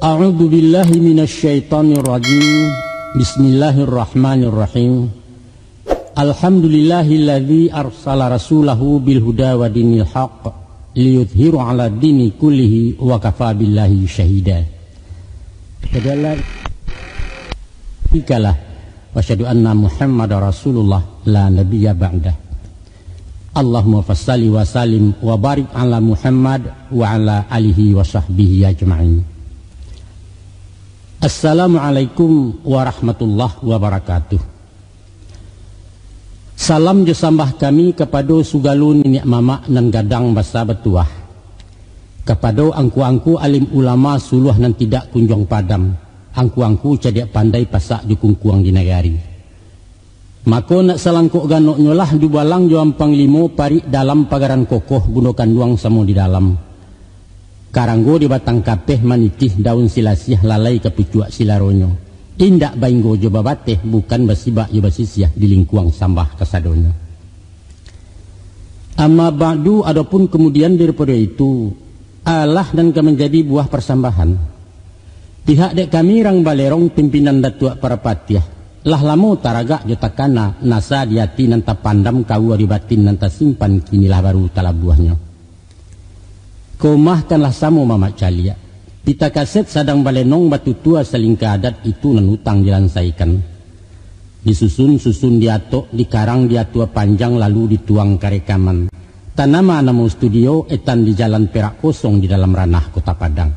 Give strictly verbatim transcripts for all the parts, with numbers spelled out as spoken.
A'udzu billahi minasy syaithanir rajim. Bismillahirrahmanirrahim. Alhamdulillahilladzi arsala rasulahu bil huda wa dinil haq liyudhhiru 'ala dini kullihi wa kafa billahi syahida. Asyhadu an la ilaha illallah wa asyhadu anna Muhammadar Rasulullah la nabiyya ba'dah. Allahumma fassalli wa sallim wa barik ala Muhammad wa ala alihi wa sahbihi ajma'in. Assalamualaikum warahmatullahi wabarakatuh. Salam jo sambah kami kapado sagalo niniak mamak nan gadang basa batuah, kapado angku-angku alim ulama suluah nan tidak kunjuang padam, angku-angku cadiak pandai pasak jo kungkuang di nagari. Mako nak salangkok ganoknyo lah dubalang jo ampang limo parik dalam pagaran kokoh bundo kanduang samo di dalam. Karanggo di batang kapeh manitih daun silasiah lalai ka pucuak silaronyo. Indak bainggo jo babateh, bukan basibak jo basisiah di lingkuang sambah kasadonyo. Amma ba'du, adopun kamudian daripado itu, alah nan ka manjadi buah parsambahan. Pihak dek kami rang Balerong pimpinan Datuak Parapatiah, lah lamo taragak jo takana nasa di ati nan tapandam kaua di batin nan tasimpan kini lah baru talabuahnyo. Komah kan lah samo mamak caliak. Pita kaset sadang balenong batutua salingka adat itu nan utang dilansaikan. Disusun-susun diatok, dikarang diatua panjang lalu dituang ka rekaman. Tanama namo studio etan di Jalan Perak Kosong di dalam ranah Kota Padang.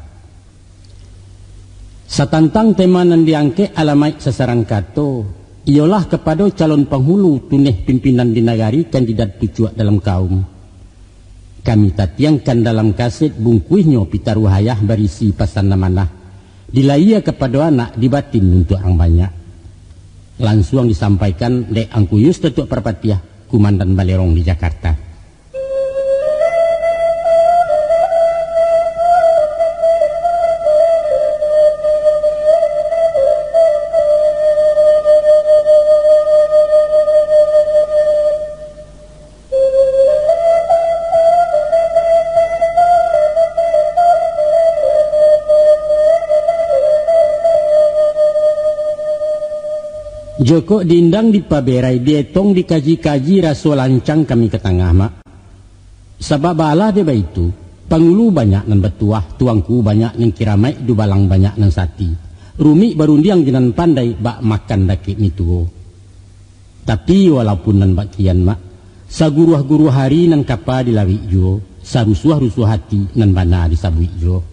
Satantang tema nan diangkek alamaik sasaran kato, iyolah kapado calon panghulu tuneh pimpinan di nagari kandidat pucuak dalam kaum. Kami tatiangkan dalam kaset bungkuihnyo pitaruah ayah barisi pasan amanah, dilayia kapado anak di batin untuak ang banyak. Lansuang disampaikan dek Angku Yus Datuak Parpatiah, Kumandan Balerong di Jakarta. Jokok diindang dipaberai, dietong dikaji-kaji, raso lancang kami ka tangah, Mak. Sabab baalah dek baitu, pangulu banyak nan batuah, tuangku banyak nan kiramaik, dubalang banyak nan sati. Rumik barundiang jo nan pandai, bak makan dakek mi tuo. Tapi, walaupun nan bak kian, Mak, saguruah-guruah ari nan kapa dilawik juo, sarusuah-rusuah ati nan bana disabuik juo.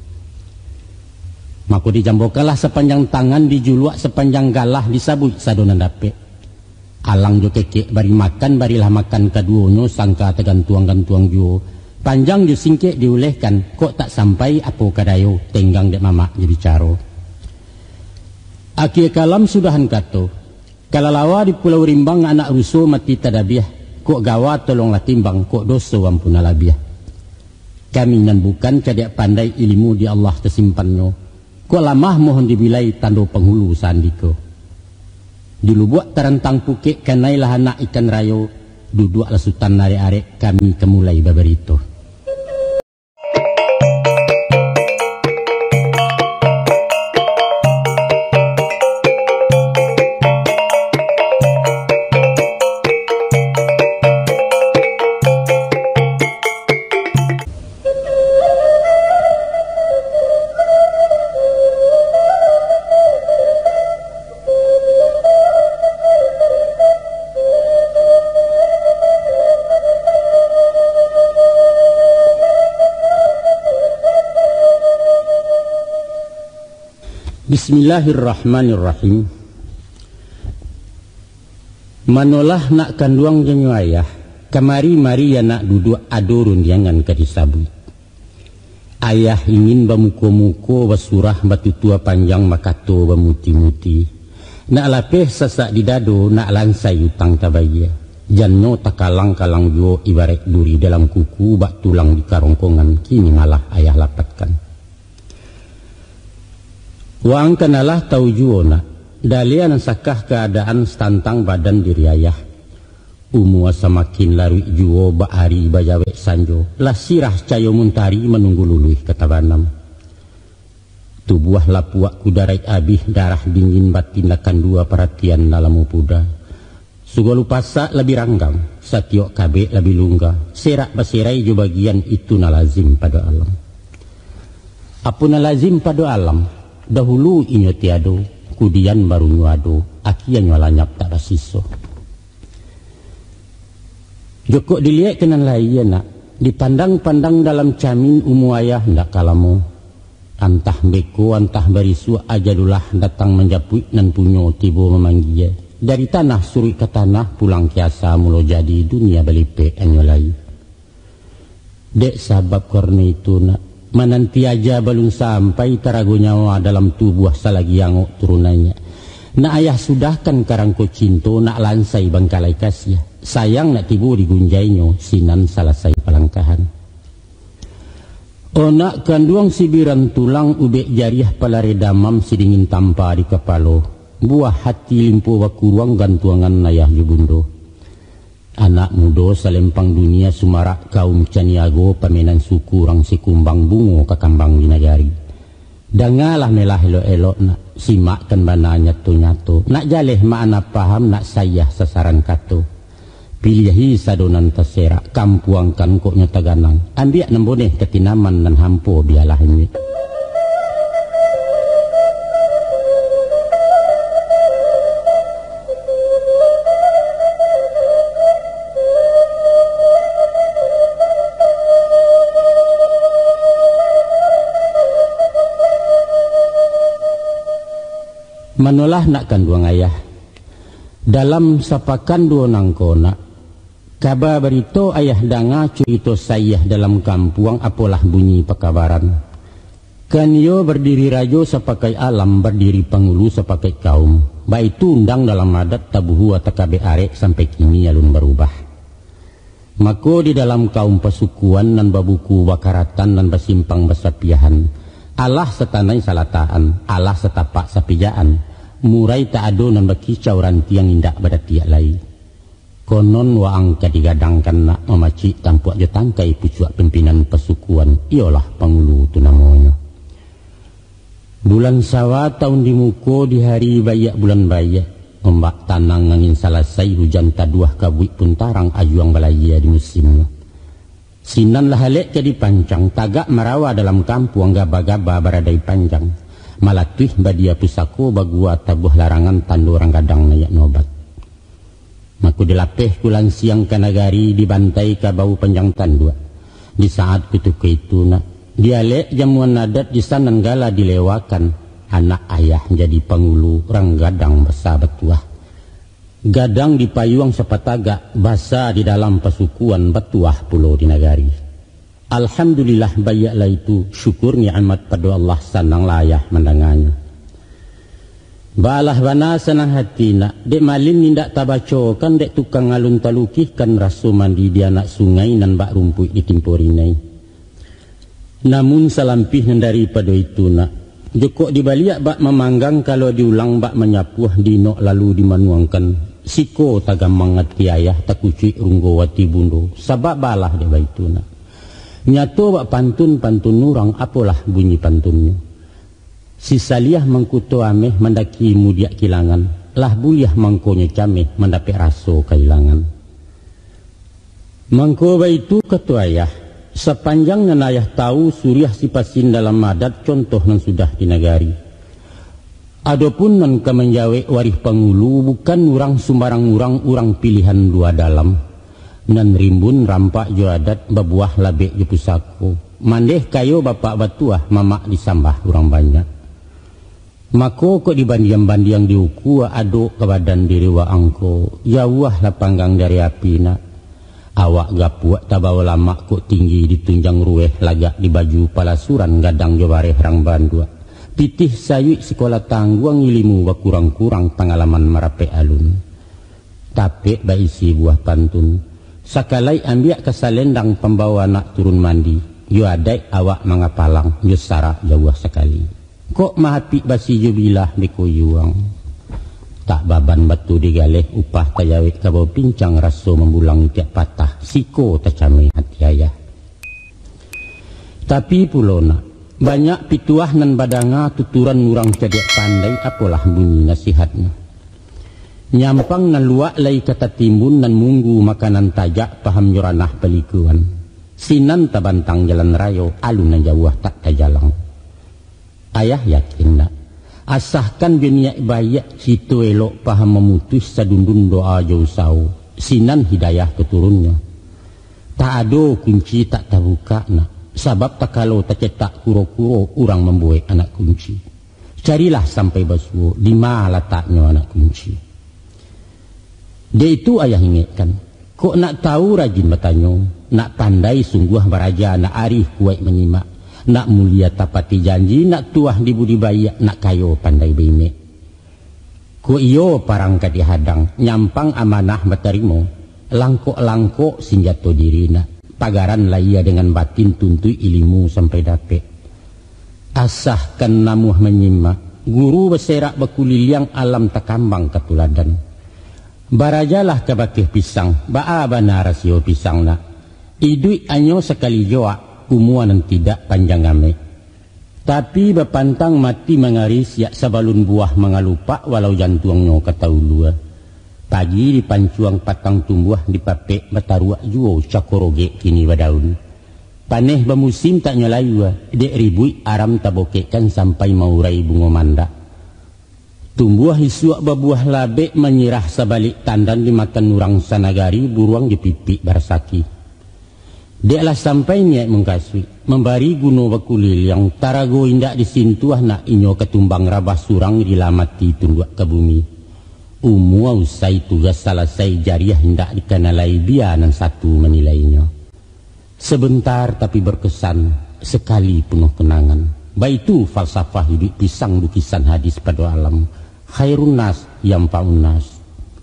Mako, dijambokanlah sapanjang tangan, dijuluak sapanjang galah, disabuik sado nan dapek. Alang jo kekek bari makan, barilah makan kaduonyo, sangka tagantuang-gantuang juo. Panjang jo singkek diulehkan, kok tak sampai apo ka dayo, tenggang dek mamak jo bicaro. Akie kalam sudahan kato, kalalawa di Pulau Rimbang anak ruso mati tadabiah, kok gawa tolonglah timbang, kok doso ampunlah labiah. Kami nan bukan cadiak pandai, ilimu di Allah tasimpannyo, kok lamah mohon dibilai, tando panghulu saandiko. Di lubuak tarantang pukek, kanailah anak ikan rayo, duduaklah sutan arek-arek, kami ka mulai babarito. Bismillahirrahmanirrahim. Manolah nak kanduang janyo ayah, kamari-mari anak duduak, ado rundiangan ka disabuik. Ayah ingin bamuko-muko, basurah, batutua panjang, bakato bamuti-muti. Nak lapeh sasak di dado, nak lansai utang tabayia. Jannyo takalang-kalang juo, ibaraik duri dalam kuku, bak tulang di karongkongan, kini malah ayah lapatkan. Waang kanalah tau juo nak, dalia nan sakah kaadaan satantang badan diri ayah. Umua samakin laruik juo, bak ari bajawek sanjo, lah sirah cayo muntari manunggu luluih ka tabanam. Tubuah lapuak kudaraik abih, darah dingin batin lah kandua, paratian lah lamo puda. Sagalo pasak lah bi ranggang, satiok kabek lah bi lungga, serak baserai jo bagian, itu nan lazim pado alam. Apo nan lazim pado alam, dahulu inyo tiado, kudian barunyo ado, akienyo lanyap tak basiso. Jokok diliek ka nan lahia, nak, dipandang-pandang dalam camin, umua ayah ndak ka lamo. Antah beko, antah barisuak, ajalulah datang manjapuik, nan punyo tibo mamanggia. Dari tanah suruik ka tanah, pulang ka asa mulo jadi, dunia balipek anyo lai. Dek sabab karano itu, nak, mananti aja balun sampai, tarago nyawa dalam tubuah, salagi angok turun naiak. Nak ayah sudahkan karangko cinto, nak lansai bangkalai kasiah. Sayang nak tibo digunjainyo, sinan salasai palangkahan. Onak kanduang sibiran tulang, ubek jariah palareh damam, sidingin tampa di kapalo, buah hati limpo bakuruang, gantuangan ayah jo bundo. Anak mudo salempang dunia, sumarak kaum caniago, pamenan suku urang Sikumbang, bungo kakambang di nagari. Dangalah melah elok-elok, nak, simakkan bana nyato-nyato, nak jaleh makna paham, nak saiah sasaran kato. Piliahi sado nan taserak, kampuangkan kok nyo taganang, ambiak nan boneh ka tinaman, nan hampo bialah imbik. Manolah nak kanduang ayah. Dalam sapakan duo nangko, nak, kaba barito ayah danga, curito saiah dalam kampuang, apolah bunyi pakabaran. Kan iyo bardiri rajo sapakaik alam, bardiri pangulu sapakaik kaum. Baitu undang dalam adat, tabuhua takabek arek, sampai kini alun barubah. Mako, di dalam kaum pasukuan, nan babuku bakaratan, nan basimpang basapiahan, alah satanai salatakan, alah satapak sapijaan, murai tak ado nan bakicau, rantiang indak badatiak lai. Konon waang ka digadangkan, nak, mamacik tampuak jo tangkai, pucuak pimpinan pasukuan, iyolah pangulu tu namonyo. Bulan Sawa taun di muko, di hari baiak bulan baiak, ombak tanang angin salasai, hujan taduah kabuik pun tarang, ajuang balayia di musimnyo. Sinan lah alek ka dipancang, tagak marawa dalam kampuang, gaba-gaba baradai panjang, malatuih badia pusako, bagua tabuah larangan, tando urang gadang naiak nobat. Mako dilapeh kulansiang ka nagari, dibantai kabau panjang tanduak. Di saat kutiko itu, nak, dialek jamuan adat, di sanan gala dilewakan, anak ayah jadi pangulu, urang gadang basa batuah. Gadang dipayuang sapatagak, basa di dalam pasukuan, batuah pulo di nagari. Alhamdulillah, baiaklah itu, syukur nikmat pado Allah, sananglah ayah mandanganyo. Baalah bana sanang hati, nak, dek malin indak tabacokan, dek tukang alun talukihkan, raso mandi di anak sungai, nan bak rumpuik ditimpo rinai. Namun salampih nan daripado itu, nak, jokok dibaliak bak mamanggang, kalau diulang bak manyapuah, diinok lalu dimanuangkan, siko tagamang ati ayah, takucuik runggo ati bundo, sabab baalah dek baitu, nak. Nyato bak pantun-pantun urang, apolah bunyi pantunnyo. Si Saliah mangkuto ameh, mandaki mudiak kilangan, lah buliah mangkonyo cameh, mandapek raso kailangan. Mangko baitu kato ayah, sapanjang nan ayah tawu, suriah sipasin dalam adat, contoh nan sudah di nagari. Adopun nan ka manjawek warih pangulu, bukan urang sumbarang urang, urang pilihan lua dalam. Nan rimbun rampak jo adat, babuah labek jo pusako. Mandeh kayo bapak batuah, mamak disambah urang banyak. Mako kok dibandiang-bandiang, diukua adok ka badan diri waang ko, jauahlah panggang dari api, nak. Awak gapuak tabawo lamak, kok tinggi ditunjang ruweh, lagak di baju palasuran, gadang jo bareh rang banduak. Pitih sayuik sikola tangguang, ilimu bakurang-kurang, pangalaman marapek alun. Tapek baisi buah pantun. Sakalaik ambiak ka salendang, pambawo anak turun mandi. Jo adaik awak mangapalang, jo sarak jauah sakali. Kok mahapik basi jo bilah, beko yuang. Tak baban batu digaleh, upah tajawek kabau pincang, raso mambulang itiak patah, siko tacameh ati ayah. Tapi pulo, nak, Banyak pituah nan badanga tuturan urang cadiak pandai, apolah bunyi nasihatnyo. Nyampang nan luak lai ka tatimbun, nan munggu makanan tajak, pahamnyo ranah palikuan. Sinan tabantang jalan rayo, alun nan jauah tak tajalang. Ayah yakin nak, asakan jo niaik baiak, cito elok paham mamutuih, sadundun doa jo usaho, sinan hidayah ka turunnyo. Tak ado kunci tak tabukak nak, sabab takalo tacetak kuro-kuro, urang mambuek anak kunci. Carilah sampai basuo, dima lataknyo anak kunci. Dek itu ayah ingekkan, kok nak tahu rajin batanyo, nak pandai sungguah baraja, nak arih kuaik manyimak, nak mulia tapati janji, nak tuah di budi baiak, nak kayo pandai baimek. Kok iyo parang ka dihadang, nyampang amanah batarimo, langkok-langkok sinjato diri nak, pagaran lahia dengan batin, tuntuik ilimu sampai dapek. Asakan namuah manyimak, guru baserak bakuliliang, alam takambang ka tuladan. Barajalah ka bakeh pisang, baa bana rasio pisang nak. Iduik anyo sakali joak, umua nan tidak panjang amek. Tapi bapantang mati mangari, siak sabalun buah mangalupak, walau jantuangnyo ka taulua. Pagi dipancuang patang tumbuah, dipapek bataruak juo, cako rogek kini badaun. Paneh bamusim tak nyo layua, dek ribuik aram tabokekkan, sampai maurai bungo mandak. Tumbuah isuak babuah labek, manyirah sabalik tandan, dimakan urang sanagari, buruang jo pipik barasaki. Dek lah sampai niaik mangkasuik, mambari guno bakuliliang, tarago indak disintuah nak, inyo katumbang rabah surang, rila mati tunduak ka bumi. Umua usai, tugas salasai, jariah indak dikanalai, bia nan satu manilainyo. Sebentar tapi berkesan, sekali penuh kenangan. Baitu falsafah iduik pisang, lukisan hadis pado alam. Khairun nas yanfa'un nas.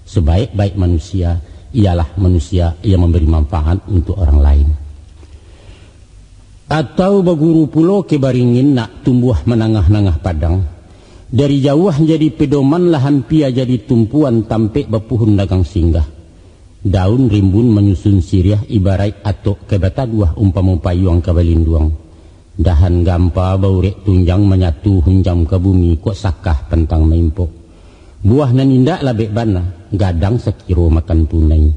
Sebaik-baik manusia ialah manusia yang memberi manfaat untuk orang lain. Atau baguru pulo ka baringin nak, tumbuah manangah-nangah padang. Dari jauah jadi pedoman, lah ampia jadi tumpuan, tampek bapuhun dagang singgah. Daun rimbun manyusun siriah, ibaraik atok ka bataduah, umpamo payuang ka balinduang. Dahan gampa baurek tunjang, manyatu hunjam ka bumi, kok sakah pantang maimpok. Buah nan indak labek bana, gadang sakiro makan punai.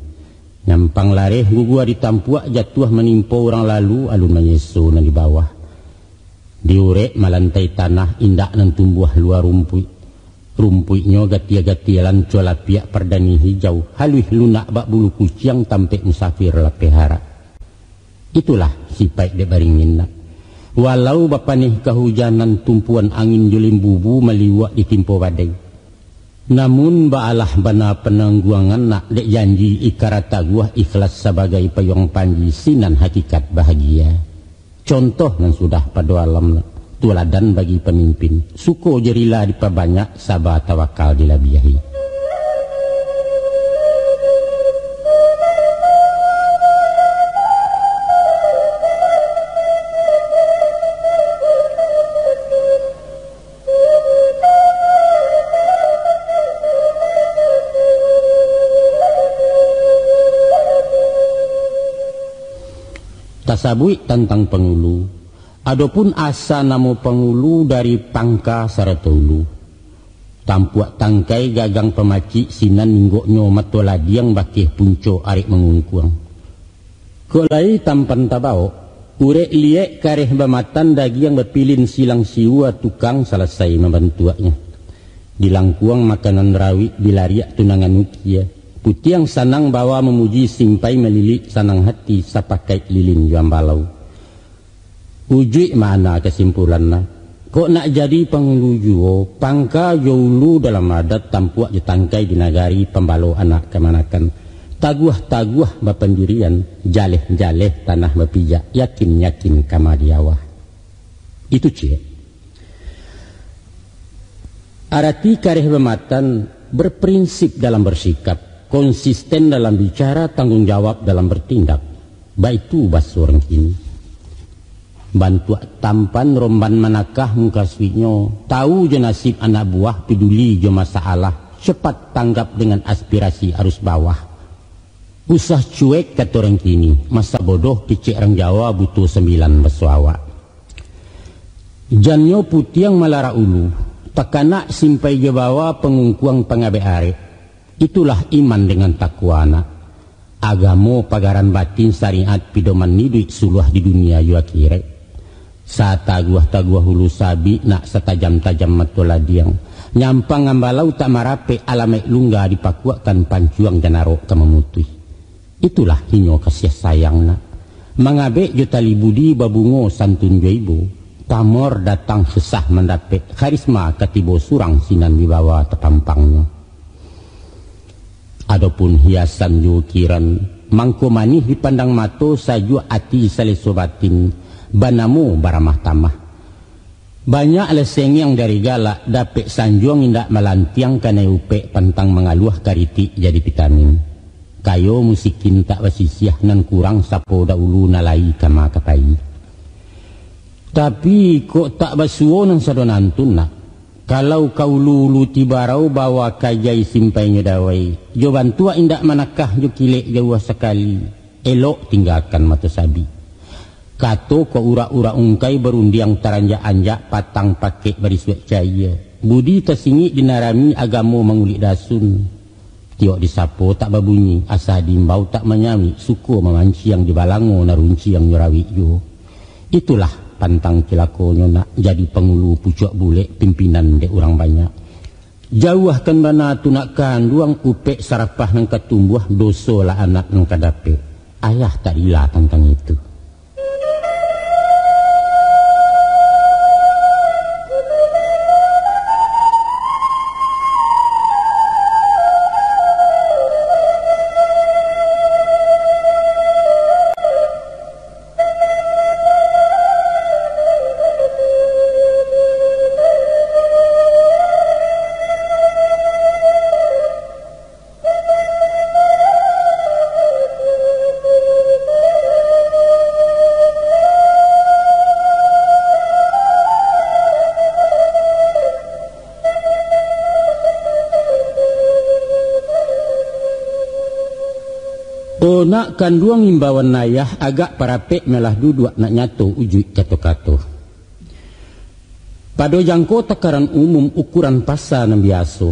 Nyampang lareh gugua ditampuak, jatuah manimpo urang lalu, alun manyeso nan di bawah. Diurek malantai tanah, indak nan tumbuah lua rumpuik. Rumpuiknyo gatia-gatia, lanco lapiak pardani hijau, haluih lunak bak bulu kuciang, tampek musafir lapeh arak. Itulah sipaik dek baringin nak. Walau bapaneh kahujanan, tumpuan angin jo limbubu, maliuak ditimpo badai. Namun baalah bana panangguangan nak, dek janji ikara taguah, ikhlas sabagai payuang panji, sinan hakikat bahagia. Contoh nan sudah pado alam, tuladan bagi pamimpin. Suko jo rila dipabanyak, saba tawakal dilabiahi. Tasabuik tantang pangulu. Adopun asa namo pangulu dari pangka sarato ulu. Tampuak tangkai gagang pamacik, sinan inggoknyo mato ladiang, bakeh punco arek mangungkuang. Kok lai tampan tabawok, urek liek kareh bamatan, dagiang bapilin silang siua, tukang salasai mambantuaknyo. Di langkuang makanan rawik, di lariak tunangan ukia. Putiang sanang bawa mamuji, simpai malilik sanang hati, sapakaik lilin jo ambalau. Ujuik makna kasimpulanna, kok nak jadi pangulu juo, pangka jo ulu dalam adat, tampuak jo tangkai di nagari, pambalo anak kamanakan. Taguah-taguah bapandirian, jaleh-jaleh tanah bapijak, yakin-yakin kama di awah. Itu ciek. Arati kareh bamatan, berprinsip dalam bersikap, konsisten dalam bicara, tanggung jawab dalam bertindak. Baitu baso urang kini. Bantuak tampan romban manakah mukasuiknyo, tahu jo nasib anak buah, peduli jo masalah, cepat tanggap dengan aspirasi arus bawah. Usah cuek kato urang kini, masa bodoh kecek urang Jawa, buto sambilan baso awak. Jannyo putiang malarak ulu, takanak simpai jo bawa pangungkuang pangabek arek. Itulah iman dengan takwa nak. Agamo pagaran batin, syariat pidoman iduik suluah di dunia jo akhirat. Sataguah-taguah ulu sabik nak satajam-tajam mato ladiang. Nyampang ambalau tak marapek alamaik lungga dipakuakkan pancuang jan arok ka mamutuih. Itulah inyo kasiah sayang nak. Mangabek jo tali budi babungo santun jo ibo. Pamor datang susah mandapek, karisma ka tibo surang sinan wibawa tapampangnyo. Adopun hiasan jo ukiran, mangko manih dipandang mato, sajuak ati saleso batin, banamo baramah tamah. Banyak lah sengiang dari galak, dapek sanjuang indak malantiang, kanai upek pantang mangaluah, karitik jadi vitamin. Kayo musikin tak basisiah, nan kurang sapo dahulu, nan lai kama ka pai. Tapi, kok tak basuo nan sado nantun nak. Kalau ka ulu-ulu tibarau, bawa kajai simpainyo dawai, jo bantuak indak manakah, jo kilek jauah sakali, elok tinggakan mato sabik. Kato kok urak-urak ungkai, barundiang taranjak-anjak, patang pakek barisuak cayia. Budi tasingik dinarami, agamo mangulik dasun. Tiok disapo tak babunyi, asa diimbau tak manyawik, suko mamanciang di balango, nan runciang nyo rawik juo. Itulah pantang cilakonyo nak, jadi pangulu pucuak bulek, pimpinan dek urang banyak. Jauahkan bana tu nak kanduang, upek sarapah nan ka tumbuah, doso lah anak nan ka dapek. Ayah tak rila tantang itu. O nak kanduang, imbauan ayah agak parapek, malah duduak nak nyato ujuik kato-kato. Pado jangko takaran umum, ukuran pasa nan biaso,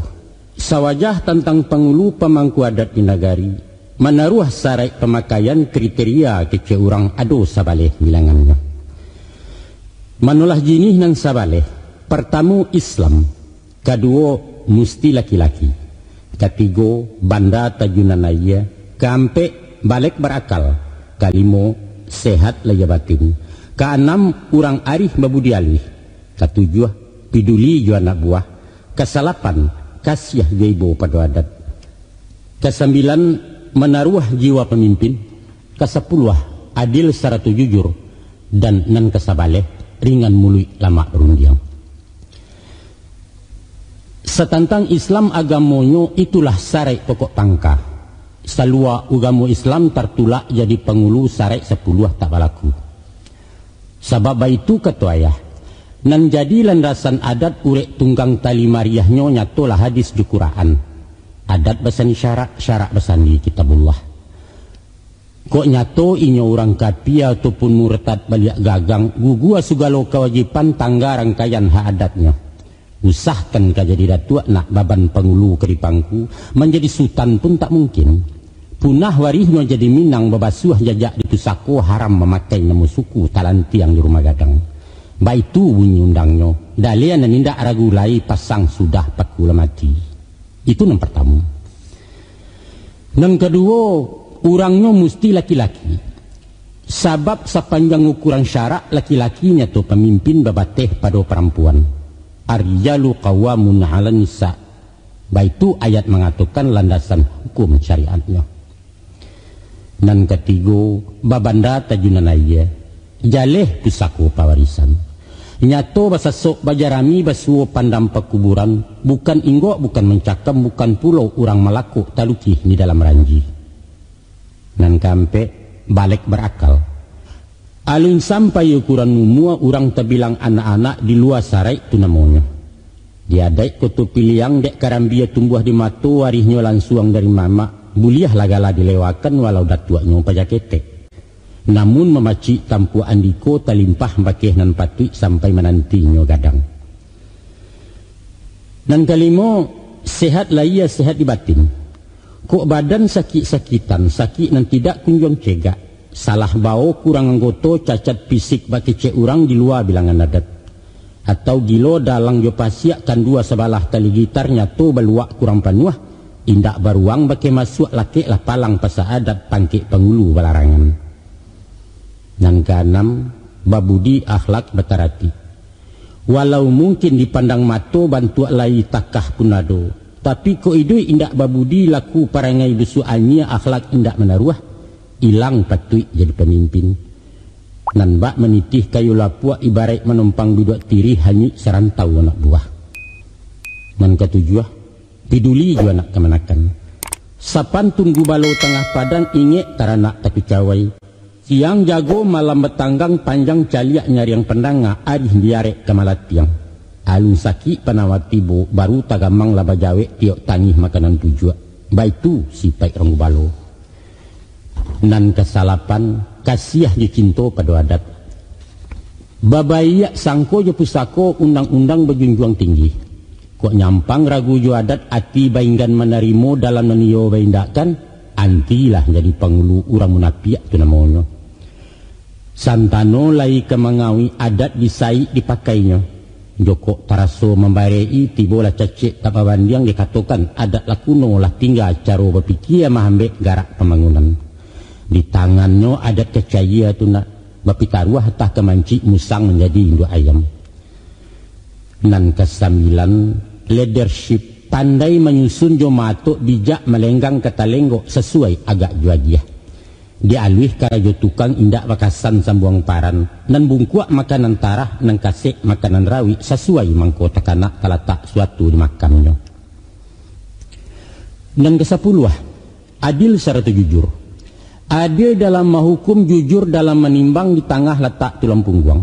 sawajah tantang pangulu pamangku adat di nagari, manaruah saraik pamakaian, kriteria kecek urang ado sabaleh bilangannyo. Manolah jinih nan sabaleh, partamo Islam, kaduo musti laki-laki, katigo banda tajunan aia, kaampek balek barakal, kalimo sehat lahia batin, kaanam urang arih babudi aluih, katujuah piduli jo anak buah, kasalapan kasiah jo ibo pado adat, kasambilan manaruah jiwa pamimpin, kasapuluah adil sarato jujur, dan nan kasabaleh ringan muluik lamak barundiang. Satantang Islam agamonyo, itulah saraik pokok pangka. Salua ugamo Islam tartulak jadi pangulu, saraik sapuluah tak balaku. Sabab baitu kato ayah, nan jadi landasan adat urek tunggang tali mariahnyo, nyatolah hadis jo Quran. Adat basandi syarak, syarak basandi Kitabullah. Kok nyato inyo urang kapia ataupun murtad baliak gagang, gugua sugalo kawajiban, tangga rangkaian hak adatnyo. Usahkan ka jadi datuak nak, baban pangulu ka dipangku, manjadi sutan pun tak mungkin. Punah warihnyo jadi Minang, babasuah jajak di pusako, haram mamakai namo suku, talantiang di rumah gadang. Baitu bunyi undangnyo, daliah nan indak ragu lai, pasang sudah paku lah mati. Itu nan partamo. Nan kaduo, urangnyo musti laki-laki. Sabab sapanjang ukuran syarak, laki-laki nyato pamimpin, babateh pado parampuan. Ar-rijalu qawwamuna 'alan nisa. Baitu ayat mangatokan landasan hukum syariatnyo. Nan katigo, babanda tajunan aia, jaleh pusako pawarisan. Nyato basasok bajarami, basuo pandam pakuburan, bukan inggok, bukan mancakam, bukan pulo urang malakok talukih di dalam ranji. Nan kaampek, balek barakal. Alun sampai ukuran umua, urang tabilang anak-anak, di lua saraik tu namonyo. Di adaik Koto Piliang, dek karambia tumbuah di mato, warihnyo lansuang dari mamak, buliahlah gala dilewakan, walau datuaknyo paja ketek. Namun mamacik tampuak andiko talimpah bakeh nan patuik sampai manantinyo gadang. Nan kalimo, sehat lahia sehat di batin. Kok badan sakik-sakitan, sakik nan tidak kunjuang cegak, salah bao kurang anggoto, cacat fisik bakecek urang di lua bilangan adat. Atau gilo dalang jo pasiak, kandua sabalah tali gitar nyato baluak kurang panuah, indak baruang bakeh masuak, lakeklah palang pasa adat, pangkek pangulu balarangan. Nan kaanam, babudi akhlak batarati. Walau mungkin dipandang mato bantuak lai takah pun ado, tapi kok iduik indak babudi, laku parangai busuak anyia, akhlak indak manaruah, ilang patuik jadi pamimpin. Nan bak manitih kayu lapuak, ibaraik manumpang biduak tirih, hanyuik sarantau anak buah. Nan katujuah, piduli jo anak kamanakan. Sapantun gubalo tangah padang, ingek taranak takucawai. Siang jago malam batanggang, panjang caliak nyariang pandanga, arih diarek ka malatiang. Alun sakik panawa tibo, baru tagamang lah bajawek, tiok tangih makanan pujuak. Baitu sipaik urang gubalo. Nan kasalapan, kasiah jo cinto pado adat. Babaiak sangko jo pusako, undang-undang bajunjuang tinggi. Kok nyampang ragu jo adat, ati bainggan manarimo, dalam nan iyo baindakkan, antilah jadi pangulu, urang munapiak tu namonyo. Santano lai ka mangawik, adat disaik dipakainyo. Jokok taraso mambarek-i, tibolah cacek tak babandiang, dikatokan adat lah kuno, lah tingga caro bapikia, mahambek garak pambangunan. Di tangannyo adat ka cayia tu nak, bapitaruah atah ka mancik, musang manjadi induak ayam. Nan kasambilan, leadership, pandai manyusun jo maatok, bijak malenggang ka talenggok, sasuai agak jo agiah. Dialuih karajo tukang, indak bakasan sambuang paran, nan bungkuak makanan tarah, nan kasek makanan rawik, sasuai mangko takanak, talatak suatu di makamnyo. Nan kasapuluah, adil sarato jujur. Adil dalam mahukum, jujur dalam manimbang, di tangah latak tulang pungguang.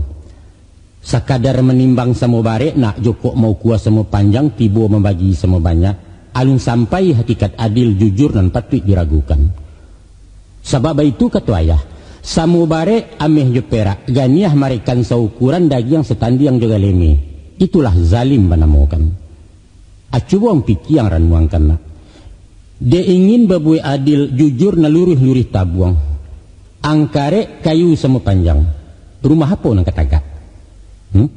Sakadar manimbang samo barek nak, jokok maukua samo panjang, tibo mambagi samo banyak, alun sampai hakikat adil jujur nan patuik diragukan. Sabab baitu kato ayah, samo barek ameh jo perak, ganiah marekan saukuran, dagiang satandiang jo galeme. Itulah zalim banamokan. A, cubo ang pikia, ang ranuangkan nak. Dek ingin babuek adil, jujur, nan luruih-luruih tabuang. Ang karek kayu samo panjang, rumah apo nan ka tagak? Hmm?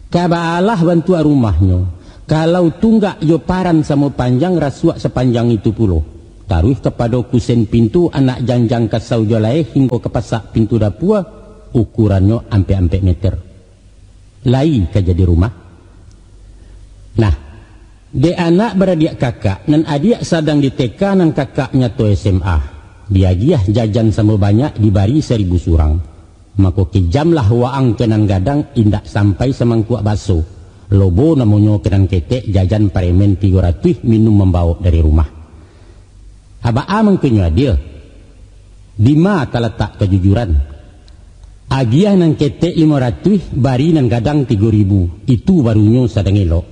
Ka baalah bantuak rumahnyo, kalau tunggak jo paran samo panjang, rasuak sapanjang itu pulo. Taruih kapado kusen pintu, anak janjang kasau jo laeh, hinggo ka pasak pintu dapua, ukurannyo ampek-ampek meter. Lai ka jadi rumah. Nah, dek anak baradiak kakak, nan adiak sadang di T K, nan kakak nyato S M A, diagiah jajan samo banyak, dibari saribu surang. Mako, kijamlah waang ka nan gadang, indak sampai samangkuak baso. Lobo namonyo ka nan ketek, jajan paremen tigo ratuih, minum mambaok dari rumah. A baa mangkonyo adil? Dima talatak kajujuran? Agiah nan ketek limo ratuih, bari nan gadang tigo ribu, itu barunyo sadang elok.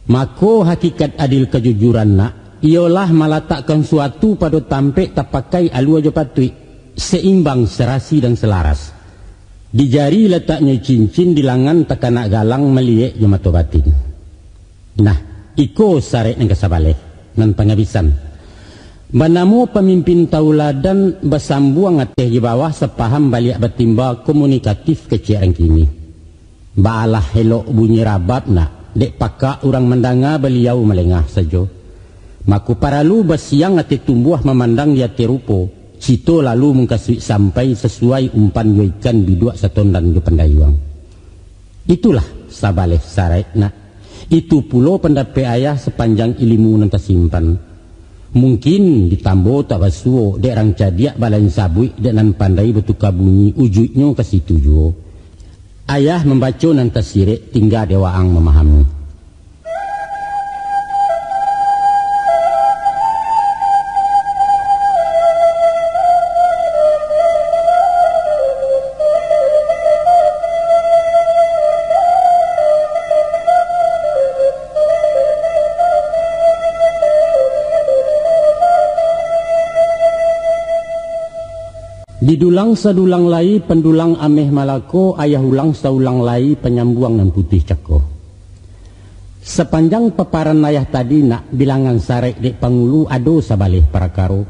Mako, hakikat adil kajujuran nak, iyolah malatakkan suatu pado tampek, tapakai alua jo patuik, seimbang, serasi, dan selaras. Di jari lataknyo cincin, di langan takanak galang, maliek jo mato batin. Nah, iko sarek nan kasabaleh, nan pangabisan. Banamo pamimpin tauladan, basambuang ateh jo bawah, sapaham baliak batimba, komunikatif kecek rang kini. Baalah elok bunyi rabab nak, dek pakak urang mandanga, baliau malengah sajo. Mako, paralu basiang ateh tumbuah, mamandang di ateh rupo, cito lalu mungkasuik sampai, sasuai umpan jo ikan, biduak satondan jo pandayuang. Itulah sabaleh sarek nak. Itu pulo pandapek ayah, sapanjang ilimu nan tasimpan. Mungkin ditambo tak basuo, dek rang cadiak balain sabuik, dek nan pandai batuka bunyi, ujuiknyo ka situ juo. Ayah mambaco nan tasirek, tingga dek waang mamahami. Di Dulang sadulang lai, pandulang ameh Malako, ayah ulang saulang lai, panyambuang nan putuih cako. Sapanjang paparan ayah tadi nak, bilangan sarek dek pangulu ado sabaleh parakaro.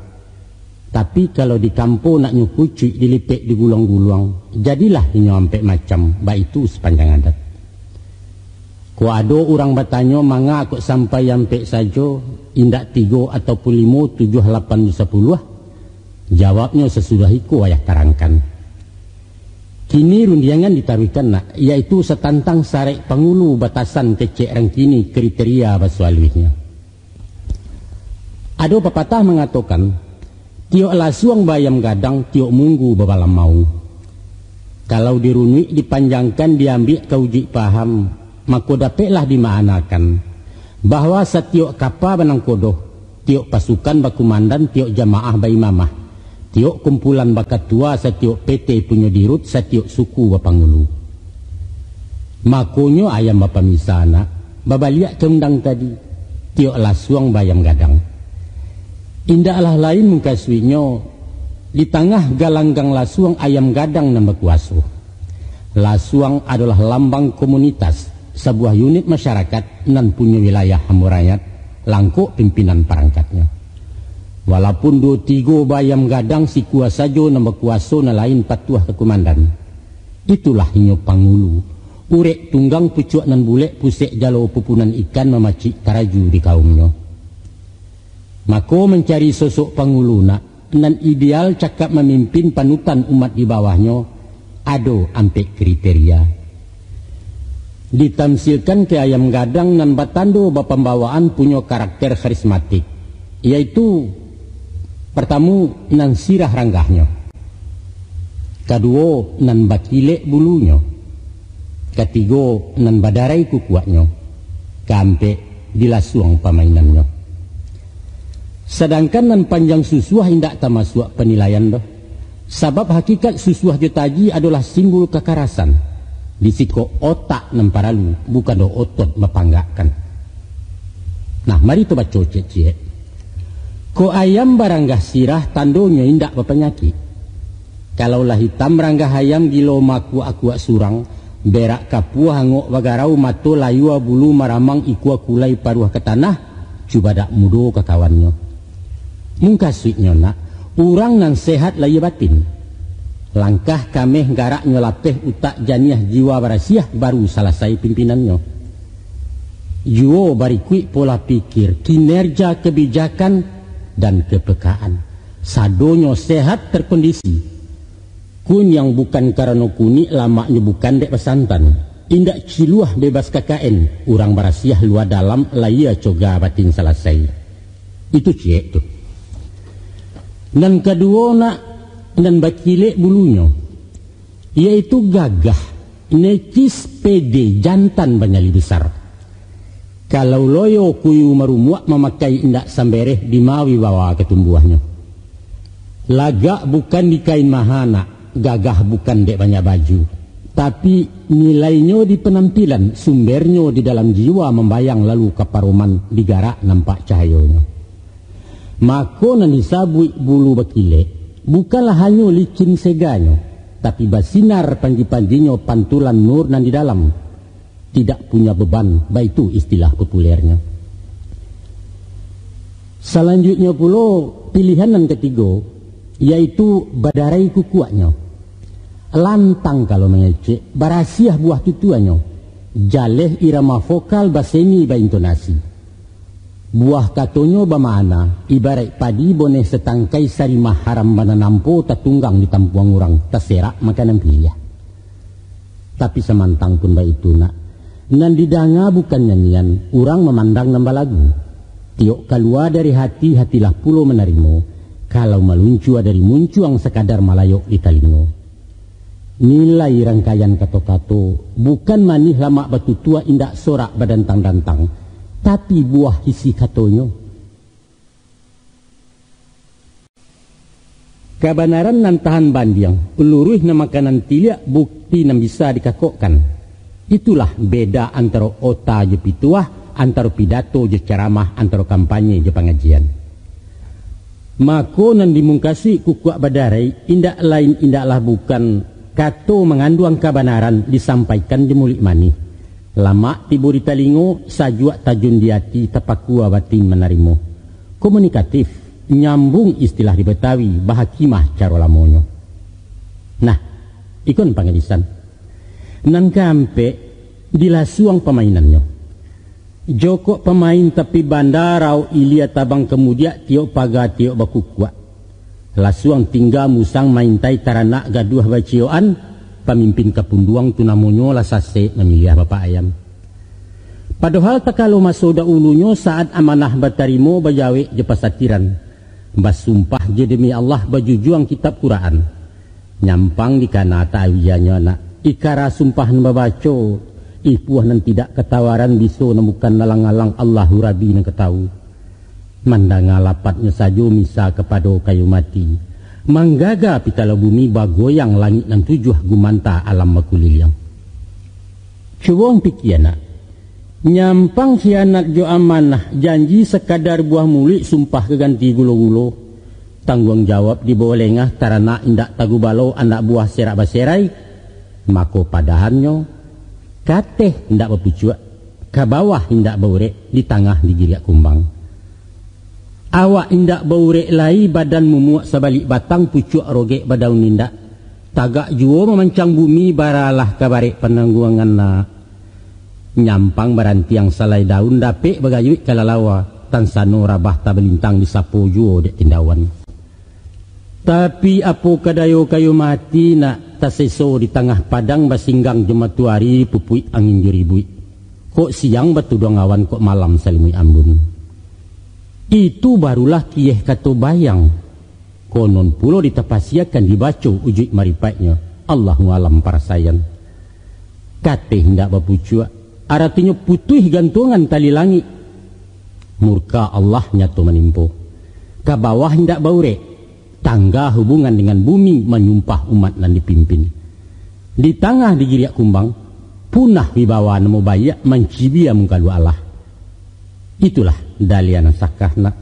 Tapi, kalau dikampo nak nyo kucuik, dilipek diguluang-guluang, jadilah inyo ampek macam, baitu sapanjang adat. Kok ado urang batanyo, manga kok sampai ampek sajo, indak tigo ataupun limo, tujuah, lapan, jo sapuluah? Jawabnyo sasudah iko ayah tarangkan. Kini rundiangan ditaruihkan nak, yaitu satantang sarek pangulu batasan kecek rang kini kriteria baso aluihnyo. Ado papatah mangatokan, tiok lasuang baayam gadang, tiok munggu babalamau. Kalau dirunuik dipanjangkan, diambiak ka ujuik paham, mako dapeklah dimaanakan, bahwa satiok kapa banangkodoh, tiok pasukan bakumandan, tiok jamaah baimamah, tiok kumpulan bakatua, satiok P T punyo dirut, satiok suku bapangulu. Makonyo ayam bapamisa nak, babaliak ka undang tadi, tiok lasuang baayam gadang. Indaklah lain mukasuiknyo, di tangah galanggang lasuang ayam gadang nan bakuaso. Lasuang adolah lambang komunitas, sabuah unit masyarakat nan punyo wilayah hambo rakyat, langkok pimpinan parangkatnyo. Walaupun duo tigo baayam gadang, sikua sajo nan bakuaso, nan lain patuah ka kumandan. Itulah inyo pangulu, urek tunggang pucuak nan bulek, pusek jalo pupunan ikan, mamacik taraju di kaumnyo. Mako, mancari sosok pangulu nak, nan ideal cakap mamimpin panutan umat di bawahnyo, ado ampek kriteria. Ditamsilkan ka ayam gadang nan batando bapambawaan punyo karakter karismatik, yaitu, partamu, nan sirah ranggahnyo, kaduo, nan bakilek bulunyo, katigo, nan badarai kukuaknyo, kaampek, dilasuang pamainannyo. Sadangkan nan panjang susuah indak tamasuak panilaian doh, sabab hakikat susuah jo taji adolah simbol kakarasan. Di siko otak nan paralu, bukan doh otot bapanggakkan. Nah, mari tu baco ciek-ciek. Kok ayam baranggah sirah, tandonyo indak bapanyakik. Kalau lah itam ranggah ayam, gilo makuak-akuak surang, berak kapuah angok bagarau, mato layua bulu maramang, ikua kulai paruah ka tanah, cubadak mudo ka kawannyo. Mukasuiknyo nak, urang nan sehat lahia batin. Langkah kameh, garaknyo lapeh, utak janiah, jiwa barasiah, baru salasai pimpinannyo. Juo barikuik pola pikir, kinerja, kebijakan, dan kepekaan. Sadonyo sehat terkondisi. Kuniang bukan karano kunik, lamaknyo bukan dek basantan. Indak ciluah bebas K K N, urang barasiah lua dalam, lahia coga batin salasai. Itu ciek tu. Nan kaduo nak, nan bakilek bulunyo, yaitu gagah, necis, pede, jantan, banyali besar. Kalau loyo kuyu marumuak, mamakai indak sambereh, dima wibawa katumbuahnyo. Lagak bukan di kain maha nak, gagah bukan dek banyak baju, tapi nilainyo di panampilan, sumbernyo di dalam jiwa, mambayang lalu ka paroman, di garak nampak cahayonyo. Mako nan disabuik bulu bakilek, bukanlah hanyo licin seganyo, tapi basinar panji-panjinyo, pantulan nur nan di dalam. Tidak punya beban, baitu istilah populernyo. Salanjuiknyo pulo, pilihan nan katigo, yaitu badarai kukuaknyo. Lantang kalau mangecek, barasiah buah tutuannyo, jaleh irama vokal, baseni baintonasi. Buah katonyo bamakna, ibaraik padi boneh satangkai, sarimah haram bana nampo, tatunggang di tampuang urang, taserak makanan piliah. Tapi samantang pun baitu nak, nan didanga bukan nyanyian, urang mamandang nan balagu. Tiok kalua dari hati, hatilah pulo manarimo, kalau maluncua dari muncuang, sakadar malayok di talingo. Nilai rangkaian kato-kato, bukan manih lamak batutua, indak sorak badantang-dantang, tapi buah isi katonyo. Kabanaran nan tahan bandiang, luruih nan makanan tiliak, bukti nan bisa dikakokkan. Itulah beda antaro ota jo pituah, antaro pidato jo caramah, antaro kampanye jo pangajian. Mako nan dimungkasuik kukuak badarai, indak lain indaklah bukan, kato manganduang kabanaran disampaikan di muluik manih. Lamak tibo di talingo, sajuak tajun di ati, tapakua batin manarimo. Komunikatif, nyambung istilah di Betawi, bahakimah caro lamonyo. Nah, ikon pangalisan. Nan kaampek, dilasuang pamainannyo. Jokok pamain tapi banda, raok ilia tabang kamudiak, tiok paga tiok bakukuak. Lasuang tingga musang maintai taranak gaduah baciyokan, pamimpin kapunduang tu namonyo lah sasek mamiliah bapak ayam. Padohal takalo maso daulunyo saat amanah batarimo bajawek jo pasatiran, basumpah jo demi Allah bajujuang kitab Quraan. Nyampang dikana taawiyannyo nak, ikara sumpah nan babaco, ipuah nan tidak katawaran biso nan bukan alang-alang Allahu Rabi nan katawu. Mandanga lapatnyo sajo misa kapado kayu mati, manggaga pitalo bumi bagoyang langik nan tujuah gumanta alam bakuliliang. Cubo ang pikia nak, nyampang khianat jo amanah, janji sakadar buah muluik, sumpah ka ganti gulo-gulo, tangguang jawab di bawah lengah, taranak indak tagubalo, anak buah serak baserai, mako padahannyo, kateh indak bapucuak, ka bawah indak baurek, di tangah digiriak kumbang. Awak indak baurek lai, badan mumuak sabalik batang, pucuak rogek badaun indak, tagak juo mamancang bumi, baralah ka barek panangguangan nak. Nyampang barantiang salai daun, dapek bagayuik kalalawa, tansano rabah tabalintang, disapo juo dek tindawan. Tapi apo ka dayo kayu mati nak, taseso di tangah padang, basinggang jo matoari, pupuik angin jo ribuik. Kok siang batuduang awan, kok malam salimuik ambun. Itu barulah kiyeh kato bayang. Konon pulo ditapasiakan, dibaco ujuik maripaiknyo, Allahu alam parasaian. Kateh indak bapucuak, aratinyo putuih gantuangan tali langik. Murka Allah nyato manimpo. Ka bawah indak baurek, tangga hubungan dengan bumi, manyumpah umat nan dipimpin. Di tangah digiriak kumbang, punah wibawa namo baiak, mancibia mungkalu Allah. Itulah daliah nan sakah nak.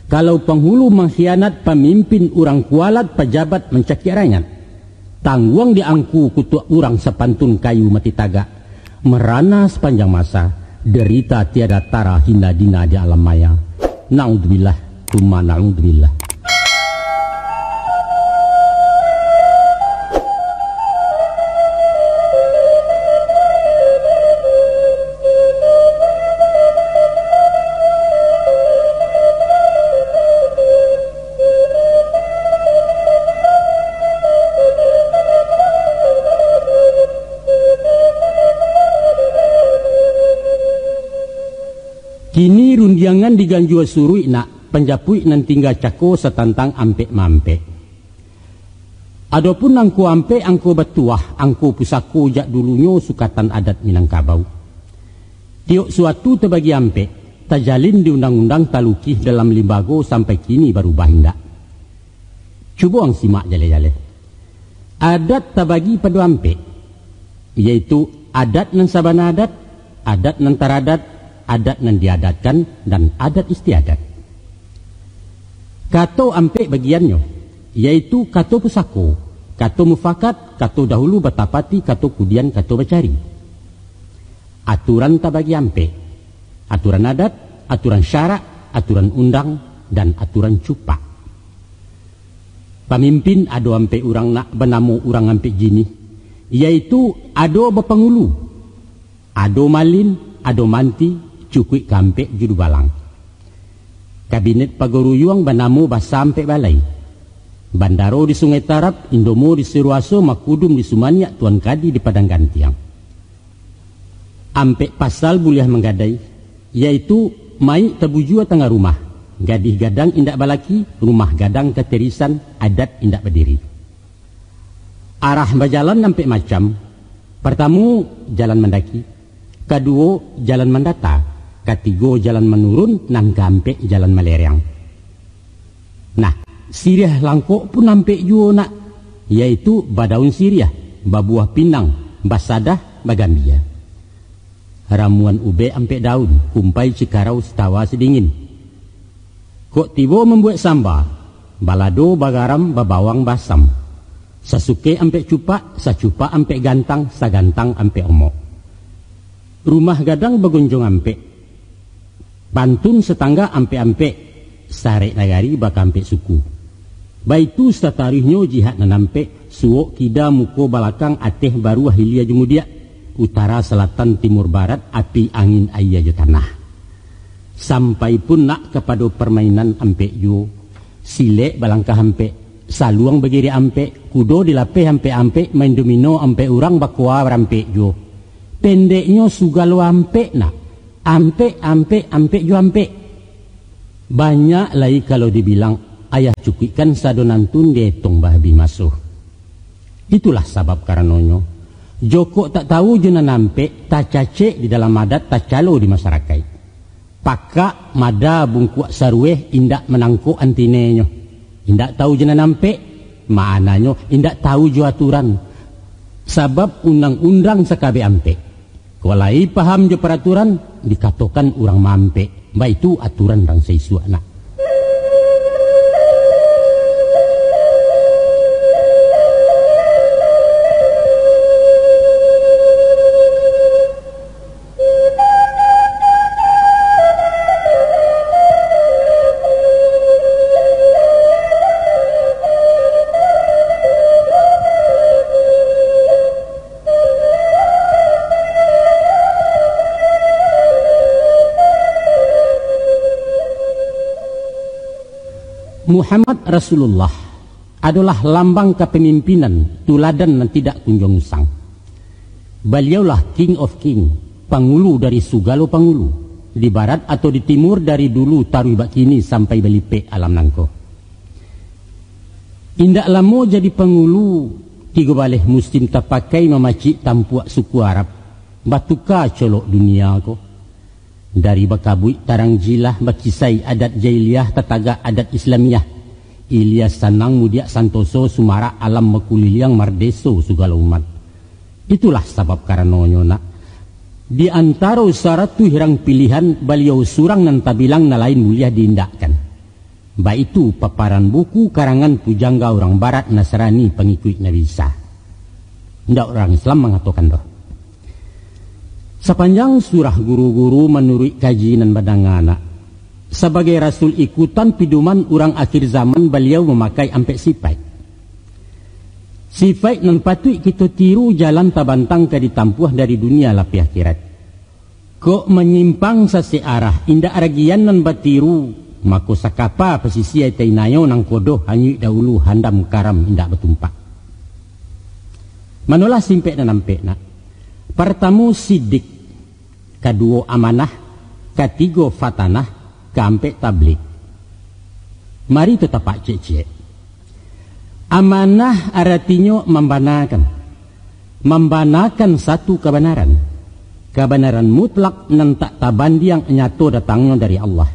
Kalau panghulu mangkhianat, pamimpin urang kualat, pajabat mancakiak rakyat. Tangguang di angku kutuak urang, sapantun kayu mati tagak. Marana sapanjang masa, derita tiada tara, hina dina di alam maya. Naudzubillah, tsumma naudzubillah. Kini rundiangan diganjua suruik nak, panjapuik nan tingga cako satantang ampek maampek. Adopun angko ampek, angko batuah, angko pusako jak dulunyo sukatan adat Minangkabau. Tiok suatu tabagi ampek, tajalin di undang-undang, talukih dalam limbago, sampai kini barubah indak. Cubo ang simak jaleh-jaleh. Adat tabagi pado ampek, yaitu adat nan sabana adat, adat nan taradat, adat nan diadatkan, dan adat istiadat. Kato ampek bagiannyo, yaitu kato pusako, kato mufakat, kato dahulu batapati, kato kudian, kato bacari. Aturan tabagi ampek, aturan adat, aturan syarak, aturan undang, dan aturan cupak. Pamimpin ado ampek urang nak, banamo urang ampek jinih, yaitu ado bapangulu, ado malin, ado manti, cukuik ka ampek judubalang. Kabinet pagoruyuang banamo basa ampek balai. Bandaro di Sungai Tarab, Indomo di Siruaso, Makudum di Sumaniak, Tuan Kadi di Padang Gantiang. Ampek pasal buliah manggadai, yaitu mayik tabujua tangah rumah, gadih gadang indak balaki, rumah gadang katirisan, adat indak badiri. Arah bajalan ampek macam, partamo, jalan mandaki, kaduo, jalan mandata, katigo, jalan manurun, nan kaampek, jalan malereang. Nah, siriah langkok pun ampek juo nak, yaitu badaun siriah, babuah pinang, basadah, bagambia. Ramuan ubek ampek daun, kumpai cikarau sitawa sidingin. Kok tibo mambuek samba, Balado bagaram, babawang basam. Sasukek ampek cupak, sacupak ampek gantang, sagantang ampek omok. Rumah gadang bagonjong ampek. Pantun satangga ampek-ampek, sarek nagari bakampek suku. Baitu sataruihnyo jihad nan ampek, suok kida muko balakang ateh baruah hilia jo mudiak, utara salatan timur barat, api angin aia jo tanah. Sampai pun nak kapado parmainan ampek juo, silek balangkah ampek, saluang bagiriak ampek, kudo dilapeh ampek-ampek, main domino ampek urang, bakoa barampek juo. Pendeknyo sugalo ampek nak, ampek, ampek, ampek juo ampek. Banyak lai kalau dibilang, ayah cukuikkan sado nantun dietong bahabih maso. Itulah sabab karanonyo, jokok tak tahu jo nan ampek, tacacek di dalam adat, tacalo di masarakaik. Pakak mada bungkuak sarueh indak manangkok antinenyo. Indak tahu jo nan ampek, maknanyo indak tahu jo aturan. Sabab undang-undang sakabek ampek. Kok lai paham jo paraturan, dikatokan urang mampek. Baitu aturan rang saisuak nak. Muhammad Rasulullah adolah lambang kapamimpinan, tuladan nan tidak kunjuang usang. Baliaulah King of King, pangulu dari sugalo pangulu, di barat atau di timur, dari dulu taruih bak kini sampai balipek alam nangko. Indak lamo jadi pangulu, tigo baleh musim tapakai mamacik tampuak suku Arab, batuka colok dunia ko. Dari bakabuik tarang jilah, bakisai adat jahiliah, tatagak adat Islamiah. Ilia sanang mudiak santoso, sumarak alam bakuliliang, mardeso sugalo umat. Itulah sabab karanonyo nak, di antaro saratuih rang pilihan, baliau surang nan tabilang, nan lain buliah diindakkan. Baitu paparan buku karangan pujangga urang barat Nasrani pangikuik Nabi Isa. Indak urang Islam mangatokan doh. Sapanjang surah guru-guru manuruik kaji nan badanga nak, sabagai rasul ikutan pidoman urang akhir zaman baliau mamakai ampek sipaik. Sipaik nan patuik kito tiru jalan tabantang ka ditampuah dari dunia lapeh akhirat. Kok manyimpang sasek arah, indak ragian nan batiru, mako sakapa pasisia tainayo nangko doh hanyuik dahulu handam karam indak batumpak. Manolah simpek nan ampek nak. Partamo sidik, kaduo amanah, katigo fatanah, kaampek tablik. Mari tu tapak ciek-ciek. Amanah aratinyo mambanakan. Mambanakan satu kabanaran. Kabanaran mutlak nan tak tabandiang nyato datangnyo dari Allah.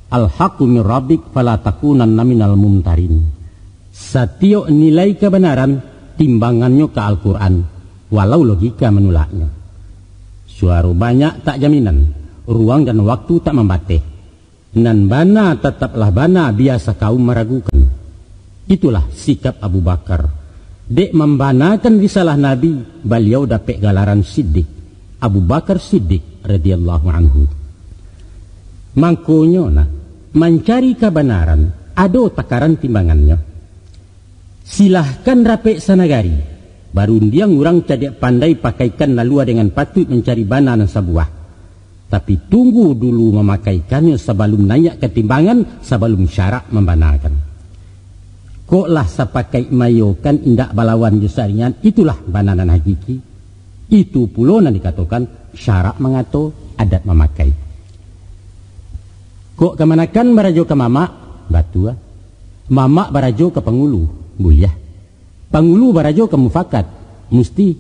Al-haqqu min rabbik fala takunanna minal mumtarin. Satiok nilai kabanaran timbangannyo ka Al-Quran, walau logika manulaknyo. Suaro banyak tak jaminan, ruang dan waktu tak mambateh. Nan bana tataplah bana, biasa kaum maragukan. Itulah sikap Abu Bakar. Dek mambanakan risalah Nabi, baliau dapek galaran Siddiq, Abu Bakar Siddiq radhiyallahu anhu. Mangkonyo nak, mancari kabanaran, ado takaran timbangannyo. Silahkan rapek sanagari, barundiang urang cadiak pandai, pakaikan nalua dengan patuik, mancari bana nan sabuah. Tapi tunggu dulu mamakaikannyo sabalum naiak ka timbangan, sabalum syarak mambanakan. Kok lah sapakaik mayokan indak balawan jo saringan, itulah bana nan hakiki. Itu pulo nan dikatokan syarak mangato, adat mamakai. Kok kamanakan barajo ka mamak, batua. Mamak barajo ka pangulu, buliah. Pangulu barajo ka mufakat, musti.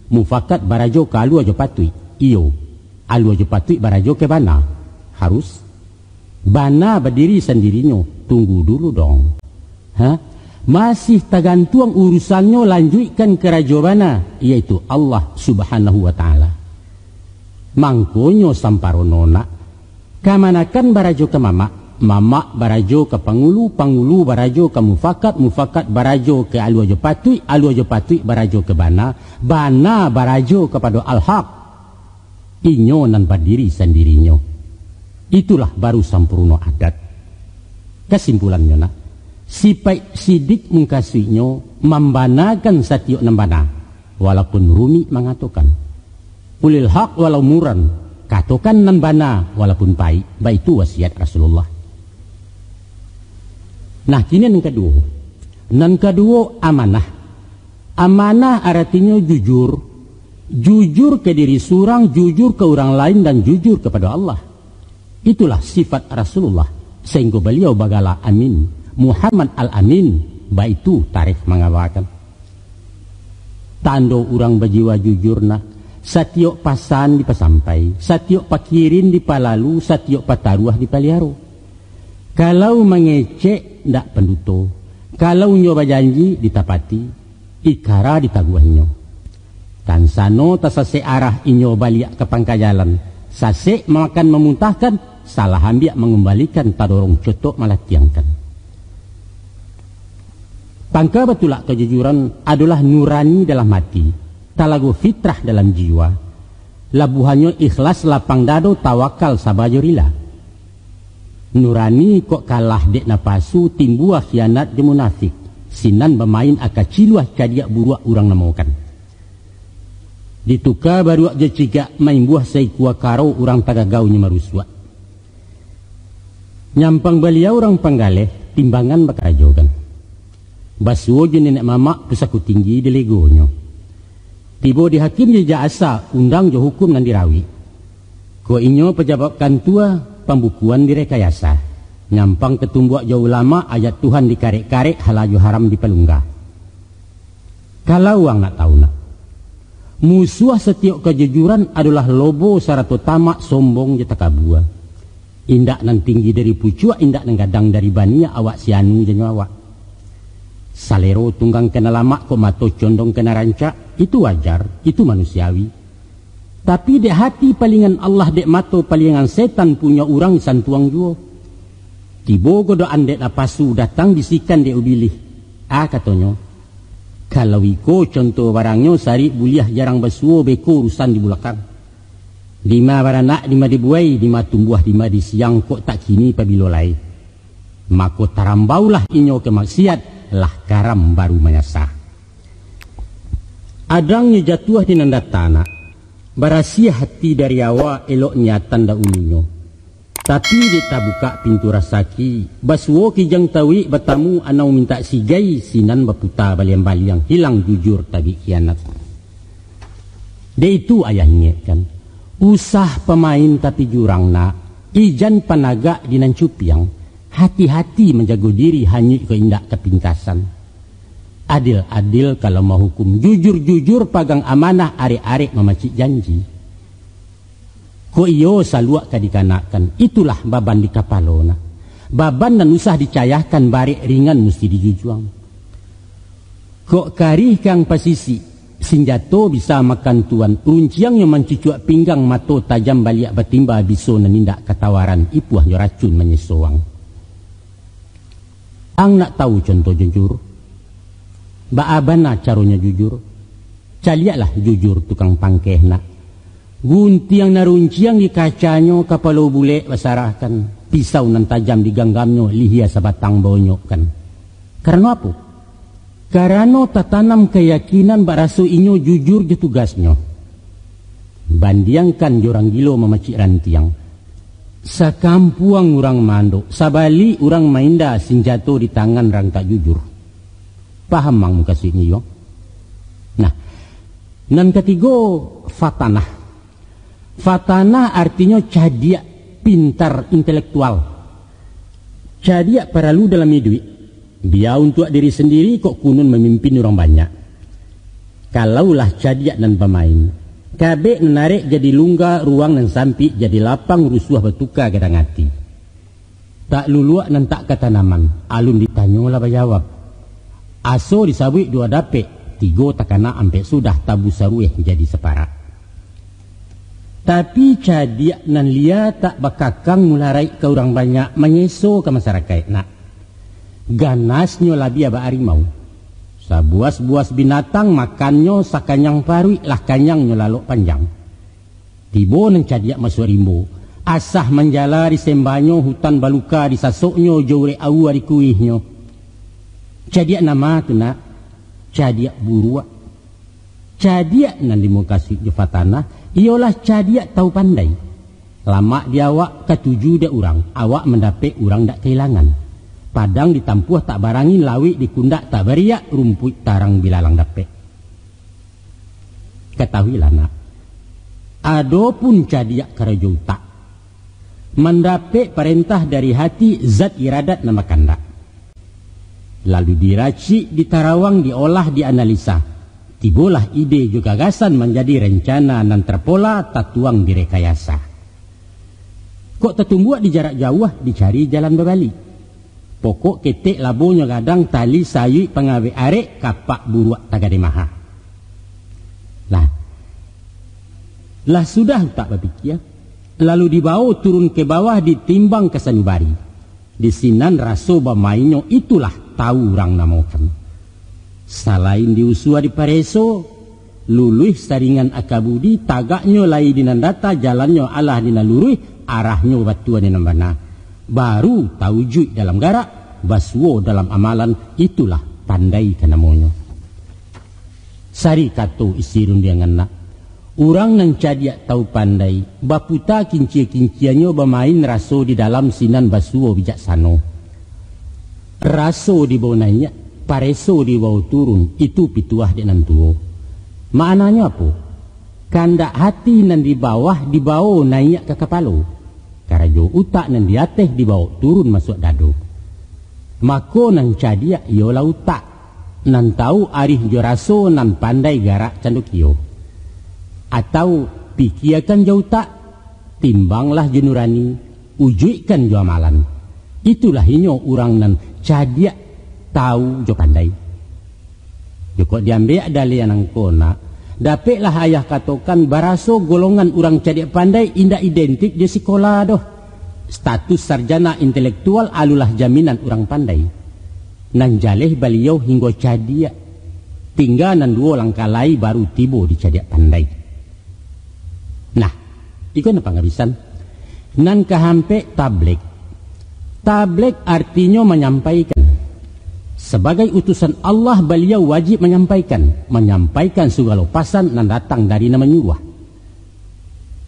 Mufakat barajo ka alua jo patuik, iyo. Alua jo patuik barajo ka bana, harus. Bana badiri sandirinyo, tunggu dulu dong. Ha? Masih tagantuang urusannyo, lanjuikkan karajo bana, yaitu Allah Subhanahu wa Ta'ala. Mangkonyo samparono nak, kamanakan barajo ka mamak, Mamak barajo ka pangulu, pangulu barajo ka mufakat, mufakat barajo ka alua jo patuik, alua jo patuik barajo ka bana, bana barajo kapado al-haq. Inyo nan badiri sandirinyo. Itulah baru sampurno adat. Kasimpulannyo nak, sipaik sidik mungkasuiknyo mambanakan satiyok nan bana, walaupun rumik mangatokan. Qulil haq walau muran, katokan nan bana walaupun paik, baitu wasiat Rasulullah. Nah, kini nan kaduo. Nan kaduo, amanah. Amanah aratinyo jujur. Jujur ka diri surang, jujur ka urang lain, dan jujur kapado Allah. Itulah sifat Rasulullah, sahinggo baliau bagala Amin, Muhammad Al-Amin, baitu tarikh mangabakan. Tando urang bajiwa jujur nak, satiyok pasan dipasampai, satiyok pakirin dipalalu, satiyok pataruah dipaliaro. Kalau mangecek, ndak panduto. Kalau inyo bajanji, ditapati. Ikara ditaguahnyo. Tansano tasasek arah inyo baliak ka pangka jalan, sasek mamakan mamuntahkan, salah ambiak mangumbalikan, tadorong cotok malatiangkan. Pangka batulak kajujuran adolah nurani dalam ati, talago fitrah dalam jiwa, labuahannyo ikhlas lapang dado tawakal saba jo rila. Nurani kok kalah dek napasu, timbua khianat jo munafik, sinan bamain aka ciluah cadiak buruak urang namokan. Dituka baruak jo cigak maimbuah saikua karo urang tagagaunyo marusuak. Nyampang baliau urang panggaleh, timbangan bakarajokan. Basuo jo nenek mamak pusako tinggi dilegonyo. Tibo di hakim dijajak asa, undang jo hukum nan dirawik. Kok inyo pajabat kantua, pambukuan direkayasa. Nyampang katumbuak jo ulama, ayat Tuhan dikarek-karek, halal jo haram dipalungga. Kalau ang nak tahu nak, musuah satiyok kajujuran adolah lobo sarato tamak, sombong jo takabua. Indak nan tinggi dari pucuak, indak nan gadang dari baniak, awak si anu janyo awak. Salero tunggang ka nan lamak, kok mato condong ka nan rancak, itu wajar, itu manusiawi. Tapi dek hati palingan Allah, dek mato palingan setan punyo urang santuang juo. Tibo godaan dek napasu, datang bisikan dek ubilih. Ah, katonyo, kalau iko conto barangnyo, sarik buliah jarang basuo, beko urusan di bulakang. Dima baranak, dima dibuai, dima tumbuah, dima disiang, kok tak kini pabilo lai. Mako tarambaulah inyo ka maksiat, lah karam baru manyasa. Adangnyo jatuah di nan data nak, barasiah hati dari awa, elok niatan dahulunyo. Tapi dek tabukak pintu rasaki, basuo kijang tauik batamu anau mintak sigai, sinan baputa baliang-baliang, hilang jujur tabik khianat. Dek itu ayah ingekkan, usah pamain tapi jurang nak, ijan panagak di nan cupiang, hati-hati manjago diri, hanyuik ko indak kapintasan. Adil-adil kalau mahukum, jujur-jujur pagang amanah, arek-arek mamacik janji. Kok iyo saluak ka dikanakkan, itulah baban di kapalo nak. Baban nan usah dicayahkan, barek ringan musti dijujuang. Kok karih kang pasisik, sinjato bisa makan tuan, runciangnyo mancucuak pinggang, mato tajam baliak batimba, biso nan indak katawaran, ipuahnyo racun manyesoang. Ang nak tahu contoh jujur? Baa bana caronyo jujur? Caliaklah jujur tukang pangkeh nak. Guntiang nan runciang di kacanyo, kapalo bulek basarahkan, pisau nan tajam diganggamnyo, lihia sabatang baonyokkan. Karano apo? Karano tatanam kayakinan baraso inyo jujur jo tugasnyo. Bandiangkan jo urang gilo mamacik rantiang. Sakampuang urang maandok, sabalik urang mainda, sinjato di tangan urang tak jujur. Paham ang mukasuiknyo iyo? Nah, nan katigo, fatanah. Fatanah artinyo cadiak, pintar, intelektual. Cadiak paralu dalam iduik. Bia untuak diri sandiri, kok kunun mamimpin urang banyak. Kalaulah cadiak nan bamain, kabek nan arek jadi lungga, ruang nan sampik jadi lapang, rusuah batuka gadang ati. Tak luluak nan tak katanaman, alun ditanyo lah bajawab. Aso disabuik duo dapek, tigo takana ampek sudah, tabu sarueh jadi saparak. Tapi cadiak nan lia tak bakakang mularaik ka urang banyak, manyeso ka masarakaik nak. Ganasnyo labiah bak arimau. Sabuas-buas binatang makannyo sakanyang paruik, lah kanyangnyo lalok panjang. Tibo nan cadiak masuak rimbo, asah manjala disembanyo, hutan baluka disasoknyo, jo urek aua dikuihnyo. Cadiak nan ma tu nak? Cadiak buruak. Cadiak nan dimukasuik jo fatanah, iyolah cadiak tau pandai. Lamak di awak katuju dek urang, awak mandapek urang dak kailangan. Padang ditampuah tak barangin, lawik dikundak tak bariak, rumpuik tarang bilalang dapek. Katahuilah nak, adopun cadiak karajo utak, mandapek parentah dari hati, zat iradat nan bakandak. Lalu diracik, ditarawang, diolah, dianalisa. Tibolah ide jo gagasan manjadi rencana nan terpola, tatuang di rekayasa. Kok tatumbuak di jarak jauah, dicari jalan babalik. Pokok ketek labonyo gadang, tali sayuik pangawek arek, kapak buruak tagade maha. Lah, lah sudah utak bapikia, lalu dibawo turun ke bawah, ditimbang ka sanubari. Di sinan raso bamainnyo, itulah tau urang namokan. Salain diusua dipareso, luluih saringan aka budi, tagaknyo lai di nan data, jalannyo alah di nan luruih, arahnyo batua di nan bana. Baru taujuik dalam garak, basuo dalam amalan, itulah pandai ka namonyo. Sari kato isi rundiangan nak, urang nan cadiak tau pandai, baputa kincia-kincianyo, bamain raso di dalam, sinan basuo bijaksano. Raso dibawo naiak, pareso dibawo turun, itu pituah dek nan tuo. Maknanyo apo? Kandak hati nan di bawah dibawo naiak ka kapalo, karajo utak nan di ateh dibawo turun masuak dado. Mako nan cadiak iyolah utak, nan tau arih jo raso, nan pandai garak cando kio. Atau pikiakan jo utak, timbanglah jo nurani, ujuikkan jo amalan. Itulah inyo urang nan cadiak, tau jo pandai. Jikok diambiak daliah nangko nak, dapeklah ayah katokan, baraso golongan urang cadiak pandai indak identik jo sikola doh. Status sarjana intelektual alulah jaminan urang pandai. Nan jaleh baliau hinggo cadiak. Tingga nan duo langkah lai baru tibo di cadiak pandai. Nah, iko nan pangabisan. Nan kahampek, tablek. Tablek artinyo manyampaikan. Sabagai utusan Allah, baliau wajib manyampaikan, manyampaikan sagalo pasan nan datang dari Nan Manyuruah.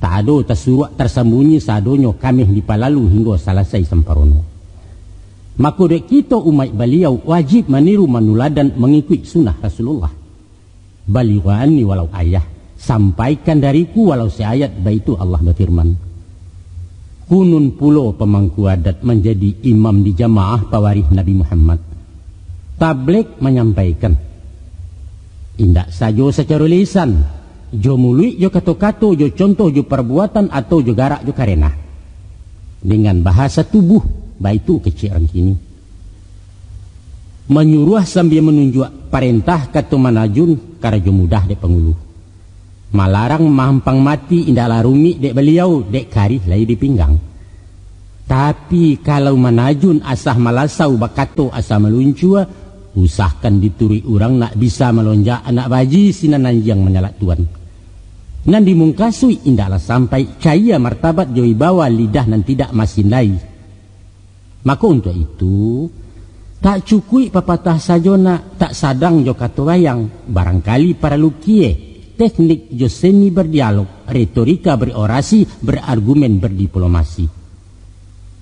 Tak ado tasuruak tarsambunyi, sadonyo kameh dipalalu hinggo salasai samparono. Mako, dek kito umaik Baliau wajib maniru manuladan mangikuik sunnah Rasulullah. Balighu anni walau ayah, sampaikan dariku walau seayat, baitu Allah bafirman. Kunun pulo pamangku adat manjadi imam di jamaah pawarih Nabi Muhammad. Tablek manyampaikan, indak sajo sacaro lisan, jo muluik, jo kato-kato, jo contoh, jo parbuatan, atau jo garak, jo karenah. Dengan bahasa tubuh, baitu kecek urang kini. Manyuruah sambia manunjuak, parentah kato manajun, karajo mudah dek pangulu. Malarang mahampang mati, indaklah rumik dek Baliau, dek karih lai di pinggang. Tapi, kalau manajun asah malasau, bakato asah maluncua, usahkan dituruik urang nak bisa malonjak anak baji sinan anjiang manyalak tuan. Nan dimungkasuik indaklah sampai, cayia martabat jo wibawa lidah nan tidak masindai. Mako untuak itu, tak cukuik papatah sajo nak, tak sadang jo kato bayang, barangkali paralu kieh, teknik jo seni berdialog, retorika berorasi, berargumen berdiplomasi.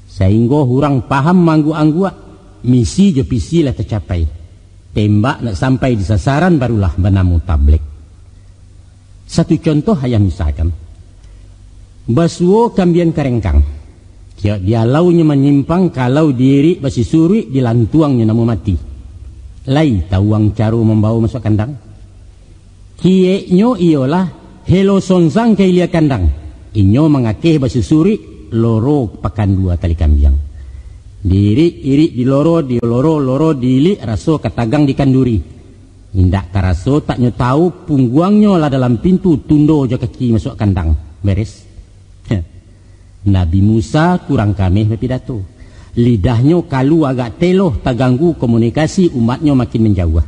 Sainggo urang paham maangguak-angguak, misi jo visi lah tacapai. Tembak nak sampai di sasaran barulah banamo tablek. Satu contoh ayah misalkan. Basuo kambiang karengkang. Kiok dialaunyo manyimpang, kalau diirik basisuruik, dilantuangnyo namo mati. Lai tawuang caro mambawo masuak kandang? Kieknyo iyolah helo songsang ka ilia kandang. Inyo mangakeh basusurik, loro pakan dua tali kambiang. Diirik-irik di loro, di loro, loro diilik, raso ka tagang di kanduri. Indak taraso tak nyo tahu, pungguangnyo lah dalam pintu, tundo jo kaki masuak kandang. Beres. Nabi Musa kurang kameh bapidato. Lidahnyo kalu agak teloh, taganggu komunikasi umatnyo makin manjauah.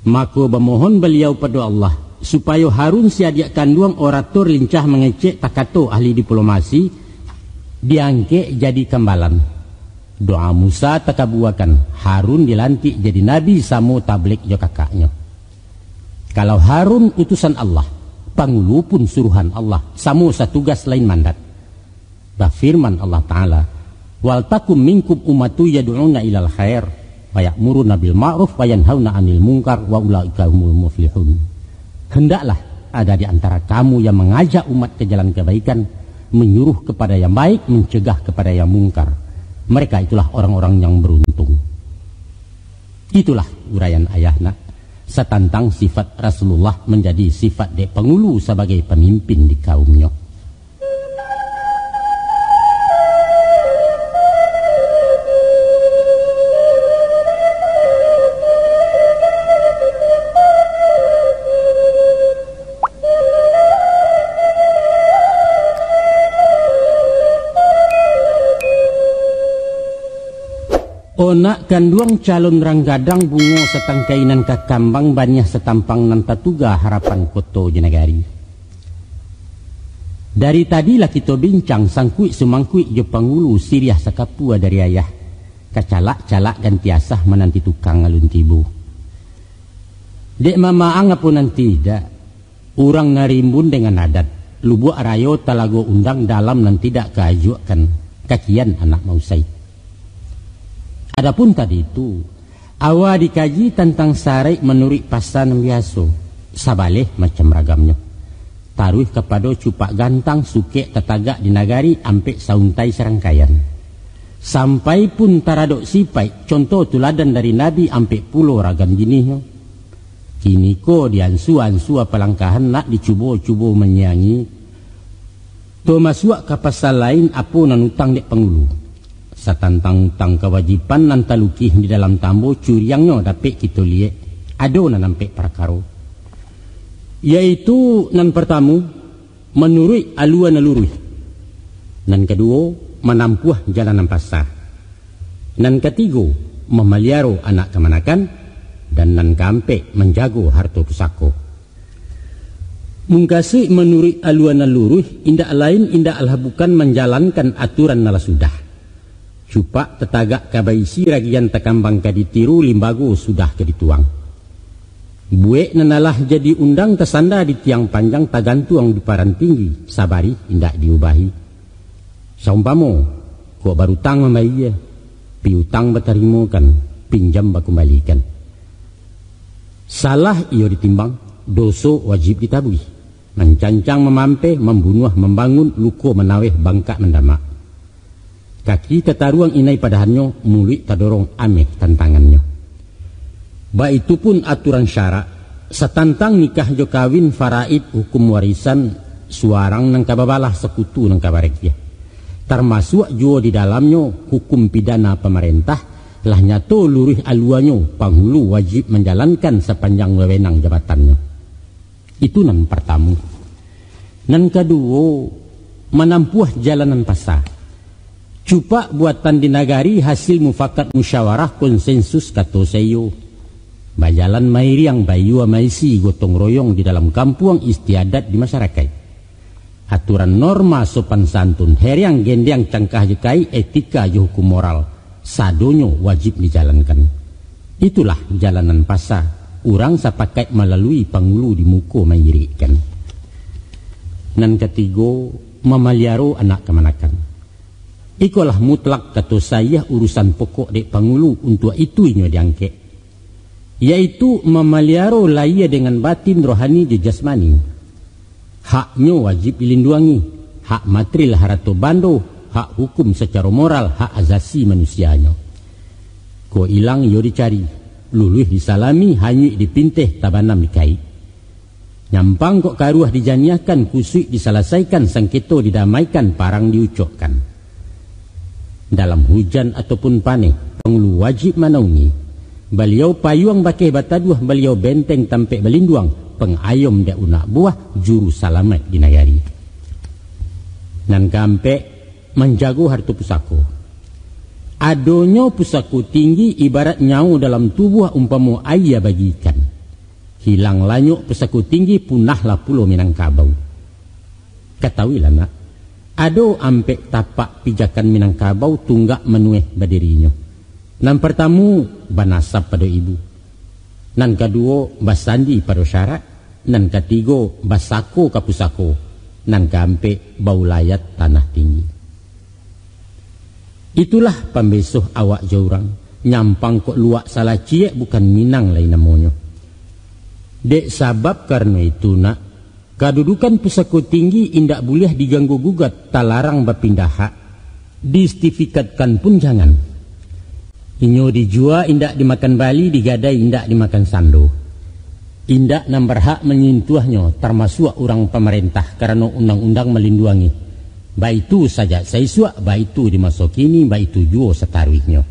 Mako, bamohon baliau pado Allah, supayo Harun si adiak kanduang orator lincah mangecek takato ahli diplomasi, diangkek jadi kambalan. Doa Musa takabuakan, Harun dilantik jadi nabi samo tablik jo kakaknyo. Kalau Harun utusan Allah, pangulu pun suruhan Allah, samo satugas lain mandat. Bafirman Allah Ta'ala, "Waltakum minkum ummatu yad'una ilal khair, wa ya'muruna bil ma'ruf, wa yanhauna 'anil munkar, wa ulaika humul muflihun." Hendaklah ada di antara kamu yang mengajak umat ke jalan kebaikan, menyuruh kepada yang baik, mencegah kepada yang mungkar. Mereka itulah orang-orang yang beruntung. Itulah uraian ayah nak, satantang sifat Rasulullah manjadi sifat dek pangulu sabagai pamimpin di kaumnyo. Onak kanduang calon rang gadang, bungo satangkai nan ka kambang, baniah satampang nan tatuga, harapan koto jo nagari. Dari tadi lah kito bincang, sangkuik sumangkuik jo pangulu, siriah sakapua dari ayah, kacalak-calak ganti asah, mananti tukang alun tibo. Dek mamaang apo nan tidak, urang nan rimbun dengan adat, lubuak rayo talago undang, dalam nan tidak kaajuakkan, kakian anak mausai. Adapun tadi tu, awa dikaji tantang saraik manuruik pasa nan biaso, sabaleh macam ragamnyo. Taruih kapado cupak gantang, sukek tatagak di nagari, ampek sauntai sarangkaian. Sampai pun taradok sipaik, contoh tuladan dari Nabi, ampek pulo ragam jinihnyo. Kiniko diansua-ansua palangkahan, nak dicubo-cubo manyiangi. Tamasuak ka pasa lain, apo nan utang dek pangulu. Satantang utang kawajiban nan talukih di dalam tambo, curiangnyo dapek kito liek, ado nan ampek parakaro. Yaitu nan partamu, manuruik alua nan luruih. Nan kaduo, manampuah jalan nan pasa. Nan katigo, mamaliaro anak kamanakan. Dan nan kaampek, manjago harto pusako. Mungkasuik manuruik alua nan luruih, indak lain, indak alah bukan, manjalankan aturan nan lah sudah. Cupak tatagak ka baisi, ragian takambang ka ditiru, limbago sudah ka dituang. Buek nan alah jadi undang, tasanda di tiang panjang, tagantuang di paran tinggi, sabarih indak diubahi. Saumpamo, kok barutang mambayia, piutang batarimokan, pinjam bakumbalikan. Salah iyo ditimbang, doso wajib ditabuih. Mancancang mamampeh, mambunuah mambangun, luko manaweh, bangkak mandamak. Kaki tataruang inai padahannyo, muluik tadorong ameh tantangannyo. Baitu pun aturan syarak, satantang nikah jo kawin, faraid, hukum warisan, suarang nan ka babalah, sakutu nan ka barekiah. Tarmasuak juo di dalamnyo hukum pidana pamarentah, lah nyato luruih aluanyo, panghulu wajib manjalankan sapanjang wewenang jabatannyo. Itu nan partamu. Nan kaduo, manampuah jalan nan pasa. Cupak buatan di nagari, hasil mufakat musyawarah konsensus kato saiyo. Bajalan mairiang, bayua maisi, gotong royong di dalam kampuang, istiadat di masarakaik. Aturan norma sopan santun, heriang gendiang cangkah jo kaik, etika jo hukum moral, sadonyo wajib dijalankan. Itulah jalan nan pasa, urang sapakaik malalui, pangulu di muko mairikkan. Nan katigo, mamaliaro anak kamanakan. Ikolah mutlak kato saiah urusan pokok dek pangulu, untuak itu inyo diangkek, yaitu mamaliaro lahia dengan batin, rohani jo jasmani. Haknyo wajib dilinduangi, hak matril harato bando, hak hukum sacaro moral, hak azasi manusianyo. Kok ilang iyo dicari, luluih disalami, hanyuik dipinteh, tabanam dikaik. Nyampang kok karuah dijaniahkan, kusuik disalasaikan, sangketo didamaikan, parang diucokkan. Dalam hujan ataupun paneh, pangulu wajib manaungi. Baliau payuang bakeh bataduah, baliau benteng tampek balinduang, pangayom dek unak buah, juru salamaik di nagari. Nan kaampek, manjago harato pusako. Adonyo pusako tinggi ibarat nyawo dalam tubuah umpamo aia bagi ikan. Hilang lanyok pusako tinggi, punahlah pulo Minangkabau. Katahuilah, nak, ado ampek tapak pijakan Minangkabau tunggak manueh badirinyo. Nan partamu, banasab pado ibu. Nan kaduo, basandi pado syarak. Nan katigo, basako ka pusako. Nan kaampek, baulayat tanah tinggi. Itulah pambesoh awak jo urang, nyampang kok luak salaciek, bukan Minang lai namonyo. Dek sabab karano itu, nak, kadudukan pusako tinggi indak buliah diganggu gugat, talarang bapindah hak, disertifikatkan pun jangan. Inyo dijua indak dimakan bali, digadai indak dimakan sando. Indak nan barhak manyentuahnyo, tarmasuak urang pamarentah, karano undang-undang malinduangi, baitu sajak saisuak, baitu di maso kini, baitu juo sataruihnyo.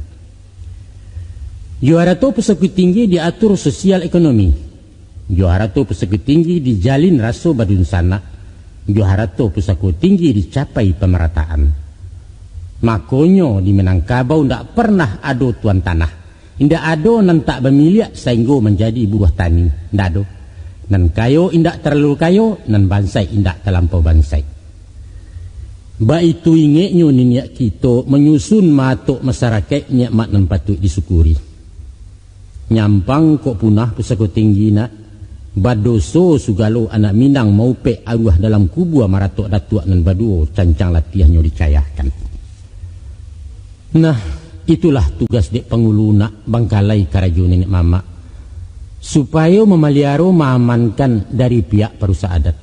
Jo harato pusako tinggi diatur sosial ekonomi. Jo harato pusako tinggi dijalin raso badunsanak. Jo harato pusako tinggi dicapai pamarataan. Makonyo, di Minangkabau ndak pernah ado tuan tanah. Indak ado nan tak bamiliak sainggo manjadi buruah tani. Ndak ado. Nan kayo indak talalu kayo, nan bansaik indak talampau bansaik. Baitu ingeknyo niniak kito manyusun maatok masarakaik nikmat nan patuik disyukuri. Nyampang kok punah pusako tinggi, nak, badoso sugalo anak Minang maupek aruah dalam kubua maratok datuak nan baduo cancang latiahnyo dicayahkan. Nah, itulah tugas dek pangulu, nak, bangkalai karajo nenek mamak, supayo mamaliaro, maamankan dari pihak parusak adat.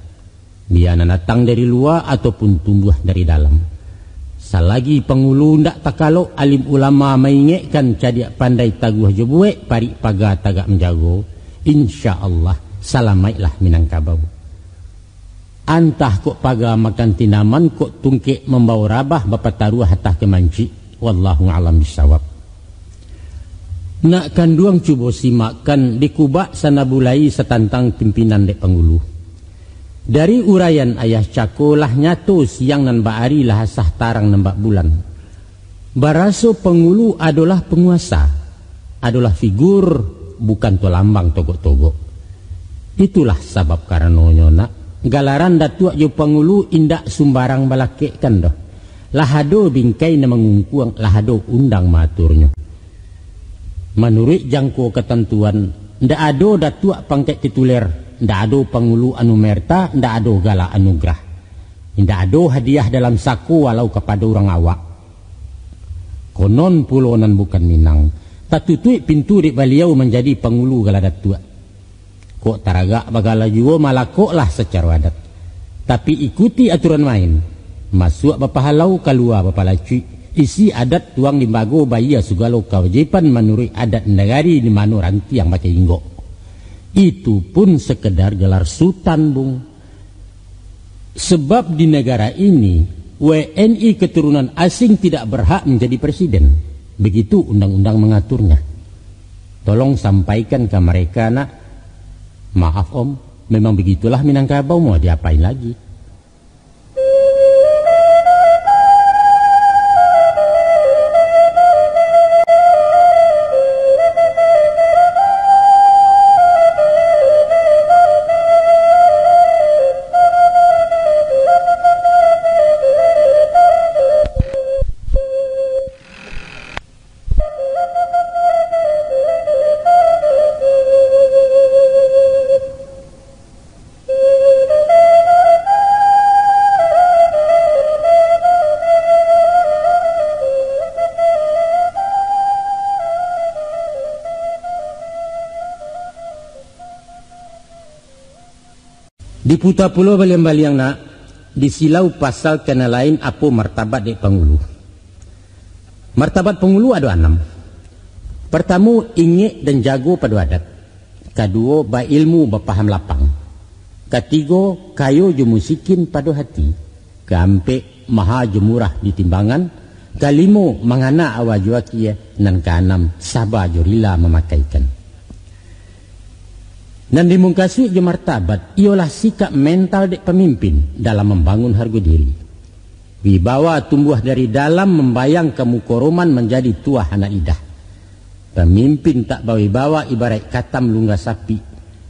Bia nan datang dari lua ataupun tumbuah dari dalam. Salagi pangulu ndak takalok, alim ulama maingekkan, cadiak pandai taguah jo buek, parik paga tagak manjago, insya Allah salamaiklah Minangkabau. Antah kok paga makan tinaman, kok tungkek mambao rabah, bapataruah atah ka mancik. Wallahu a'lam bissawab. Nak kanduang, cubo simakkan di kubak sanabulai satantang pimpinan dek pangulu. Dari uraian ayah cako lah nyato, siang nan bak ari lah asah tarang nan bak bulan. Baraso pangulu adolah panguasa, adolah figur, bukan to lambang togok-togok. Itulah sabab karanonyo, nak, galaran datuak jo pangulu indak sumbarang balakekkan doh. Lah ado bingkai nan mangungkuang, lah ado undang maaturnyo. Manuruik jangko katantuan, ndak ado datuak pangkek tituler, ndak ado pangulu anu merta, ndak ado galak anugerah. Indak ado hadiah dalam sako walau kapado urang awak. Konon pulo nan bukan Minang, tatutuik pintu dek baliau manjadi pangulu gala datuak. Kok taragak bagala juo, malakoklah sacaro adat. Tapi ikuti aturan main. Masuak bapahalau, kalua bapalacuik. Isi adat, tuang limbago, bayia sugalo kawajiban manuruik adat nagari di mano rantiang pakai inggok. Itu pun sekedar gelar sutan, Bung. Sebab di negara ini, W N I keturunan asing tidak berhak menjadi presiden. Begitu undang-undang mengaturnya. Tolong sampaikan ke mereka, nak. Maaf, Om. Memang begitulah Minangkabau, mau diapain lagi? Diputa pulo baliang-baliang, nak, disilau pasal ka nan lain, apo martabat dek pangulu. Martabat pangulu ado anam. Partamo, ingek dan jago pado adat. Kaduo, bailmu, bapaham lapang. Katigo, kayo jo musikin pado hati. Kaampek, maha jo murah di timbangan. Kalimo, mangana awa jo akie. Nan kaanam, saba jo rila mamakaikan. Nan dimukasuik jo martabat, iyolah sikap mental dek pamimpin dalam mambangun hargo diri. Wibawa tumbuah dari dalam, mambayang ka muko roman, manjadi tuah anak lidah. Pamimpin tak bawibawa, ibaraik katam lunggah sapi.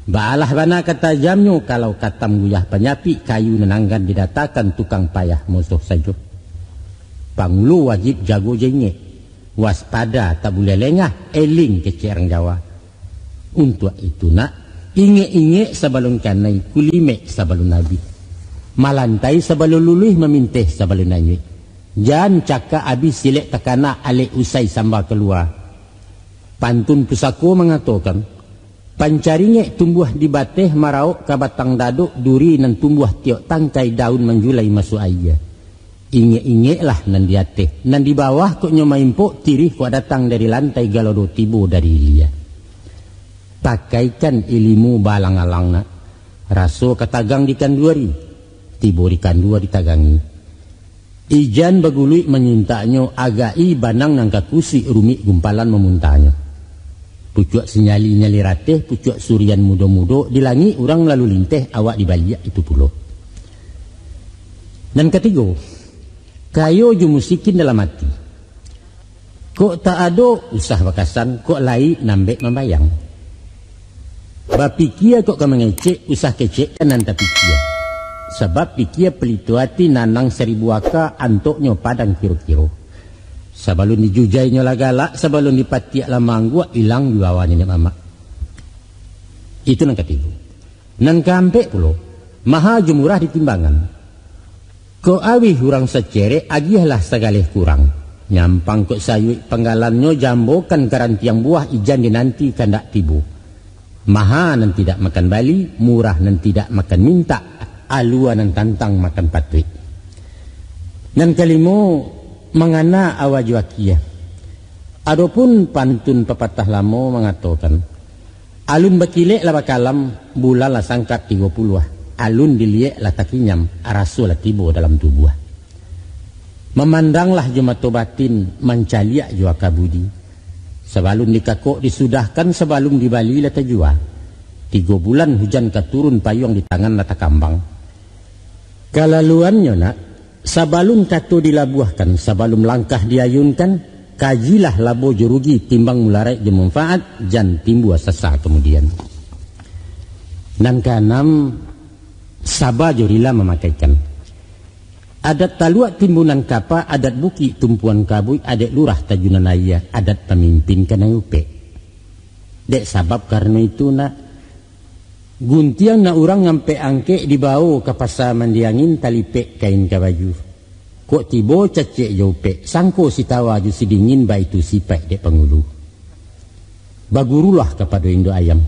Baalah bana ka tajamnyo, kalau katam guyah panyapik, kayu nan anggan didatakan, tukang payah musuh sajo. Pangulu wajib jago jo ingek, waspada tak buliah lengah, eling kecek urang Jawa. Untuak itu nak, ingek-ingek sabalun kanai, kulimek sabalun abih, malantai sabalun luluih, maminteh sabalun anyuik. Jan cakak abih silek takana, alek usai samba kalua. Pantun pusako mangatokan, pancaringek tumbuah di bateh, maraok ka batang dadok, duri nan tumbuah tiok tangkai, daun manjulai masuak aia. Ingek-ingeklah nan di ateh, nan di bawah kok nyo maimpok, tirih kok datang dari lantai, galodo tibo dari ilia. Pakaikan ilimu baalang-alang nak, raso ka tagang di kanduari, tibo di kandua ditagangi. Ijan baguluik manyintaknyo, agak-i banang nan ka kusuik, rumik gumpalan mamuntahnyo. Pucuak sinyali-nyali rateh, pucuak surian mudo-mudo, di langik urang lalu linteh, awak dibaliak itu pulo. Nan katigo, kayo jo musikin dalam ati. Kok tak ado, usah bakasan, kok lai nambek mambayang. Bapikia kok ka mangecek, usah kecekkan nan tapikia. Sabab pikia pelito ati, nanang saribu aka, antoknyo padang kiro-kiro. Sabalun dijujainyo lah galak, sabalun dipatiak lah maangguak, ilang juo awa niniak mamak. Itu nan katigo. Nan kaampek pulo, maha jo murah di timbangan. Kok auih urang sacerek, agiahlah sagaleh kurang. Nyampang kok sayuik panggalannyo, jambokan karantiang buah, ijan dinanti kandak tibo. Maha nan tidak makan bali, murah nan tidak makan mintak, alua nan tantang makan patuik. Nan kalimo, mangana awa jo akia. Adopun pantun papatah lamo mangatokan, alun bakilek lah bakalam, bulan lah sangkap tigo puluah, alun diliek lah takinyam, raso lah tibo dalam tubuah. Mamandanglah jo mato batin, mancaliak jo aka budi. Sabalun dikakok disudahkan, sabalun dibali lah tajua. Tigo bulan hujan ka turun, payuang di tangan lah takambang. Kalaluannyo nak, sabalun kato dilabuahkan, sabalun langkah diayunkan, kajilah labo jo rugi, timbang mularaik jo manfaat, jan timbua sasa kamudian. Nan kaanam, saba jo rila mamakaikan. Adat taluak timbunan kapa, adat bukik tumpuan kabuik, adat lurah tajunan aia, adat pamimpin kanai upek. Dek sabab karano itu nak, guntiang nak urang ngampek angkek, dibawo ka pasa mandi angin, talipek kain ka baju. Kok tibo cacek jo upek, sangko sitawa jo sidingin, baitu sipaik dek pangulu. Bagurulah kapado induak ayam.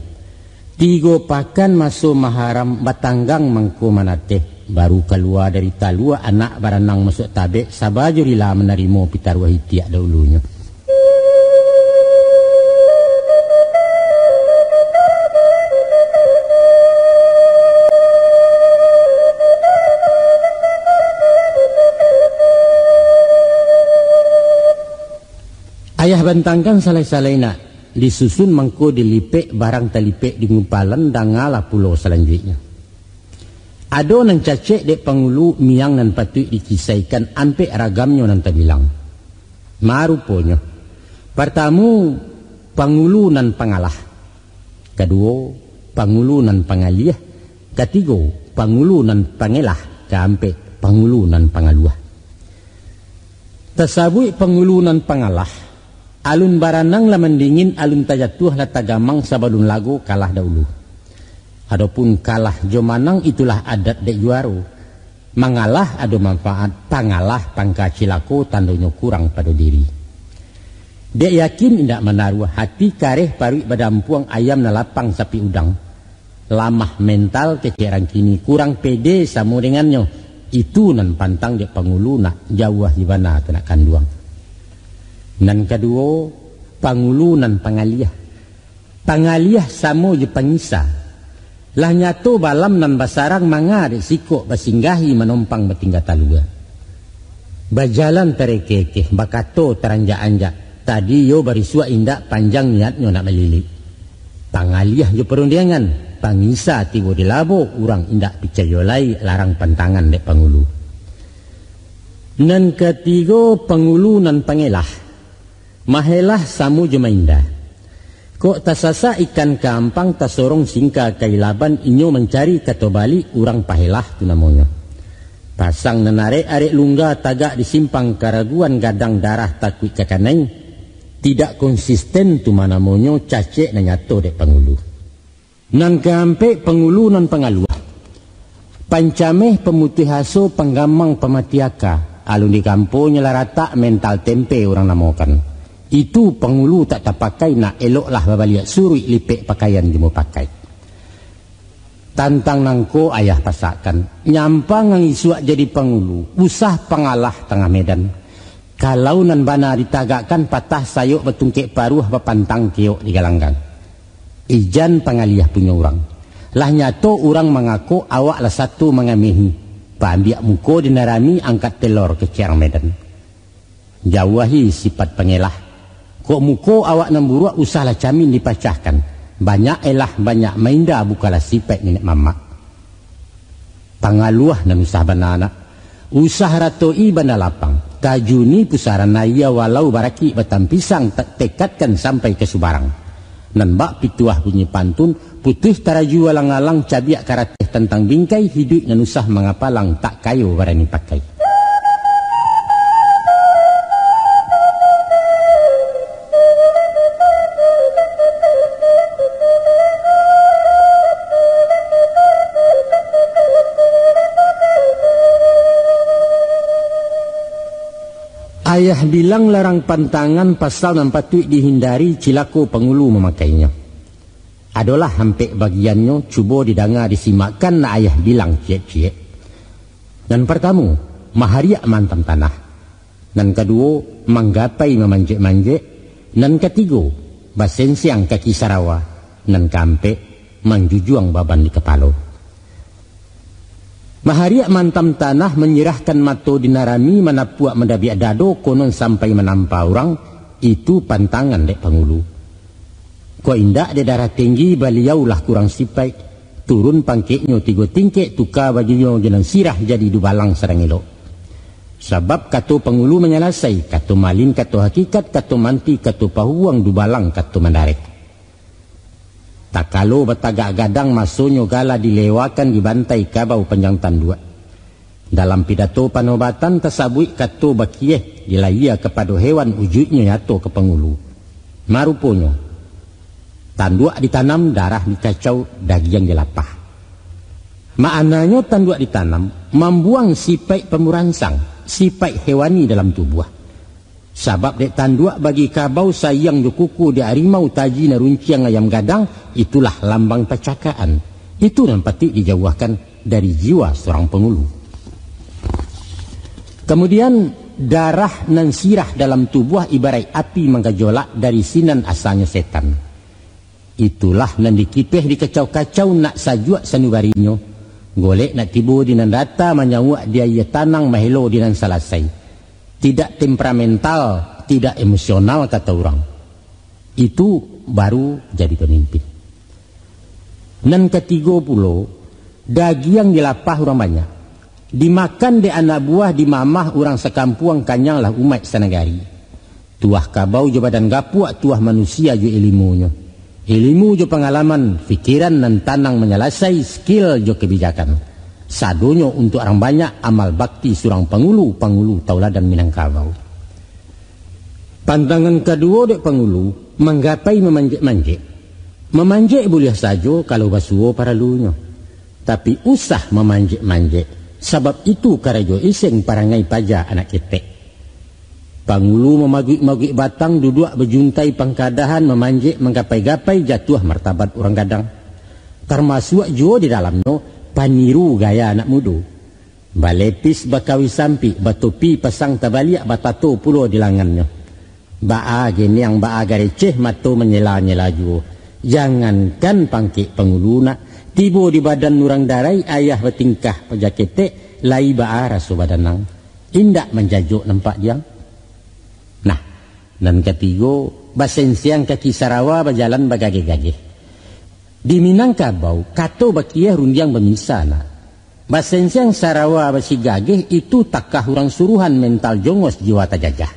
Tigo pakan maso maharam, batanggang mangko manateh, baru kalua dari talua, anak baranang masuak tabek, saba jo rila manarimo pitaruah itiak daulunyo. Ayah bantangkan salai-salai nak, disusun mangko dilipek, barang talipek di gumpalan, dangalah pulo salanjuiknyo. Ado nan cacek dek pangulu, miang nan patuik dikisaikan, ampek ragamnyo nan tabilang. Maruponyo, partamo, pangulu nan pangalah. Kaduo, pangulu nan pangaliah. Katigo, pangulu nan pangelah. Kaampek, pangulu nan pangaluah. Tasabuik pangulu nan pangalah, alun baranang lah mandingin, alun tajatuah lah tagamang, sabalun lago kalah daulu. Adopun kalah jo manang, itulah adat dek juaro. Mangalah ado manfaat, pangalah pangka cilako, tandonyo kurang pado diri. Dek yakin indak manaruah, hati kareh paruik badampuang, ayam nan lapang sapik udang. Lamah mental kecek rang kini, kurang pede samo dengannyo. Itu nan pantang dek pangulu nak, jauah di bana tu nak kanduang. Nan kaduo, pangulu nan pangaliah. Pangaliah samo jo pangisa. Lah nyato balam nan basarang, manga dek sikok basinggahi, manompang batingga talua. Bajalan tarekeh-ekeh, bakato taranjak-anjak, tadi iyo barisuak indak, panjang niatnyo nak malilik. Pangaliah jo parundiangan, pangisa tibo di labo, urang indak picayo lai, larang pantangan dek pangulu. Nan katigo, pangulu nan pangelah. Mahelah samo jo mainda. Kok tasasak ikan ka ampang, tasorong singka ka ilaban, inyo mancari kato baliak, urang pahelah tu namonyo. Pasang nan arek-arek lungga, tagak di simpang karaguan, gadang darah takuik ka kanai. Tidak konsisten tu mah namonyo, cacek nan nyato dek pangulu. Nan kaampek, pangulu nan pangaluah. Pancameh, pamutuih aso, panggamang, pamati aka. Alun dikamponyo lah ratak, mental tempe urang namokan. Itu pangulu tak tapakai, nak eloklah babaliak suruik, lipek pakaian jumbo pakai. Tantang nangko ayah pasakkan, nyampang ang isuak jadi pangulu, usah pangalah tangah medan. Kalau nan bana ditagakkan, patah sayok batungkek paruah, bapantang keok di galanggang. Ijan pangaliah punyo urang. Lah nyato urang mangako, awak lah sato mangamehi. Paambiak muko di nan rami, angkat telor kecek urang Medan. Jauahi sipat pangelah. Kok muko awak nan buruak, usahlah camin dipacahkan. Banyak elah, banyak mainda, bukanlah sipaik niniak mamak. Pangaluah nan usah bana nak. Usah rato'i banda lapang. Tajuni pusaran aia, walau barakik batang pisang, ta-, tekatkan sampai ka subarang. Nan bak pituah bunyi pantun, putuih taraju alang-alang, cabiak karateh tantang bingkai, hiduik nan usah mangapalang, tak kayo barani pakai. Ayah bilang larang pantangan, pasal nan patuik dihindari, cilako pangulu mamakainyo. Adolah ampek bagiannyo, cubo didanga disimakkan, nak ayah bilang ciek-ciek. Nan partamu, mahariak maantam tanah. Nan kaduo, manggapai mamanjek-manjek. Nan katigo, basensiang kaki sarawa. Nan kaampek, manjujuang baban di kapalo. Mahariak maantam tanah, manyirahkan mato di nan rami, manapuak madabiak dado, konon sampai manampa urang, itu pantangan dek pangulu. Kok indak dek darah tinggi, baliau lah kurang sipaik, turun pangkeknyo tigo tingkek, tuka bajunyo jo nan sirah, jadi dubalang sadang elok. Sabab kato pangulu manyalasai, kato malin kato hakikat, kato manti kato pahuang, dubalang kato mandarek. Takalo batagak gadang, masonyo gala dilewakan, dibantai kabau panjang tanduak. Dalam pidato panobatan tasabuik kato bakieh, dilayia kapado hewan, ujuiknyo nyato ka pangulu. Maruponyo, tanduak ditanam, darah dikacau, dagiang dilapah. Maknanyo tanduak ditanam, mambuang sipaik pamuransang, sipaik hewani dalam tubuah. Sabab dek tanduak bagi kabau, sayang jo kuku dek arimau, taji nan runciang ayam gadang, itulah lambang pacakaan. Itu nan patuik dijauahkan dari jiwa surang pangulu. Kamudian, darah nan sirah dalam tubuah ibaraik api manggajolak, dari sinan asalnyo setan. Itulah nan dikipeh dikacau-kacau, nak sajuak sanubarinyo. Golek nak tibo di nan data, manyauak di aia tanang, mahelo di nan salasai. Tidak temperamental, tidak emosional, kato urang. Itu baru jadi pamimpin. Nan katigo pulo, dagiang dilapah urang banyak. Dimakan dek anak buah, dimamah urang sakampuang, kanyanglah umaik sanagari. Tuah kabau jo badan gapuak, tuah manusia jo ilimunyo. Ilimu jo pangalaman, pikiran nan tanang manyalasai, skill jo kabijakan. Sadonyo untuak urang banyak, amal bakti surang pangulu, pangulu tauladan Minangkabau. Pantangan kaduo dek pangulu, manggapai mamanjek-manjek. Mamanjek buliah sajo kalau basuo paralunyo. Tapi usah mamanjek-manjek, sabab itu karajo iseng, parangai paja anak ketek. Pangulu mamaguik-maguik batang, duduak bajuntai pangkadahan, mamanjek manggapai-gapai, jatuah martabat urang gadang. Tarmasuak juo di dalamnyo paniru gaya anak mudo. Balepis, bakawi sampik, batopi pasang tabaliak, batato pulo di langannyo. Baa geniang, baa gareceh, mato manyela-nyela juo. Jangankan pangkek pangulu nak, tibo di badan urang darai, ayah batingkah paja ketek, lai baa raso badanang. Indak manjajok nampak diang. Nah, nan katigo, basensiang kaki sarawa, bajalan bagageh-gageh. Di Minangkabau, kato bakieh rundiang bamisa nak. Basensiang sarawa basigageh, itu takah urang suruhan, mental jongos jiwa tajajah.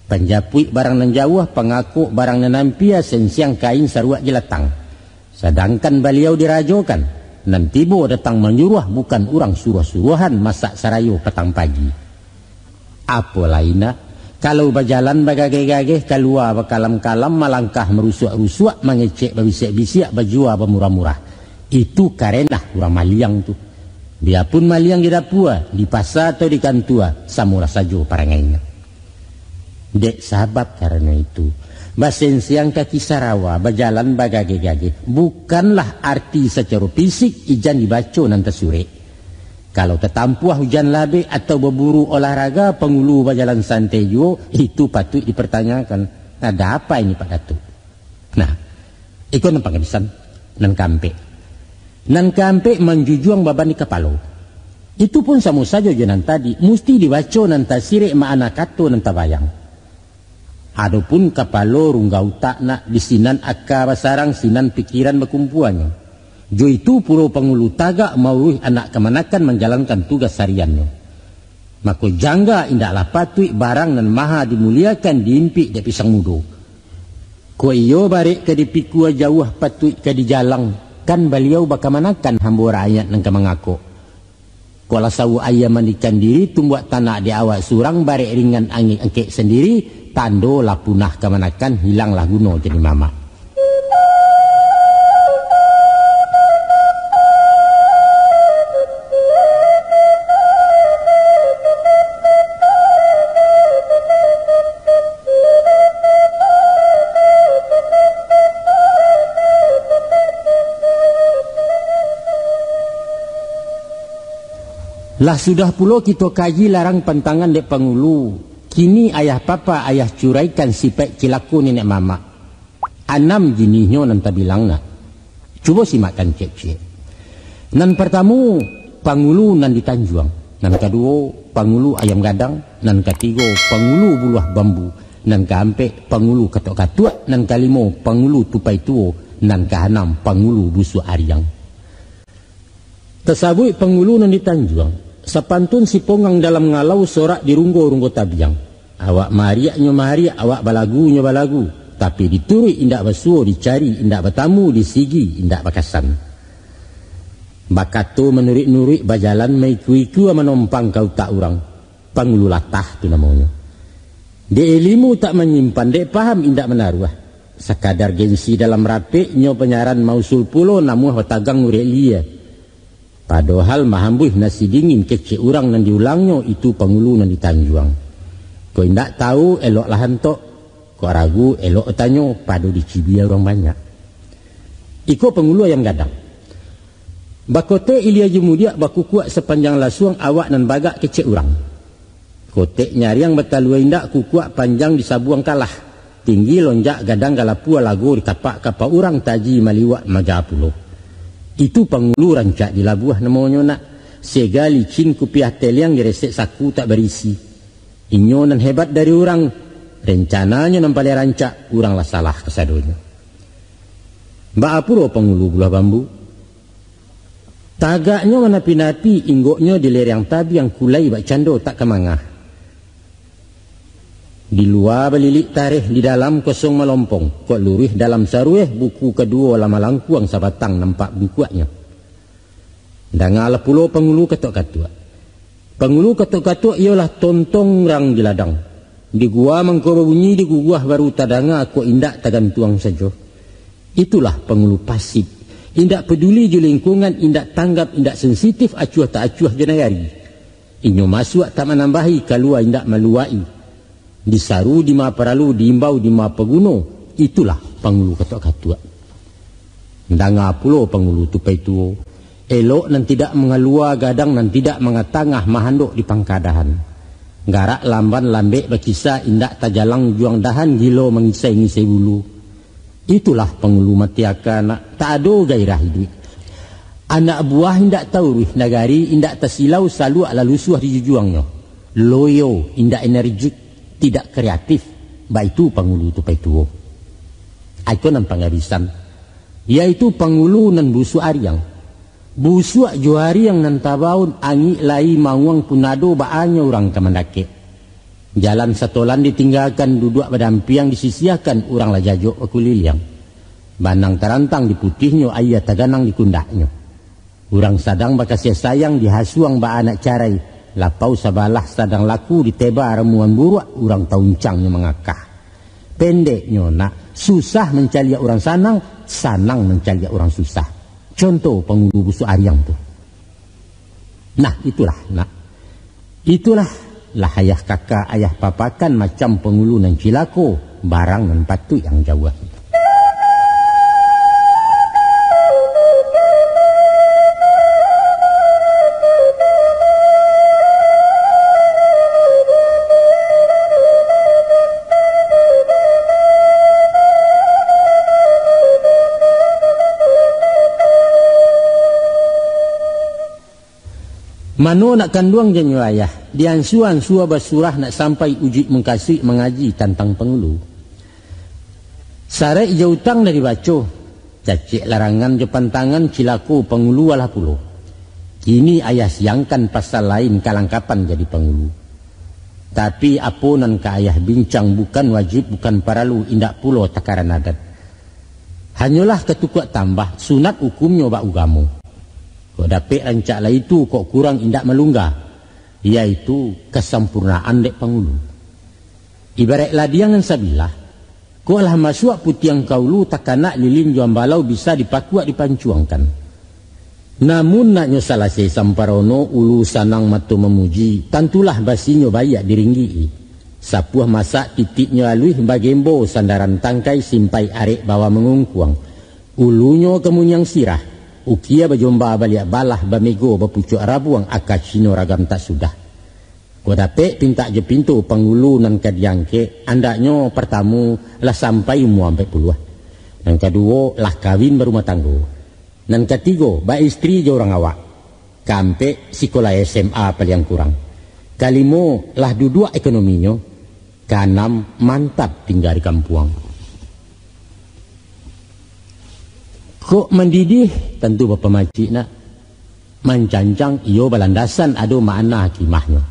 Panjapuik barang nan jauah, pangakok barang nan ampia, sensiang kain saruak jelatang. Sadangkan baliau dirajokan, nan tibo datang manyuruah, bukan urang suruah-suruahan, masak sarayo patang pagi. Apo lai nak, kalau bajalan bagageh-gageh, kalua bakalam-kalam, malangkah marusuak-rusuak, mangecek babisiak-bisiak, bajua bamurah-murah. Itu karenah urang maliang tu. Biapun maliang di dapua, di pasa atau di kantua, samolah sajo parangainyo. Dek sabab karano itu, basensiang kaki sarawa, bajalan bagageh-gageh, bukanlah arti sacaro fisik ijan dibaco nan tasurek. Kalau tatampuah ujan labek atau baburu olahraga, pangulu bajalan santai juo, itu patuik dipartanyakan, "Ada apa ini, Pak Datuak?" Nah, iko nan pangabisan, nan kaampek. Nan kaampek, manjujuang baban di kapalo. Itu pun samo sajo jo nan tadi, musti dibaco nan tasirek, maana kato nan tabayang. Adopun kapalo, rungga utak nak, di sinan aka basarang, sinan pikiran bakumpuanyo. Jo itu pulo pangulu tagak mauruih anak kamanakan, manjalankan tugas hariannyo. Mako jangga indaklah patuik barang nan maha dimuliakan diimpik dek pisang mudo. Kok iyo barek ka dipikua, jauah patuik ka dijalang, kan baliau bakamanakan, hambo rakyat nan ka mangakok. Kok lah sawuak ayam mandikan diri, tumbuak tanak di awak surang, barek ringan angek angkek sandiri, tando lah punah kamanakan, hilanglah guno jadi mamak. Lah sudah pulo kito kaji larang pantangan dek pangulu, kini ayah papa, ayah curaikan sipaik cilako niniak mamak. Anam jinihnyo nan tabilang nak. Cubo simakkan ciek-ciek. Nan partamo, pangulu nan di Tanjuang. Nan kaduo, pangulu Ayam Gadang. Nan katigo, pangulu Buluah Bambu. Nan kaampek, pangulu Katok-Katuak. Nan kalimo, pangulu Tupai Tuo. Nan kaanam, pangulu Busuak Ariang. Tasabuik pangulu nan di Tanjuang, sapantun sipongang dalam ngalau, sorak di runggo-runggo tabiang. Awak maariaknyo maariak, awak balagunyo balagu, tapi dituruik indak basuo, dicari indak batamu, disigi indak bakasan. Bakato manuruik-nuruik, bajalan maikua-ikua, manompang ka utak urang. Pangulu latah tu namonyo. Dek ilimu tak manyimpan, dek paham indak manaruah. Sakadar gengsi dalam rapek, nyo panyaran mausul pulo, namuah batagang urek lia. Padohal mahambuih nasi dingin kecek urang nan diulangnyo, itu pangulu nan di Tanjuang. Kok indak tahu, eloklah antok. Kok ragu, elok tanyo, pado dicibia urang banyak. Iko pangulu Ayam Gadang. Bakotek ilia jo mudiak, bakukuak sapanjang lasuang, awak nan bagak kecek urang. Kotek nyariang batalua indak, kukuak panjang disabuang kalah. Tinggi lonjak gadang galapua, lago dikapak-kapak urang, taji maliwak maja pulo. Itu pangulu rancak di labuah namonyo nak. Sega licin kupiah teliang, diresek saku tak barisi. Inyo nan hebat dari urang, rencananyo nan paliang rancak, urang lah salah kasadonyo. Baa pulo pangulu Buluah Bambu? Tagaknyo manapi-napi, inggoknyo di lereng tabiang, kulai bak cando tak ka mangah. Di lua balilik tareh, di dalam kosong malompong, kok luruih dalam sarueh, buku kaduo lah malangkuang, sabatang nampak bungkuaknyo. Dangalah pulo pangulu Katok-Katuak. Pangulu Katok-Katuak iyolah tontong rang di ladang. Di gua mangko babunyi, di guguah baru tadanga, kok indak tagantuang sajo. Itulah pangulu pasif. Indak paduli jo lingkungan, indak tanggap, indak sensitif, acuah tak acuah jo nagari. Inyo masuak tak manambahi, kalua indak maluak-i. Disaru dima paralu, diimbau dima paguno, itulah pangulu Katok-Katuak. Danga pulo pangulu Tupai Tuo. Elok nan tidak mangalua, gadang nan tidak mangatangah, mahandok di pangkadahan. Garak lamban lambek bakisa, indak tajalang ujuang dahan, gilo mangisai-ngisai bulu. Itulah pangulu mati aka nak, tak ado gairah iduik. Anak buah indak tauruih, nagari indak tasilau, saluak lah lusuah dijujuangnyo. Loyo indak energik, tidak kreatif, baitu pangulu Tupai Tuo. Iko nan pangabisan, yaitu pangulu nan busuak ariang. Busuak jo ariang nan tabaun, angik lai mauang pun ado, baanyo urang ka mandakek. Jalan satolan ditinggakan, duduak badampiang disisiahkan, urang lah jajok bakuliliang. Banang tarantang di putihnyo, aia taganang di kundaknyo. Urang sadang bakasiah sayang, dihasuang baanak carai, lapau sabalah sadang laku, diteba ramuan buruak, urang tauncangnyo mangakah. Pendeknyo nak, susah mancaliak urang sanang, sanang mancaliak urang susah. Contoh pangulu busuak ariang tu. Nah, itulah, nak. Itulah, lah ayah kaka, ayah papakan, macam pangulu nan cilako, barang nan patuik ang jauahi. Mano nak kanduang janyo ayah, diansua-ansua basurah nak sampai ujuik mungkasuik mangaji tantang pangulu. Saraik jo utang lah dibaco, cacek larangan jo pantangan, cilako pangulu alah pulo. Kini ayah siangkan pasal lain, kalangkapan jadi pangulu. Tapi apo nan ka ayah bincang bukan wajib, bukan paralu, indak pulo takaran adat. Hanyolah katukuak tambah, sunat ukumnyo bak ugamo. Kok dapek rancak lah itu, kok kurang indak malungga, yaitu kasampurnaan dek pangulu. Ibaraik ladiang nan sabilah, kok lah masuak putiang ka ulu, takanak lilin jo ambalau bisa dipakuak dipancuangkan. Namun naknyo salasai samparono, ulu sanang mato mamuji, tantulah basinyo baiak diringgik-i. Sapuah masak titiknyo aluih, bagembo sandaran tangkai, simpai arek bawa mangungkuang. Ulunyo kamuniang sirah, ukia bajomba baliak balah, bamego bapucuak rabuang, aka Cino ragam tak sudah. Kok dapek pintak jo pinto pangulu nan ka diangkek, andaknyo partamo lah sampai umua ampek puluah. Nan kaduo lah kawin barumah tanggo. Nan katigo, baistri jo urang awak. Kaampek, sikolah S M A paliang kurang. Kalimo, lah duduak ekonominyo. Kaanam, mantap tingga di kampuang. Kok mandidiah, tantu bapamacik nak. Mancancang iyo balandasan ado makna hakimahnyo.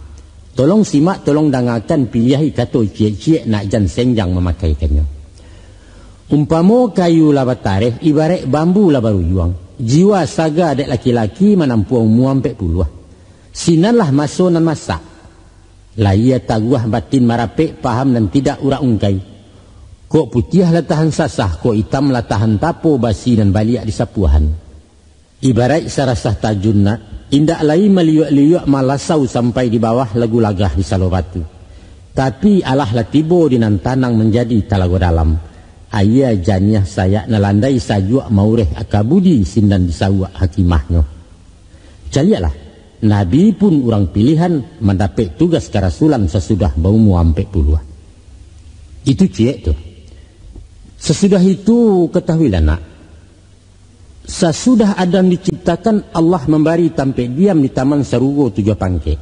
Tolong simak, tolong dangakan, piliahi kato ciek-ciek, nak jan senjang mamakaikannyo. Umpamo kayu lah batareh, ibaraik bambu lah barujuang, jiwa saga dek laki-laki manampuah umua ampek puluah. Sinan lah maso nan masak. Lahia taguah, batin marapek, paham nan tidak urak ungkai. Kok putiah lah tahan sasah, kok itam lah tahan tapo, basi nan baliak di sapuahan. Ibaraik sarasah tajun nak, indak lai maliuak-liuak malasau sampai di bawah lagu lagah di Salo Batu. Tapi alah lah tibo di nan tanang manjadi talago dalam. Aia janiah sayak nan landai sajuak maureh aka budi sinan disauak hakimahnyo. Caliaklah, Nabi pun urang pilihan mandapek tugas karasulan sasudah baumua ampek puluah. Itu ciek tu. Sasudah itu, katahuilah nak, Sasudah Adam diciptakan, Allah mambari tampek diam di taman sarugo tujuah pangkek.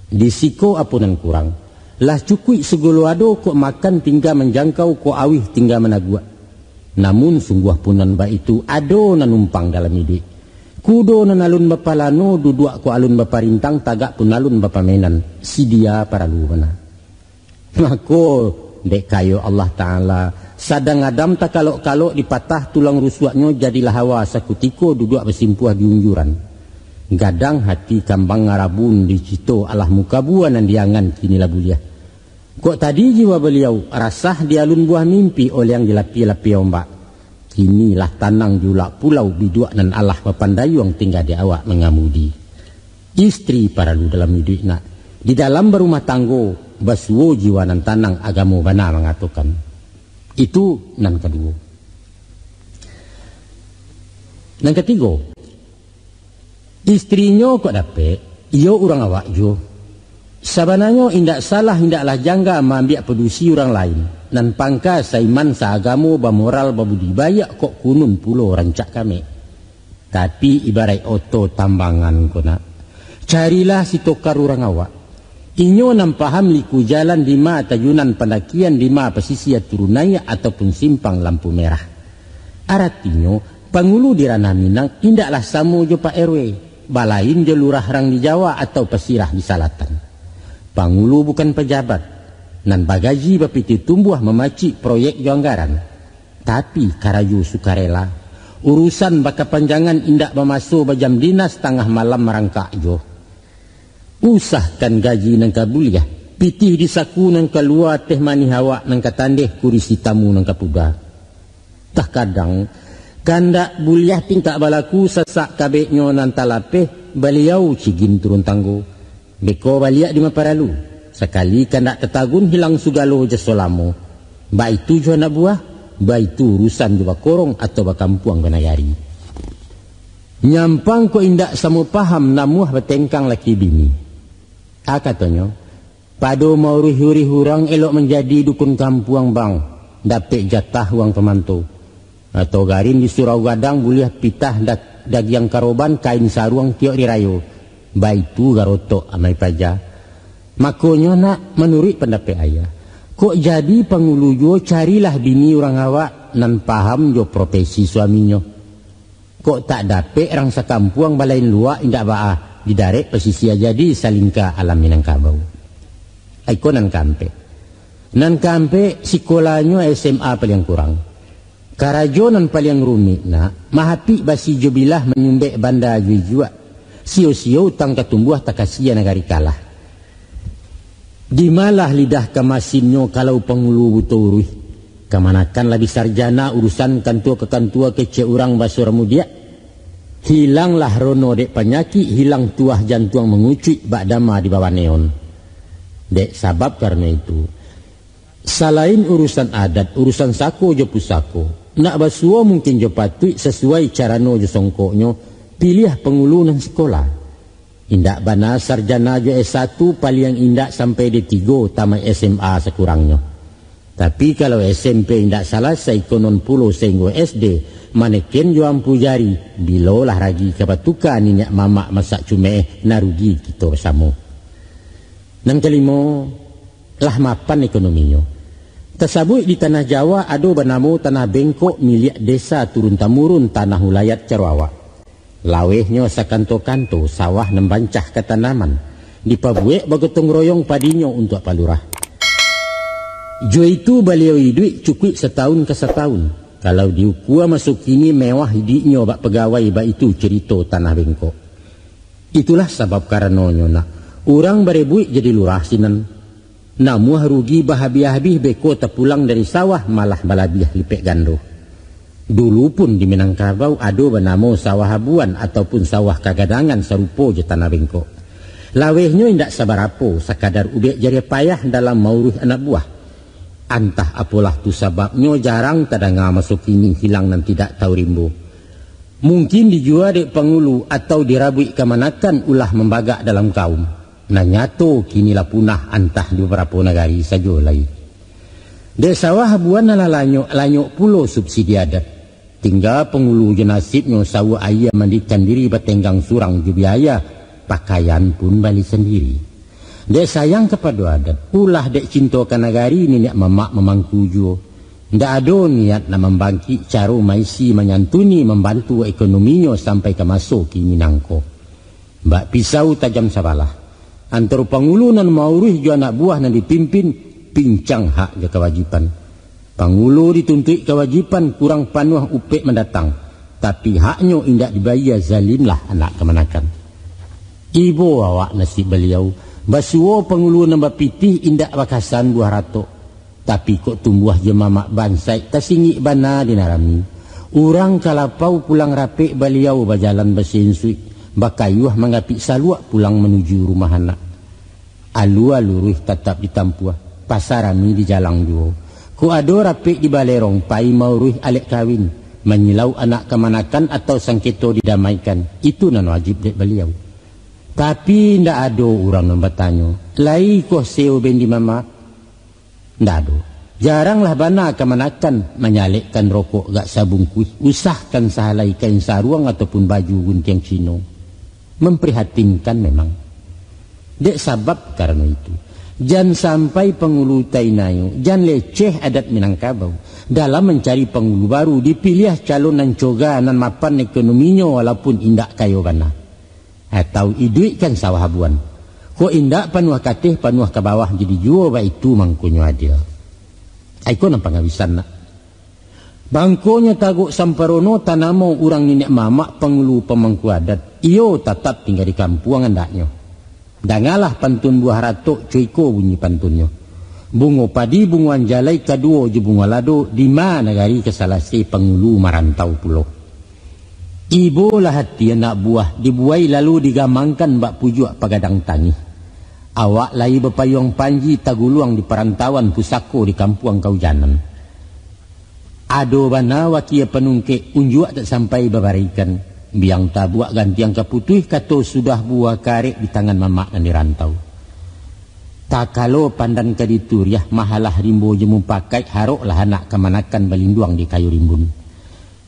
Di siko apo nan kurang? Lah cukuik sagalo ado, kok makan tingga manjangkau, kok auih tingga managuak. Namun sungguah pun nan baitu, ado nan numpang dalam iduik. Kudo nan alun bapalano, duduak kok alun baparintang, tagak pun alun bapamainan. Sidia paralu bana. Mako, dek kayo Allah Ta'ala, sadang Adam takalok-kalok dipatah tulang rusuaknyo, jadilah Hawa sakutiko duduak basimpuah di unjuran. Gadang hati kambang ngarabun dicito, alah muka buah nan diangan kini lah buliah. Kok tadi jiwa baliau rasah di alun buah mimpi, oleang dilapia-lapia ombak. Kini lah tanang diulak pulau, biduak nan alah bapandayuang tingga di awak mangamudi. Istri paralu dalam iduik nak. Di dalam barumah tanggo, basuo jiwa nan tanang, agamo bana mangatokan. Itu nan kaduo. Nan katigo, istrinyo kok dapek, iyo urang awak juo. Sabananyo indak salah, indaklah jangga maambiak padusi urang lain, nan pangka saiman saagamo, bamoral, babudi baiak, kok kunun pulo rancak kamek. Tapi ibaraik oto tambangan ko nak, carilah sitokar urang awak. Inyo nan paham liku jalan, dima tajunan pandakian, dima pasisia turun naiak, ataupun simpang lampu merah. Aratinyo, Pangulu di Ranah Minang indaklah samo jo Pak R W, balain jo lurah rang di Jawa atau pasirah di Salatan. Pangulu bukan pajabat, nan bagaji bapitih tumbuah mamacik proyek jo anggaran. Tapi karajo sukarela, urusan bakapanjangan indak bamaso bajam dinas tangah malam marangkak jo. Usahkan gaji nan ka buliah, pitih di saku nan kalua, teh manih awak nan ka tandeh, kurisi tamu nan ka puda. Takadang, kandak buliah tingkak balaku, sasak kabeknyo nan talapeh, baliau cigin turun tanggo. Beko baliak di maparalu, sakali kandak tatagun hilang sugalo jaso lamo. Baitu jo anak buah, baitu urusan jo bakorong atau bakampuang banagari. Nyampang kok indak samo paham, namuah batengkang laki bini. A katonyo, pado mauruih-uruih urang elok manjadi dukun kampuang bang, dapek jatah uang pamanto. Atau garin di surau gadang buliah pitah da-, dagiang karoban kain saruang tiok di rayo. Baitu garotok amai paja. Makonyo nak, manuruik pandapek ayah, kok jadi pangulu juo carilah bini urang awak nan paham jo profesi suaminyo. Kok tak dapek rang sakampuang balain luak indak baa, didarek pasisia jadi salingka alam Minangkabau. Iko nan kaampek. Nan kaampek, sikolahnyo S M A paliang kurang. Karajo nan paliang rumik nak, mahapik basi jo bilah, manyumbek banda jo ijuak. Sio-sio utang ka tumbuah, takasia nagari kalah. Dimalah lidah ka masinnyo kalau pangulu buto uruih. Kamanakan labiah sarjana, urusan kantua ka kantua, kecek urang baso ramudiak. Hilanglah rono dek panyakik, hilang tuah jantuang mangucuik bak dama di bawah neon. Dek sabab karano itu, salain urusan adat, urusan sako jo pusako, nak basuo mungkin jo patuik sasuai carano jo songkoknyo, piliah pangulu nan sikola. Indak bana sarjana jo S satu, paliang indak sampai D tigo, tamaik S M A sakurangnyo. Tapi kalau S M P indak salasai, konon pulo sainggo S D, maneken jo ampu jari, bilolah ragi ka batuka niniak mamak masak cumeh, nan rugi kito basamo. Nan kalimo, lah mapan ekonominyo. Tasabuik di Tanah Jawa ado banamo Tanah Bengkok, miliak desa turun tamurun, tanah ulayat Caruawak. Lawehnyo sakanto-kanto sawah nan bancah katanaman, dipabuek bagotong royong padinyo untuak palurah. Jo itu baliau iduik cukuik satahun ka satahun. Kalau diukua maso kini, mewah iduiknyo bak pagawai, baitu carito Tanah Bengkok. Itulah sabab karanonyo nak, urang barebuik jadi lurah sinan. Namuah rugi bahabiah-habiah, beko tapulang dari sawah malah balabiah lipek gando. Dulu pun di Minangkabau ado banamo sawah abuan ataupun sawah kagadangan sarupo jo Tanah Bengkok. Lawehnyo indak sabarapo, sakadar ubek jariah payah dalam mauruih anak buah. Antah apolah tu sababnyo, jarang tadanga maso kini hilang nan tidak tahu rimbo. Mungkin dijua dek pangulu atau dirabuik kamanakan ulah mambagak dalam kaum. Nan nyato kini lah punah antah di babarapo nagari sajo lai. Dek sawah abuan nan lah lanyok, lanyok pulo subsidi adat. Tingga pangulu jo nasibnyo, sawuak aia mandikan diri, batenggang surang jo biaya, pakaian pun bali sandiri. Dek sayang kapado adat, ulah dek cinto ka nagari, niniak mamak mamangku juo. Ndak ado niat nak mambangkik, caro maisi, manyantuni, mambantu ekonominyo sampai ka maso kini nangko. Bak pisau tajam sabalah, antaro pangulu nan mauruih jo anak buah nan dipimpin, pincang hak jo kawajiban. Pangulu dituntuik kawajiban kurang panuah upek mandatang, tapi haknyo indak dibayia, zalimlah anak kamanakan. Ibo awak nasib baliau, basuo pangulu nan bapitih, indak bakasan buah ratok. Tapi kok tumbuah jo mamak bansaik, tasingik bana di nan rami. Urang ka lapau pulang rapek, baliau bajalan basensuik, bakayuah manggapik saluak pulang manuju rumah anak. Alua luruih tatap ditampuah, pasa rami dijalang juo. Kok ado rapek di balerong, pai mauruih alek kawin, manyilau anak kamanakan atau sangketo didamaikan, itu nan wajib dek baliau. Tapi ndak ado urang nan batanyo, "Lai koh seo ben di mamak?" Ndak ado. Jaranglah bana kamanakan manyalekkan rokok gak sabungkuih, usahkan sahalai kain saruang ataupun baju guntiang Cino. Memprihatinkan memang. Dek sabab karano itu, Jan sampai pangulu tainayo, jan leceh adat Minangkabau. Dalam mancari pangulu baru, dipiliah calon nan coga, nan mapan ekonominyo, walaupun indak kayo bana. Atau iduikkan sawah abuan. Kok indak panuah kateh, panuah ka bawah jadi juo, baitu mangkonyo adil. Aiko nan pangabisan nak. Bangkonyo tagok samparono, tanamo urang niniak mamak pangulu pamangku adat. Iyo tatap tingga di kampuang andaknyo. Dangalah pantun buah ratok, co iko bunyi pantunnyo. Bungo padi, bungo anjalai, kaduo jo bungo lado, dima nagari ka salase pangulu marantau pulo. Ibolah ati anak buah, dibuai lalu digamangkan bak pujuak pagadang tangih. Awak lai bapayuang panji taguluang di parantauan pusako di kampuang kaujanan. Ado bana wakia panungkek, unjuak tak sampai babaraikan. Biang tabuak gantiang ka putuih, kato sudah buah karek di tangan mamak nan di rantau. Takalo pandan ka dituriah, mahalah rimbo jo mupakaik, haroklah anak kamanakan balinduang di kayu rimbun.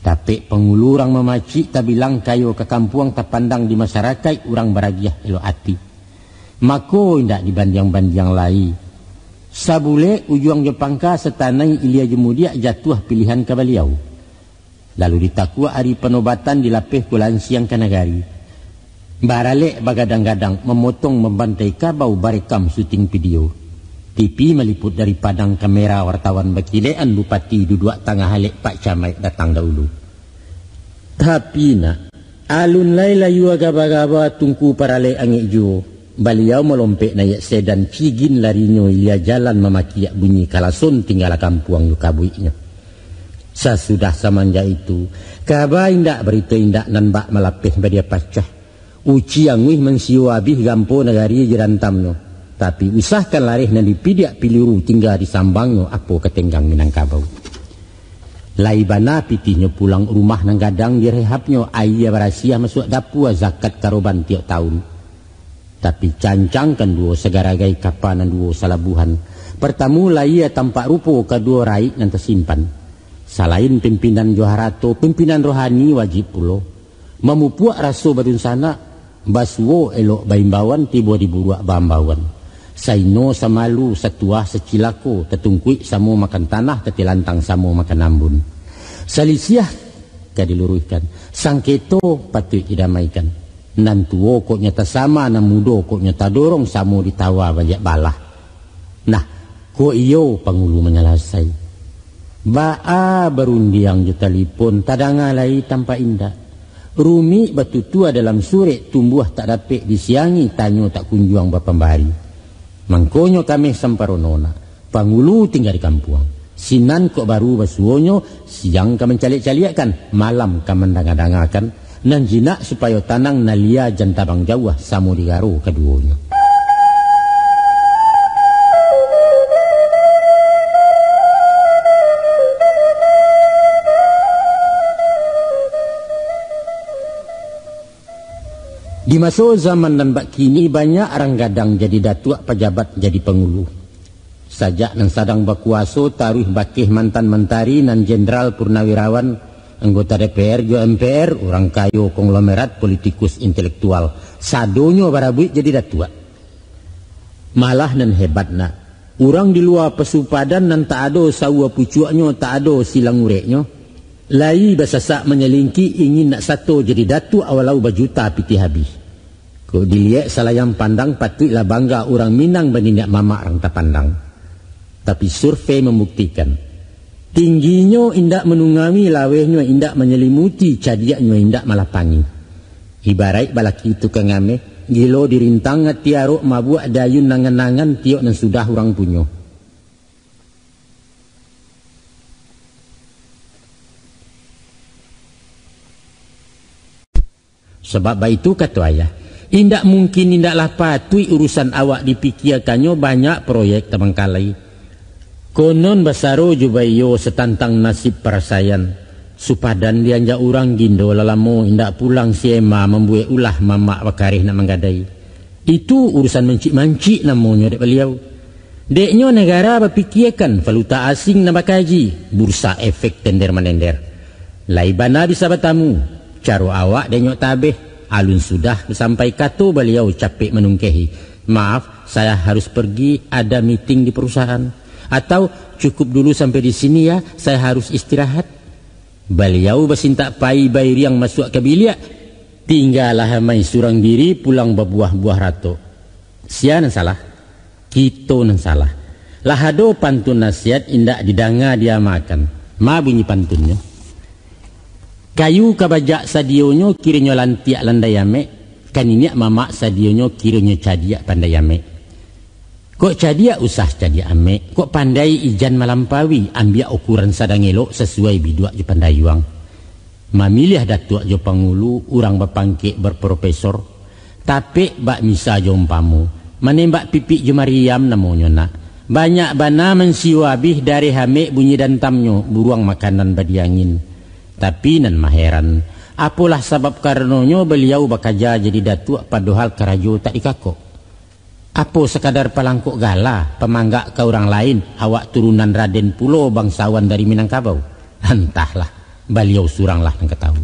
Dapek pangulu urang mamacik, tabilang kayo ka kampuang, tapandang di masarakaik urang baragiah elok ati. Mako indak dibandiang-bandiang lai. Sabulek ujuang jo pangka, satanai ilia jo mudiak, jatuah pilihan ka baliau. Lalu ditakuak ari panobatan, dilapeh ko lansiang ka nagari. Baralek bagadang-gadang, mamotong mambantai kabau, barekam syuting video. T V maliput dari Padang, kamera wartawan bakilekan, bupati duduak tangah alek, pak camaik datang dahulu. Tapi nak, alun lai layua gaba-gaba, tungku paralek angek juo. Baliau malompek naiak sedan, cigin larinyo ilia jalan, mamakiak bunyi kalason, tinggalah kampuang jo kabuiknyo. Sasudah samanjak itu, kaba indak barito indak, nan bak malapeh badia pacah. Uci anguih mansio abih, gampo nagari jo rantamnyo. Tapi usahkan lareh nan dipidiak piluru, tingga disambangnyo apo ka tenggang Minangkabau. Lai bana pitihnyo pulang, rumah nan gadang direhabnyo, aia barasiah masuak dapua, zakat karoban tiok taun. Tapi cancangkan duo sagaragai, kapa nan duo salabuhan. Partamo layia tampak rupo, kaduo raik nan tasimpan. Salain pimpinan jo harato, pimpinan rohani wajib pulo. Mamupuak raso badunsanak, basuo elok baimbauan, tibo di buruak baambauan. Saino samalu, satuah sacilako, tatungkuik samo makan tanah, tatilantang samo makan ambun. Salisiah ka diluruihkan, sangketo patuik didamaikan. Nan tuo kok nyo tasama, nan mudo kok nyo tadorong, samo ditawa baliak balah. Nah, kok iyo pangulu manyalasai. Baa barundiang jo talipon, tadanga lai tampak indak. Rumik batutua dalam surek, tumbuah tak dapek disiangi, tanyo tak kunjuang bapambari. Mangkonyo kameh samparono nak, pangulu tingga di kampuang. Sinan kok baru basuonyo, siang ka mancaliak-caliakkan, malam ka mandanga-dangakan, nan jinak supayo tanang, nan lia jan tabang jauah, samo digaro kaduonyo. Di maso zaman nan bak kini, banyak rang gadang jadi datuak, pajabat jadi pangulu. Sajak nan sadang bakuaso, taruih bakeh mantan mantari, nan jenderal purnawirawan, anggota D P R jo M P R, urang kayo konglomerat, politikus intelektual, sadonyo barabuik jadi datuak. Malah nan hebat nak, urang di lua pasupadan nan tak ado saua pucuaknyo, tak ado silang ureknyo, lai basasak manyalingki, ingin nak sato jadi datuak walau bajuta pitih abih. Kok diliek salayang pandang, patuiklah bangga urang Minang baniniak mamak rang tapandang. Tapi survei mambuktikan, tingginyo indak manungawi, lawehnyo indak manyalimuti, cadiaknyo indak malapangi. Ibaraik balaki tukang ameh, gilo dirintang ati arok, mabuak dayun nangan-nangan tiok nan sudah urang punyo. Sabab baitu kato ayah, indak mungkin, indaklah patuik urusan awak dipikiakannyo, banyak proyek tabangkalai. Konon basaro jo baiyo satantang nasib parasaian. Supadan dianjak urang, gindo lah lamo indak pulang, si Ema mambuek ulah, mamak bakareh nak manggadai. Itu urusan mancik-mancik namonyo dek baliau. Deknyo nagara bapikiakan valuta asing nan bakaji, bursa efek tender-manender. Lai bana bisa batamu, caro awak deknyo tabeh, alun sudah basampai kato baliau capek manungkehi. Maaf, Saya harus pergi, ada meeting di perusahaan. Atau, cukup dulu sampai di sini ya, saya harus istirahat. Baliau basintak pai bairiang masuak ka biliak. Tinggalah amai surang diri pulang babuah-buah ratok. Sia nan salah? Kito nan salah. Lah ado pantun nasihat indak didanga diamakan. Ma bunyi pantunnyo. Kayu ka bajak sadionyo kironyo lantiak landai amek, ka niniak mamak sadionyo kironyo cadiak pandai amek. Kok cadiak usah cadiak amek, kok pandai ijan malampaui, ambiak ukuran sadang elok sasuai biduak jo pandayuang. Mamiliah datuak jo pangulu, urang bapangkek berprofesor, tapek bak misa jo umpamo, manembak pipik jo mariam namonyo nak. Banyak bana mansiwa abih dareh amek bunyi dantamnyo, buruang makanan badiangin. Tapi nan maheran, apolah sabab karanonyo baliau bakaja jadi datuak padohal karajo tak dikakok? Apo sakadar palangkok gala, pamanggak ka urang lain, awak turunan Raden pulo bangsawan dari Minangkabau? Antahlah, baliau suranglah nan ka tahu.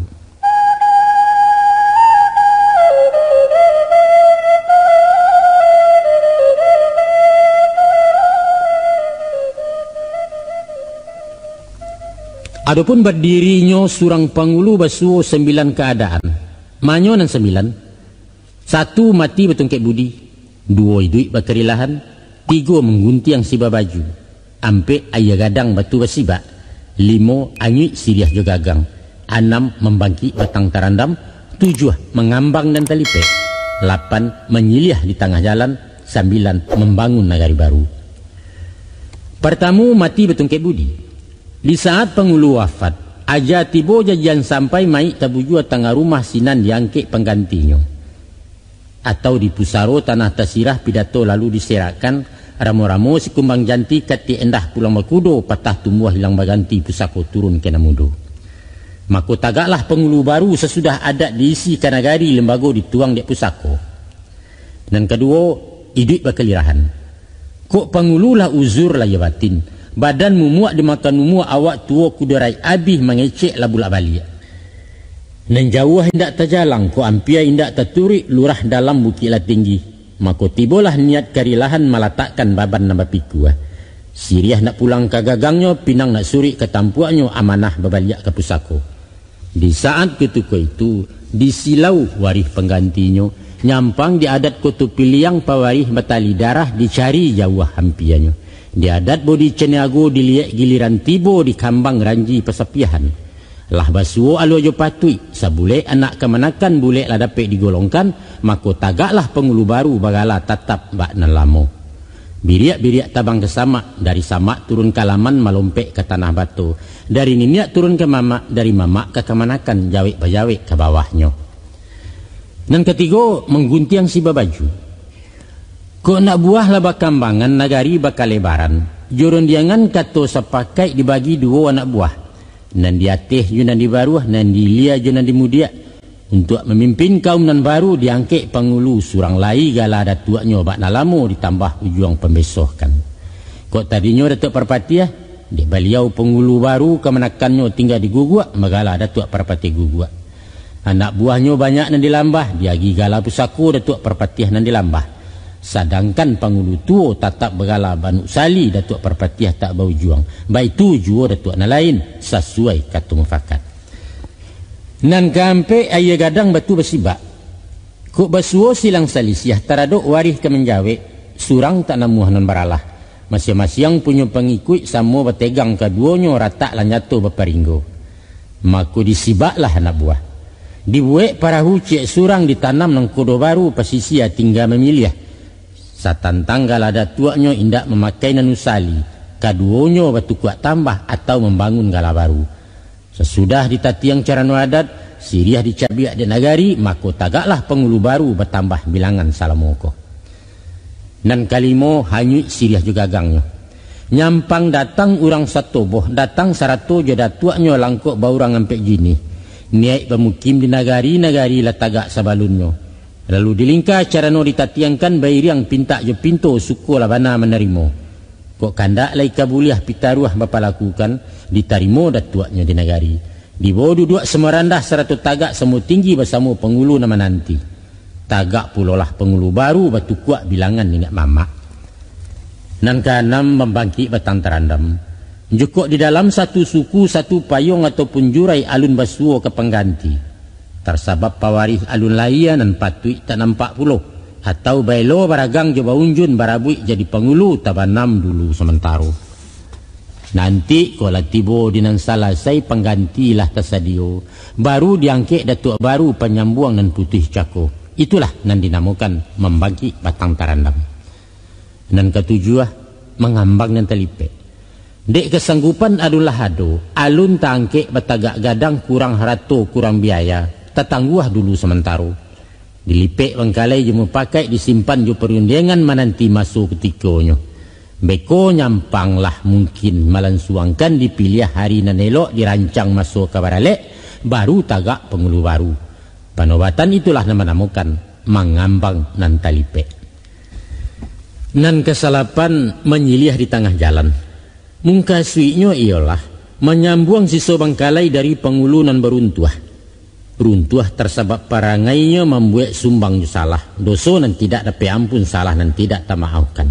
Adopun badirinyo surang pangulu basuo sambilan kaadaan. Manyo nan sambilan? Satu mati batungkek budi, duo iduik bakarilahan, tigo mangguntiang siba baju, ampek aia gadang batu basibak, limo anyuik siriah jo gagang, anam mambangkik batang tarandam, tujuah mangambang nan talipek, lapan manyiliah di tangah jalan, sambilan mambangun nagari baru. Partamu mati batungkek budi. Di saat pangulu wafat, aja tibo jajian sampai mayik tabujua tangah rumah sinan diangkek panggantinyo. Atau di pusaro tanah tasirah pidato lalu diserakkan, ramo-ramo sikumbang janti katik endah pulang bakudo patah tumbuah hilang baganti pusako turun ka nan mudo. Mako tagaklah pangulu baru sasudah adat diisi ka nagari lembago dituang dek pusako. Nan kaduo, iduik bakalirahan. Kok pangulu lah uzur lahia batin, badan mumuak dimakan umua awak tuo kudurai abih mangecek lah bulak baliak. Nan jauah indak tajalang, kok ampia indak taturuik lurah dalam bukik lah tinggi. Mako tibolah niat karilahan malatakkan baban nan bapikua. Siriah nak pulang ka gagangnyo, pinang nak suruik ka tampuaknyo, amanah babaliak ka pusako. Di saat kutiko itu, disilau warih panggantinyo, nyampang di adat Koto Piliang pawarih batali darah dicari jauah ampianyo. Di adat Bodi Caniago diliek giliran tibo di kambang ranji pasapiahan. Lah basuo alua jo patuik, sabulek anak kamanakan bulek lah dapek digolongkan, mako tagaklah pangulu baru bagala tatap bak nan lamo. Biriak-biriak tabang ka samak, dari samak turun ka laman malompek ka tanah bato, dari niniak turun ka mamak, dari mamak ka kamanakan jawek bajawek ka bawahnyo. Nan katigo, mangguntiang siba baju. Kok nak buah lah bakambangan, nagari bakalebaran, jo rondiangan kato sapakaik dibagi duo anak buah, nan di ateh jo nan di baruah, nan di ilia jo nan di mudiak. Untuak mamimpin kaum nan baru, diangkek pangulu surang lai gala datuaknyo bak nan lamo ditambah ujuang pambesohkan. Kok tadinyo Datuak Parpatiah, dek baliau pangulu baru kamanakannyo tingga di Guguak, bagala Datuak Parpatiah Guguak. Anak buahnyo banyak nan di Lambah, diagi gala pusako Datuak Parpatiah nan di Lambah. Sadangkan pangulu tuo tatap bagala Banuk Sali Datuak Parpatiah tak baujuang, baitu juo datuak nan lain, sasuai kato mufakat. Nan kaampek, aia gadang batu basibak. Kok basuo silang salisiah taradok warih ka manjawek, surang tak namuah nan baralah. Masiang-masiang punyo pangikuik samo bategang kaduonyo ratak lah nyato baparinggo. Mako disibaklah anak buah. Dibuek parahu ciek surang ditanam nangkodo baru pasisia tingga mamiliah. Satantang gala datuaknyo indak mamakai nan usali, kaduonyo batukuak tambah atau mambangun gala baru. Sasudah ditatiang carano adat, siriah dicabiak dek nagari, mako tagaklah pangulu baru batambah bilangan salamo ko. Nan kalimo, hanyuik siriah jo gagangnyo. Nyampang datang urang satoboh, datang sarato jo datuaknyo langkok baurang ampek jinih. Niaik bamukim di nagari, nagari lah tagak sabalunnyo. Lalu dilingka carano ditatiangkan bairiang pintak jo pinto, suko lah bana manarimo. Kok kandak lai ka buliah pitaruah bapalakukan, ditarimo datuaknyo di nagari. Dibawo duduak samo randah sarato tagak samo tinggi basamo pangulu nan mananti. Tagak pulolah pangulu baru batukuak bilangan indak mamak. Nan kaanam, mambangkik batang tarandam. Jikok di dalam satu suku, satu payuang ataupun jurai alun basuo ka pangganti, tarsabab pawarih alun lahia nan patuik tak nampak pulo, atau baelo baragang jo baunjun barabuik jadi pangulu tabanam dulu samantaro. Nanti kok lah tibo di nan salasai pangganti lah tasadio, baru diangkek datuak baru panyambuang nan putuih cako. Itulah nan dinamokan mambangkik batang tarandam. Nan katujuah, mangambang nan talipek. Dek kasanggupan alun lah ado, alun taangkek batagak gadang, kurang harato, kurang biaya, tatangguah dulu samantaro. Dilipek bangkalai jo mupakaik, disimpan jo parundiangan mananti maso kutikonyo. Beko nyampang lah mungkin malansuangkan dipiliah hari nan elok, dirancang maso ka baralek, baru tagak pangulu baru. Panobatan itulah nan manamokan mangambang nan talipek. Nan kasalapan, manyiliah di tangah jalan. Mungkasuiknyo iyolah manyambuang siso bangkalai dari pangulu nan baruntuah. Runtuah tarsabab parangainyo mambuek sumbang jo salah, doso nan tidak dapek ampun, salah nan tidak tamaafkan.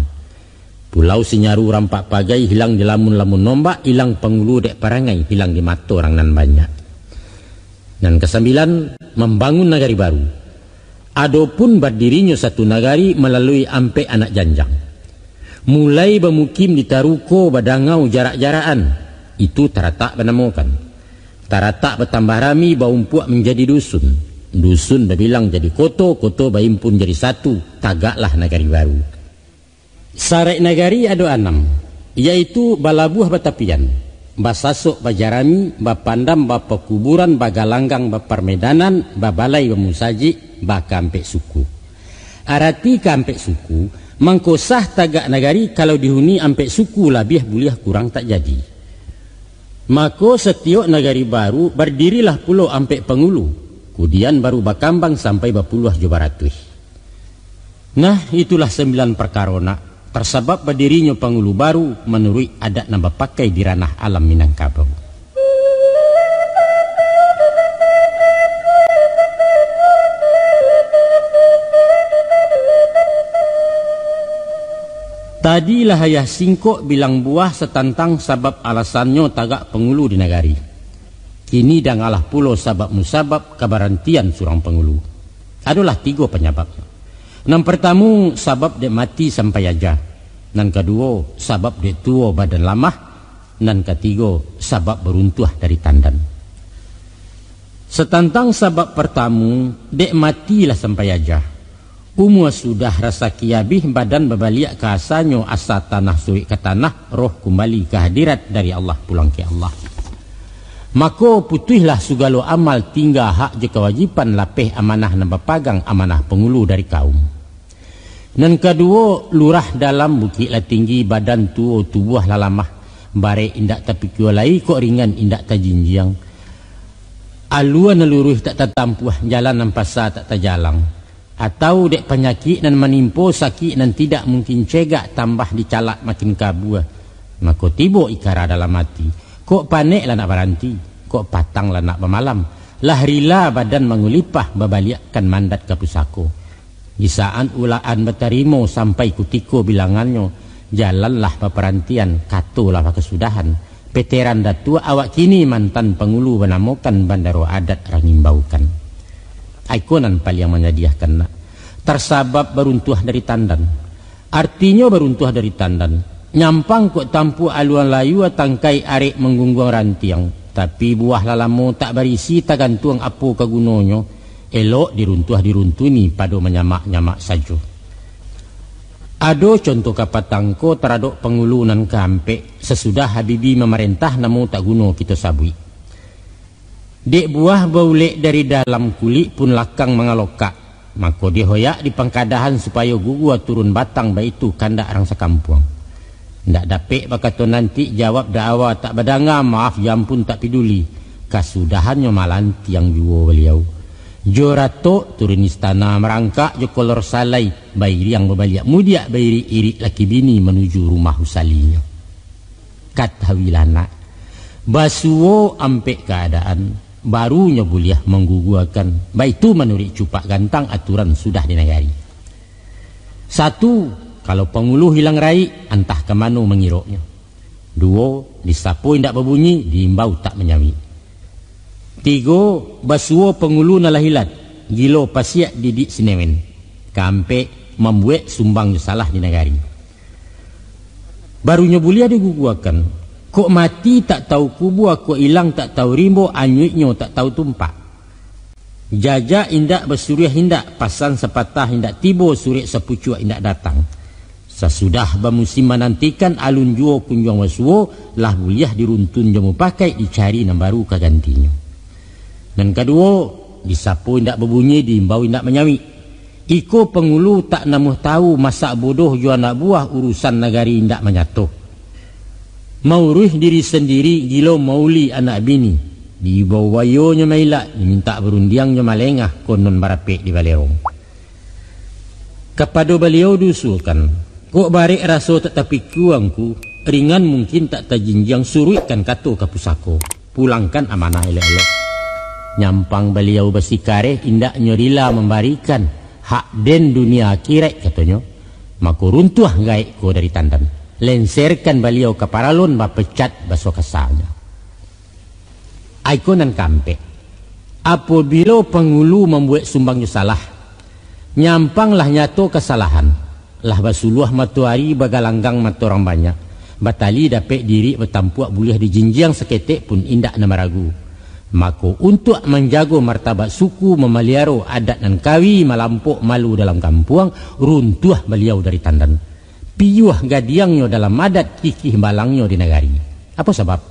Pulau Sinyaru rampak pagai, hilang di lamun-lamun ombak, ilang pangulu dek parangai, hilang di mato urang nan banyak. Nan kasambilan, mambangun nagari baru. Adopun badirinyo satu nagari malalui ampek anak janjang. Mulai bamukim di taruko, badangau, jarak-jarakan, itu taratak banamokan. Taratak batambah rami, baumpuak manjadi dusun. Dusun babilang jadi koto, koto baimpun jadi satu, tagaklah nagari baru. Saraik nagari ado anam, yaitu balabuah batapian, basasok bajarami, bapandam bapakuburan, bagalanggang baparmedanan, babalai bamusajik, bakaampek suku. Arati kaampek suku, mangko sah tagak nagari, kalau dihuni ampek suku, labiah buliah, kurang tak jadi. Mako, satiok nagari baru bardirilah pulo ampek pangulu, kudian baru bakambang sampai bapuluah jo baratuih. Nah, itulah sambilan parkaro nak, tarsabab badirinyo pangulu baru manuruik adat nan bapakai di ranah alam Minangkabau. Tadi lah ayah singkok bilang buah satantang sabab alasannyo tagak pangulu di nagari. Kini dangalah pulo sabab musabab kabarantian surang pangulu. Adolah tigo panyabab. Nan partamu, sabab dek mati sampai aja. Nan kaduo, sabab dek tuo badan lamah. Nan katigo, sabab baruntuah dari tandan. Satantang sabab partamu, dek mati lah sampai aja. Umua sudah, rasaki abih, badan babaliak ka asanyo, asa tanah suruik ka tanah, roh kumbali ka hadirat, dari Allah pulang ka Allah. Mako, putuihlah sugalo amal, tingga hak jo kawajiban, lapeh amanah nan bapagang, amanah pangulu dari kaum. Nan kaduo, lurah dalam, bukik lah tinggi, badan tuo, tubuah lah lamah, barek indak tapikua lai, kok ringan indak tajinjiang. Alua nan luruih tak tatampuah, jalan nan pasa tak tajalang. Atau dek panyakik nan manimpo, sakik nan tidak mungkin cegak, tambah dicalak makin kabua. Mako tibo ikara dalam ati, kok panek lah nak baranti, kok patang lah nak bamalam, lah rila badan mangulipah, babaliakkan mandat ka pusako. Di saat ulaan batarimo, sampai kutiko bilangannyo, jalanlah baparantian, katolah bakasudahan. Peteran Datuak awak kini, mantan pangulu banamokan, bandaro adat rangimbaukan. Aiko nan paliang manyadiahkan nak, tarsabab baruntuah dari tandan. Artinyo baruntuah dari tandan. Nyampang kok tampuak aluan layua, tangkai arek manggungguang rantiang. Tapi buah lah lamo tak barisi, tagantuang apo ka gunonyo, elok diruntuah diruntuni, pado manyamak-nyamak sajo. Ado contoh kapatangko taradok pangulu nan kaampek, sasudah Habibi mamarentah, namo tak guno kito sabuik. Dek buah baulek dari dalam, kulik pun lakang mangalokak. Mako dihoyak di pangkadahan, supayo gugua turun batang, baitu kandak rang sakampuang. Ndak dapek bakato nanti, jawab da'awa tak badanga, maaf jo ampun tak piduli. Kasudahannyo malantiang juo baliau. Jo ratok turun istana, marangkak jo kolor salai, bairiang babaliak mudiak, bairik-irik laki bini manuju rumah usalinyo. Katahuilah nak, basuo ampek kaadaan, Baru nyo buliah mangguguakan, baitu manuruik cupak gantang aturan sudah di nagari. Satu, kalau pangulu hilang raik, antah ka mano mangiroknyo. Duo, disapo indak babunyi, diimbau tak manyawik. Tigo, basuo pangulu nan lah ilat, gilo pasiak didik sinewen, kaampek, mambuek sumbang jo salah di nagari. Barunyo buliah diguguakan, kok mati tak tahu kubua, kok ilang tak tahu rimbo, anyuiknyo tak tahu tumpak. Jajak indak basuruah indak, pasan sapatah indak tibo, surek sapucuak indak datang. Sasudah bamusim manantikan, alun juo kunjuang basuo, lah buliah diruntun jo mupakaik, dicari nan baru ka gantinyo. Nan kaduo, disapo indak babunyi, diimbau indak manyawik. Iko pangulu tak namuah tahu, masak bodoh jo anak buah, urusan nagari indak manyato. Mauruih diri sandiri, gilo mauli anak bini. Diimbau bayonyo mailak, dimintak barundiangnyo malengah, konon barapek di balerong. Kapado baliau diusulkan, kok barek raso tak tapikua ngku, ringan mungkin tak tajinjiang, suruikkan kato ka pusako, pulangkan amanah elok-elok. Nyampang baliau basikareh, indaknyo rila mambarikan, hak den dunia akiraik, katonyo, mako runtuah gaek ko dari tandan, lenserkan baliau ka paralon, bapecat baso kasanyo. Aiko nan kaampek, apobilo pangulu mambuek sumbang jo salah, nyampang lah nyato kasalahan, lah basuluah matoari, bagalanggang mato urang banyak, batali dapek dirik, batampuak buliah dijinjiang, saketek pun indak nan maragu. Mako, untuak manjago martabat suku, mamaliaro adat nan kawi, malampok malu dalam kampuang, runtuah baliau dari tandan. Piyuah gadiangnyo dalam adat, kikih balangnyo di nagari. Apo sabab?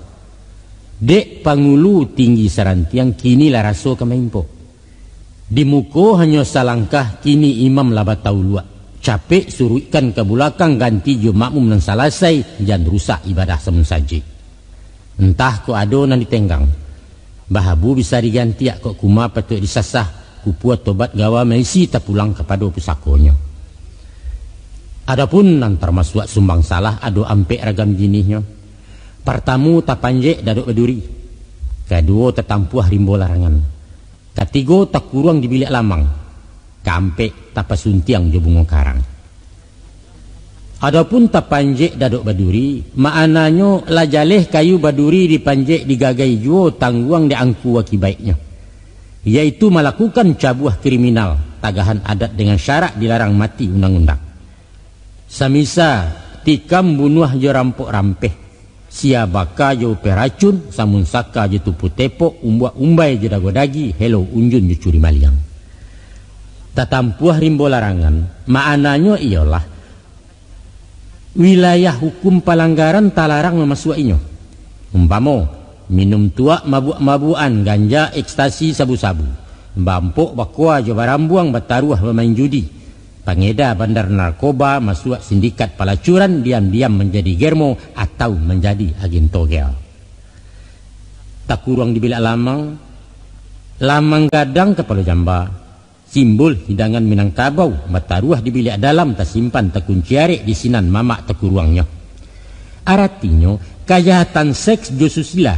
Dek pangulu tinggi sarantiang, kini lah raso ka maimpok. Di muko hanyo salangkah, kini imam lah batauluak. Capek suruikkan ka bulakang, ganti jo makmum nan salasai, jan rusak ibadah samun sajik. Antah kok ado nan ditenggang. Bahabu bisa digantiak, kok kuma patuik disasah, kupua tobat gawa maisi, tapulang kapado pusakonyo. Adopun nan tarmasuak sumbang salah, ado ampek ragam jinihnyo. Partamo, tapanjek dadok baduri. Kaduo, tatampuah rimbo larangan. Katigo, takuruang di biliak lamang. Kaampek, tapasuntiang jo bungo karang. Adopun tapanjek dadok baduri, maknanyo lah jaleh kayu baduri dipanjek digagai juo, tangguang di angku akibaiknyo, yaitu malakukan sabuah kriminal, tagahan adat dengan syarak, dilarang mati undang-undang. Samisa tikam bunuah jo rampok rampeh, sia baka jo upeh racun, samun saka jo tupu tepok, umbuak umbai jo dago dagi, helo unjun jo curi maliang. Tatampuah rimbo larangan, maknanyo iyolah, wilayah hukum palanggaran talarang mamasuak inyo. Umpamo, minum tuak, mabuak-mabuakan, ganja, ekstasi, sabu-sabu, bampok, bakoa jo barambuang, bataruah, bamain judi, pangeda bandar narkoba, masuak sindikat palacuran, diam-diam manjadi germo atau manjadi agen togel. Takuruang di bilak lamang, lamang gadang kapalo jamba, simbol hidangan Minangkabau, bataruah di biliak dalam, tasimpan takunci arek di sinan mamak takuruangnyo. Aratinyo, kajahatan seks jo susila,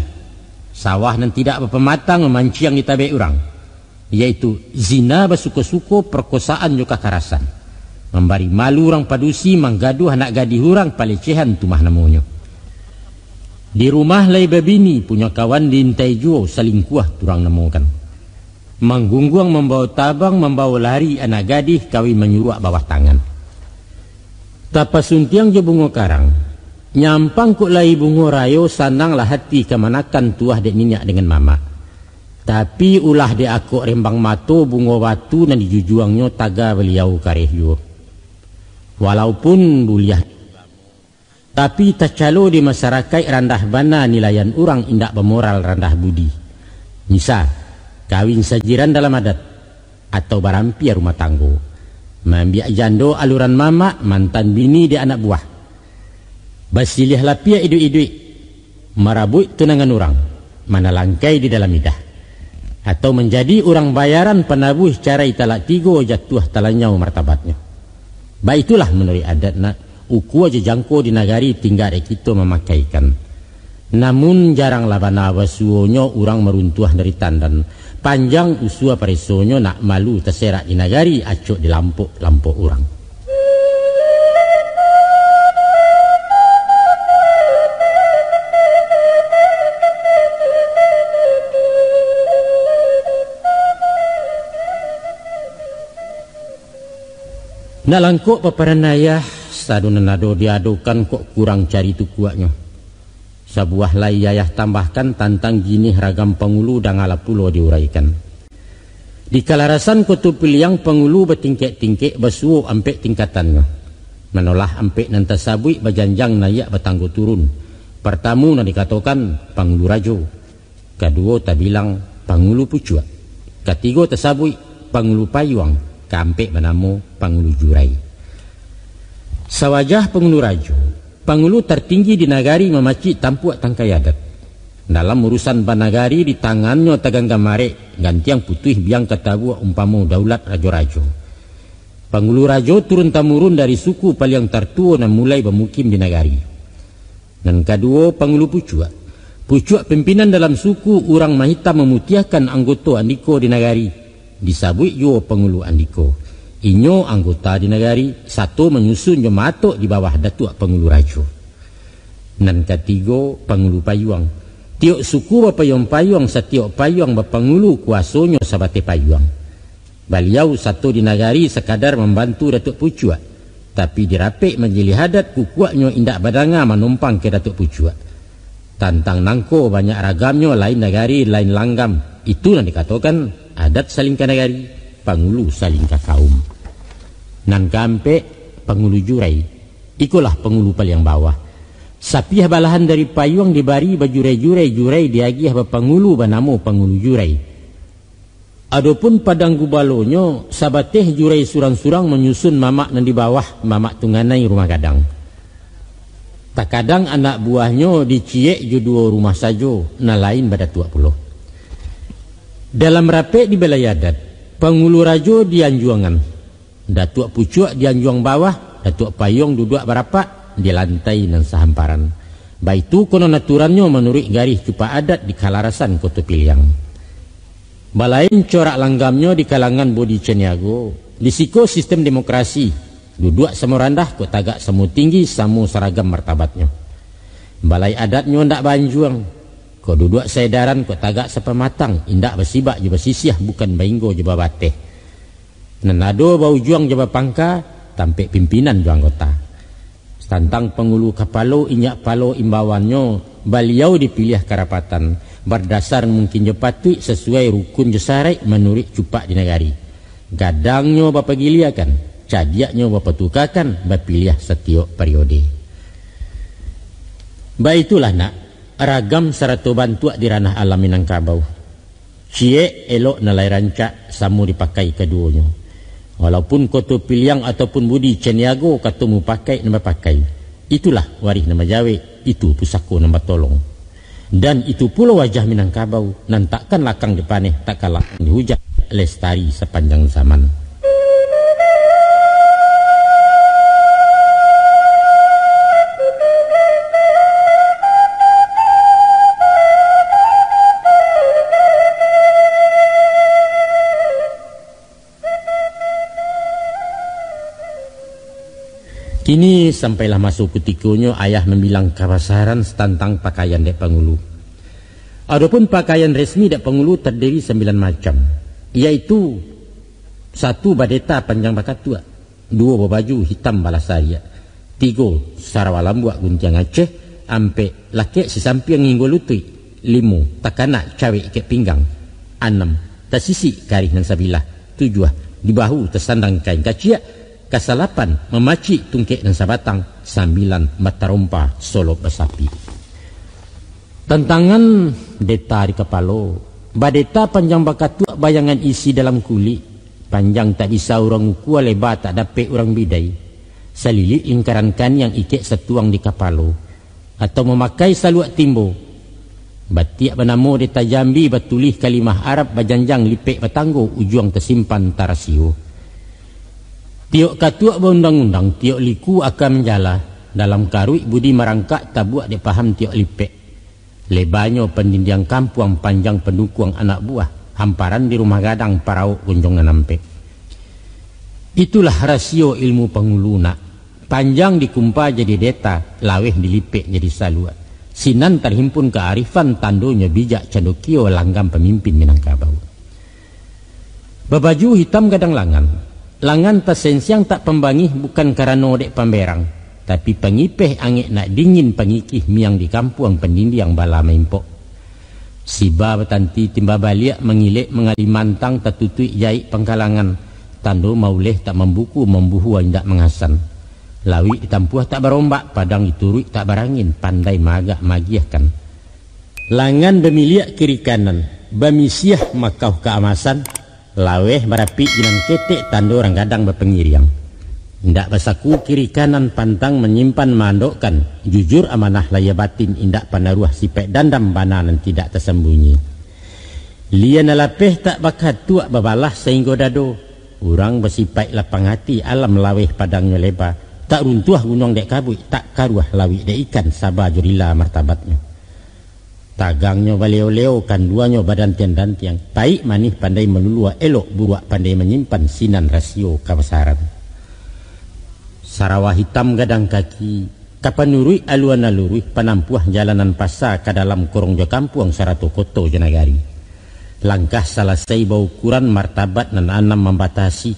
sawah nan tidak bapamatang mamanciang di tabek urang, yaitu zina basuko-suko, parkosaan jo kakarasan, mambari malu urang padusi, manggaduah anak gadih urang, palecehan tu mah namonyo. Di rumah lai babini, punyo kawan diintai juo, salingkuah tu urang namokan. Manggungguang mambawo tabang, mambawo lari anak gadih, kawin manyuruak bawah tangan. Tapasuntiang jo bungo karang, nyampang kok lai bungo rayo, sananglah hati kamanakan tuah dek niniak dengan mamak. Tapi ulah dek akok rembang mato, bungo batu nan dijujuangnyo, taga baliau kareh juo. Walaupun buliah, tapi tacalo di masarakaik, randah bana nilaian urang, indak bamoral, randah budi. Misa, kawin sajiran dalam adat, atau barampia rumah tanggo, maambiak jando aluran mamak, mantan bini dek anak buah, basiliah lapiak iduik-iduik, marabuik tunangan urang, manalangkai di dalam idah, atau manjadi urang bayaran panabuih carai talak tigo, jatuah talanyau martabatnyo. Baitulah manuruik adat nak, ukua jo jangko di nagari, tingga dek kito mamakaikan. Namun jaranglah bana basuonyo urang maruntuah dari tandan. Panjang usua paresonyo nak malu taserak di nagari acok di lampok-lampok urang. Nak langkok paparanayah, sado nan ado diadokan kok kurang cari tukuaknyo. Sabuah lai ayah tambahkan tantang jinih ragam pangulu dangalah pulo diuraikan. Di kalarasan Koto Piliang pangulu batingkek-tingkek basuo ampek tingkatannyo. Manolah ampek nan tasabuik bajanjang naiak batanggo turun. Partamo nan dikatokan pangulu rajo. Kaduo tabilang pangulu pucuak. Katigo tasabuik pangulu payuang. Kaampek banamo pangulu jurai. Sawajah pangulu rajo, pangulu tartinggi di nagari mamacik tampuak tangkai adat. Dalam urusan banagari di tangannyo taganggam arek, gantiang putuih biang katabuak umpamo daulat rajo-rajo. Pangulu rajo turun-tamurun dari suku paliang tartuo nan mulai bamukim di nagari. Nan kaduo, pangulu pucuak. Pucuak pimpinan dalam suku urang mahitam mamutiahkan anggoto andiko di nagari, disabuik juo pangulu andiko. Inyo anggota di nagari, sato manyusun jo maatok di bawah Datuak Pangulu Rajo. Nan katigo, pangulu payuang. Tiok suku bapayuang-payuang, satiok payuang bapangulu, kuasonyo sabateh payuang. Baliau sato di nagari sakadar mambantu Datuak Pucuak, tapi di rapek majilih adat kukuaknyo indak badanga manompang ka Datuak Pucuak. Tantang nangko banyak ragamnyo, lain nagari, lain langgam, itu nan dikatokan adat salingka nagari, pangulu salingka kaum. Nan kaampek, pangulu jurai. Ikolah pangulu paliang bawah. Sapiah balahan dari payuang dibari bajurai-jurai, jurai diagiah bapangulu banamo pangulu jurai. Adopun padang gubalonyo, sabateh jurai surang-surang manyusun mamak nan di bawah, mamak tu nganai rumah gadang. Takadang anak buahnyo diciek jo duo rumah sajo, nan lain badatuak pulo. Dalam rapek di balai adat, pangulu rajo di anjuangan, Datuak Pucuak di anjuang bawah, Datuak Payuang duduak barapak di lantai nan sahamparan. Baitu konon aturannyo manuruik garih cupak adat di kalarasan Koto Piliang. Balain corak langgamnyo di kalangan budi caniago, di siko sistem demokrasi, duduak samo randah kok tagak samo tinggi, samo saragam martabatnyo. Balai adatnyo ndak baanjuang, kok duduak saedaran kok tagak sapamatang, indak basibak jo basisiah, bukan bainggo jo babateh. Nan ado baujuang jo bapangka, tampek pimpinan jo anggota. Tantang pangulu kapalo inyak palo imbauannyo, baliau dipiliah karapatan, bardasar mungkin jo patuik sasuai rukun jo saraik manuruik cupak di nagari. Gadangnyo bapagiliakan, cadiaknyo bapatukakan, bapiliah satiok pariode. Baitulah nak, ragam sarato bantuak di ranah alam Minangkabau. Ciek elok nan lai rancak samo dipakai kaduonyo. Walaupun Koto Piliang ataupun budi caniago kato mupakaik nan bapakai, itulah warih nan bajawek, itu pusako nan batolong. Dan itu pulo wajah Minangkabau, nan takkan lakang dipaneh, takkan lakang dihujan, lestari sapanjang zaman. Kini sampailah maso kutikonyo ayah mambilang kabasaran tantang pakaian dek pangulu. Adopun pakaian resmi dek pangulu tadiri sambilan macam, yaitu, satu, badeta panjang bakatuak, duo, babaju hitam balas ariak, tigo, sarawa lambuak guntiang Aceh, ampek, lakek sisampiang hinggo lutuik, limo, takanak cawek ikek pinggang, anam, tasisik karih nan sabilah, tujuah, di bahu tasandang kain kaciak, kasalapan, mamacik tungkek nan sabatang, sambilan, batarompa solop basapik. Tantangan deta di kapalo. Badeta panjang bakatuak bayangan isi dalam kulik, panjang tak bisa urang ukua, leba tak dapek urang bidai, salilik lingkaran kaniang ikek satuang di kapalo, atau mamakai saluak timbo. Batiak banamo deta Jambi, batulih kalimah Arab, bajanjang lipek batanggo, ujuang tasimpan tarasio. Tiok katuak baundang-undang, tiok liku aka manjala, dalam karuik budi marangkak, tabuak dek paham tiok lipek. Lebanyo pandindiang kampuang, panjang pandukuang anak buah, hamparan di rumah gadang, parawok gonjong nan ampek. Itulah rasio ilmu pangulu nak. Panjang dikumpa jadi deta, laweh dilipek jadi saluak. Sinan tarhimpun kaarifan, tandonyo bijak candokio, langgam pamimpin Minangkabau. Babaju hitam gadang langan. Langan tasensiang tak pambangih, bukan karano dek pamberang, tapi pangipeh angek nak dingin, pangikih miang di kampuang, pandindiang bala maimpok. Siba batanti timba baliak, mangilek mangali mantang, tatutuik jaik pangkalangan, tando mauleh tak mambuku, mambuhua indak mangasan. Lawik ditampuah tak barombak, padang dituruik tak barangin, pandai maagak magiahkan. Langan bamiliak kiri kanan, bamisiah makauh kaamasan, laweh barapik jo nan ketek, tando urang gadang bapangiriang. Indak basaku kiri kanan, pantang manyimpan maandokkan, jujur amanah lahia batin, indak panaruah sipaik dandam, bana nan tidak tasambunyi. Lia nan lapeh tak bakatuak, babalah sainggo dado. Urang basipaik lapang ati, alam laweh padangnyo leba, tak runtuah gunuang dek kabuik, tak karuah lawik dek ikan, saba jo rila martabatnyo. Tagangnyo baleo-leo, kanduanyo badantiang-dantiang, paik manih pandai malulua, elok buruak pandai manyimpan, sinan rasio kabasaran. Sarawa hitam gadang kaki, ka panuruik alua nan luruih, panampuah jalan nan pasa, ka dalam korong jo kampuang, sarato koto jo nagari. Langkah salasai baukuran, martabat nan anam mambatasi,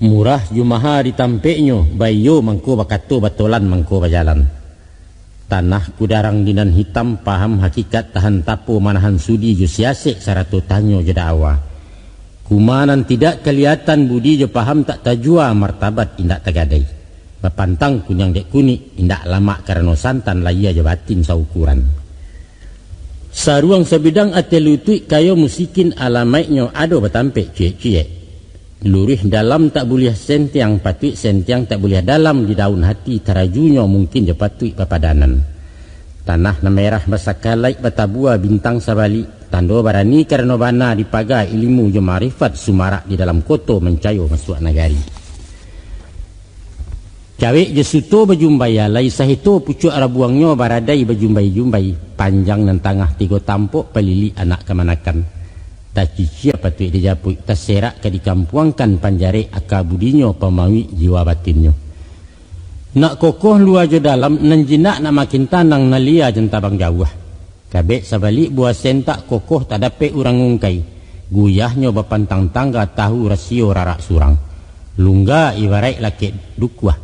murah jo maha di tampeknyo, baiyo mangko bakato, batolan mangko bajalan. Tanah kudarang di nan hitam, paham hakikat tahan tapo, manahan sudi jo siasek, sarato tanyo jo da'awa. Kuma nan tidak kaliatan, budi jo paham tak tajua, martabat indak tagadai. Bapantang kuniang dek kunik, indak lamak karano santan, lahia jo batin saukuran. Saruang sabidang ateh lutuik, kayo musikin alamaiknyo, ado batampek ciek-ciek. Luruih dalam tak buliah sentiang, patuik sentiang tak buliah dalam, di daun hati tarajunyo, mungkin jo patuik bapadanan. Tanah nan merah basakalaik, batabua bintang sabalik, tando barani karano bana, dipaga ilimu jo marifat, sumarak di dalam koto, mancayo masuak nagari. Cawek jo suto bajumbai, alai saheto pucuak rabuangnyo, baradai bajumbai-jumbai, panjang nan tangah tigo tampok, palilik anak kamanakan. Tacicia patuik dijapuik, taserak ka dikampuangkan, panjarek aka budinyo, pamauik jiwa batinnyo. Nak kokoh lua jo dalam, nan jinak nak makin tanang, nan lia jan tabang jauah. Kabek sabalik buah sen, tak kokoh tak dapek urang ngungkai, guyahnyo bapantang tangga, tahu rasio rarak surang. Lungga ibaraik lakek dukuah,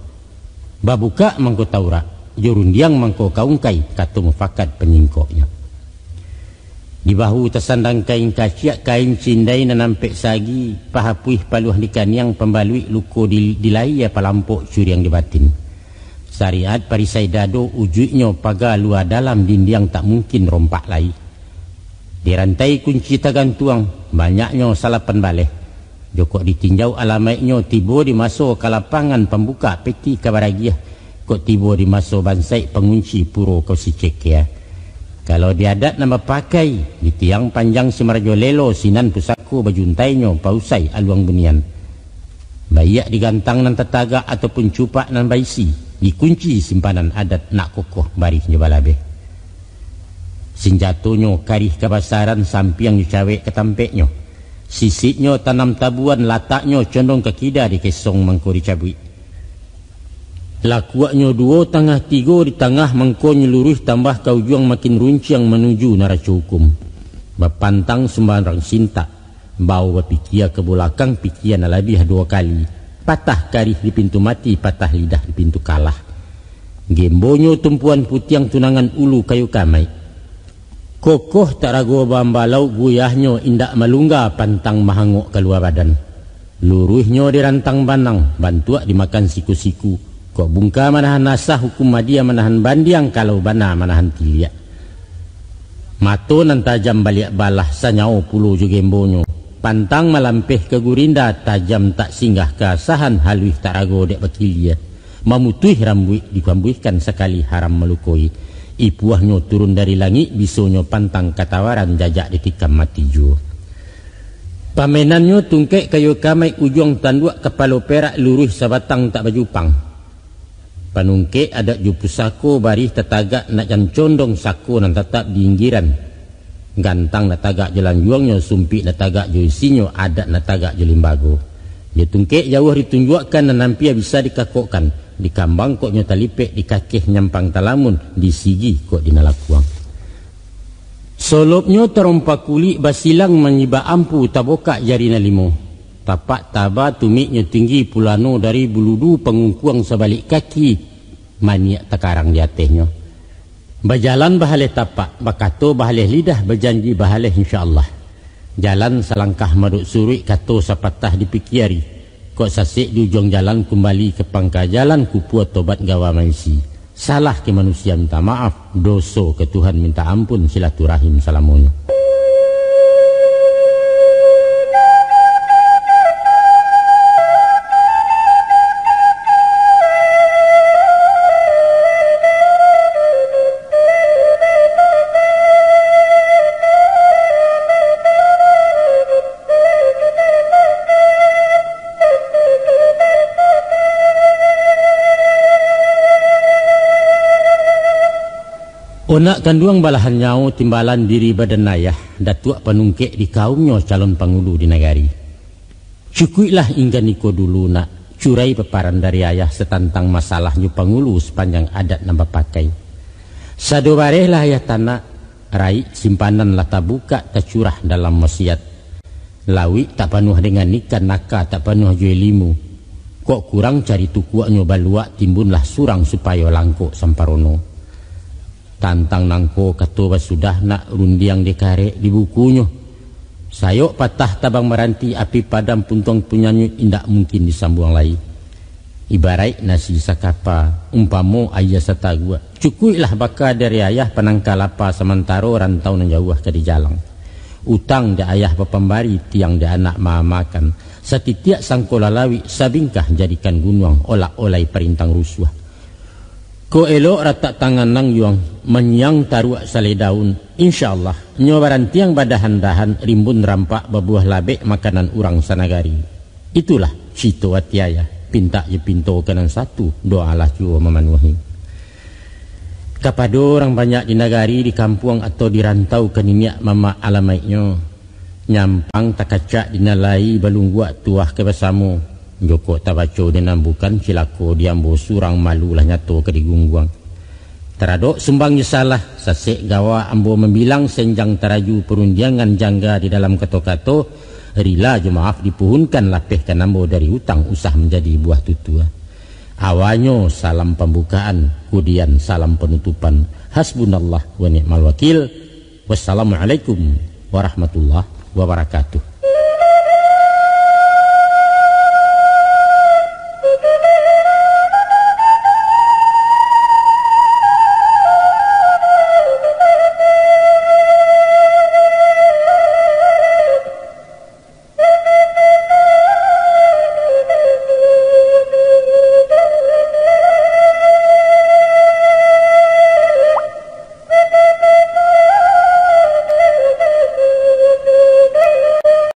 babukak mangko taurak, jo rundiang mangko ka ungkai, kato mufakat panyingkoknyo. Di bahu tasandang kain kaciak, kain cindai nan ampek sagi, pahapuih paluah di kaniang, pambaluik luko di, di layia, palampok curiang di batin. Sariat parisai dado, ujuiknyo paga lua dalam, dindiang tak mungkin rompak lai. Di rantai kunci tagantuang, banyaknyo salapan baleh. Jokok ditinjau alamaiknyo, tibo di maso ka lapangan, pambukak peti ka baragiah, kok tibo di maso bansaik, pangunci puro ka sicekia. Kalau di adat nan bapakai, di tiang panjang si marajo lelo, sinan pusako bajuntainyo, pausai aluang bunian. Baiak di gantang nan tatagak, ataupun cupak nan baisi, dikunci simpanan adat, nak kokoh barih jo balabeh. Sinjatonyo karih kabasaran, sampiang jo cawek ka tampeknyo. Sisiknyo tanam tabuan, lataknyo condong ka kida, dikesong mangko dicabuik. Lakuaknyo duo tangah tigo, di tangah mangkonyo luruih, tambah ka ujuang makin runciang, manuju naraco hukum. Bapantang sumbarang sintak, bao bapikia ka bulakang, pikia nan labiah duo kali, patah karih di pintu mati, patah lidah di pintu kalah. Gembonyo tumpuan putiang, tunangan ulu kayu kamaik. Kokoh tak rago bambalau, guyahnyo indak malungga, pantang mahangok kalua badan. Luruihnyo di rantang banang, bantuak dimakan siku-siku. Kok bungka manahan asah, hukum madia manahan bandiang, kalau bana manahan tiliak. Mato nan tajam baliak balah, sanyawo pulo jo gembonyo. Pantang malampeh ka gurinda, tajam tak singgah ka asahan, haluih tak rago dek bakilia. Mamutuih rambuik dikambuihkan, sakali haram malukoi. Ipuahnyo turun dari langik, bisonyo pantang katawaran, jajak ditikam mati juo. Pamainannyo tungkek kayu kamaik, ujuang tanduak kapalo perak, luruih sabatang tak bajupang. Panungkek adat jo pusako, barih tatagak nak jan condong, sako nan tatap di inggiran. Gantang nak tagak jo lanjuangnyo, sumpik nak tagak jo isinyo, adat nak tagak jo limbago. Jo tungkek jauah ditunjuakkan, nan ampia bisa dikakokkan, di kambang kok nyo talipek, di kakeh nyampang talamun, di sigi kok dinalakuang. Solopnyo tarompa kulik, basilang manyibak ampu, tabokak jari nan limo. Tapak taba tumiknyo tinggi, pulano dari buludu, pangungkuang sabalik kaki, maniak takarang di atehnyo. Bajalan bahaleh tapak, bakato bahaleh lidah, bajanji bahaleh insya Allah. Jalan salangkah madok suruik, kato sapatah dipikiari. Kok sasek di ujuang jalan, kumbali ka pangka jalan, kupua tobat gawa maisi. Salah ka manusia minta maaf, doso ka Tuhan minta ampun, silaturahim salamonyo. Onak kanduang balahan nyawo, timbalan diri badan ayah, datuak panungkek di kaumnyo, calon pangulu di nagari. Cukuiklah inggan iko dulu, nak, curai paparan dari ayah satantang masalahnyo pangulu sapanjang adat nan bapakai. Sado barehlah ayah tanak, raik simpanan lah tabukak, tacurah dalam wasiat. Lauik tak panuah dengan ikan, naka tak panuah jo ilimu. Kok kurang cari tukuaknyo, baluak timbunlah surang, supayo langkok samparono. Tantang nangko kato basudah, nak, rundiang dikarek di bukunyo. Sayok patah tabang baranti, api padam puntuang punyanyuik, indak mungkin disambuang lai. Ibaraik nasi sakapa, umpamo aia sataguak. Cukuiklah baka dari ayah, panangka lapa samantaro, rantau nan jauah ka dijalang. Utang di ayah bapambari, tiang di anak maamakan. Satitiak sangko lalawik, sabingkah jadikan gunuang, olak olai parintang rusuah. Kok elok ratak tangan nan yuang, manyiang taruak salai daun. Insya Allah, nyo barantiang badahan-dahan, rimbun rampak babuah labek, makanan urang sanagari. Itulah cito ati ayah, pintak jo pinto ka nan satu, doalah juo mamanuahi. Kapado urang banyak di nagari, di kampuang atau di rantau, ka niniak mamak alamaiknyo, nyampang takacak di nan lai, balungguak tuah ka basamo. Jokok tabaco di nan bukan, cilako di ambo surang, malu lah nyato ka digungguang. Taradok sumbang jo salah, sasek gawa ambo mambilang, senjang taraju parundiangan, jangga di dalam kato-kato, rila jo maaf dipuhunkan, lapehkan ambo dari utang, usah manjadi buah tutua. Awanyo salam pambukaan, kudian salam panutupan. Hasbunallah wa ni'mal wakil. Wassalamualaikum warahmatullahi wabarakatuh.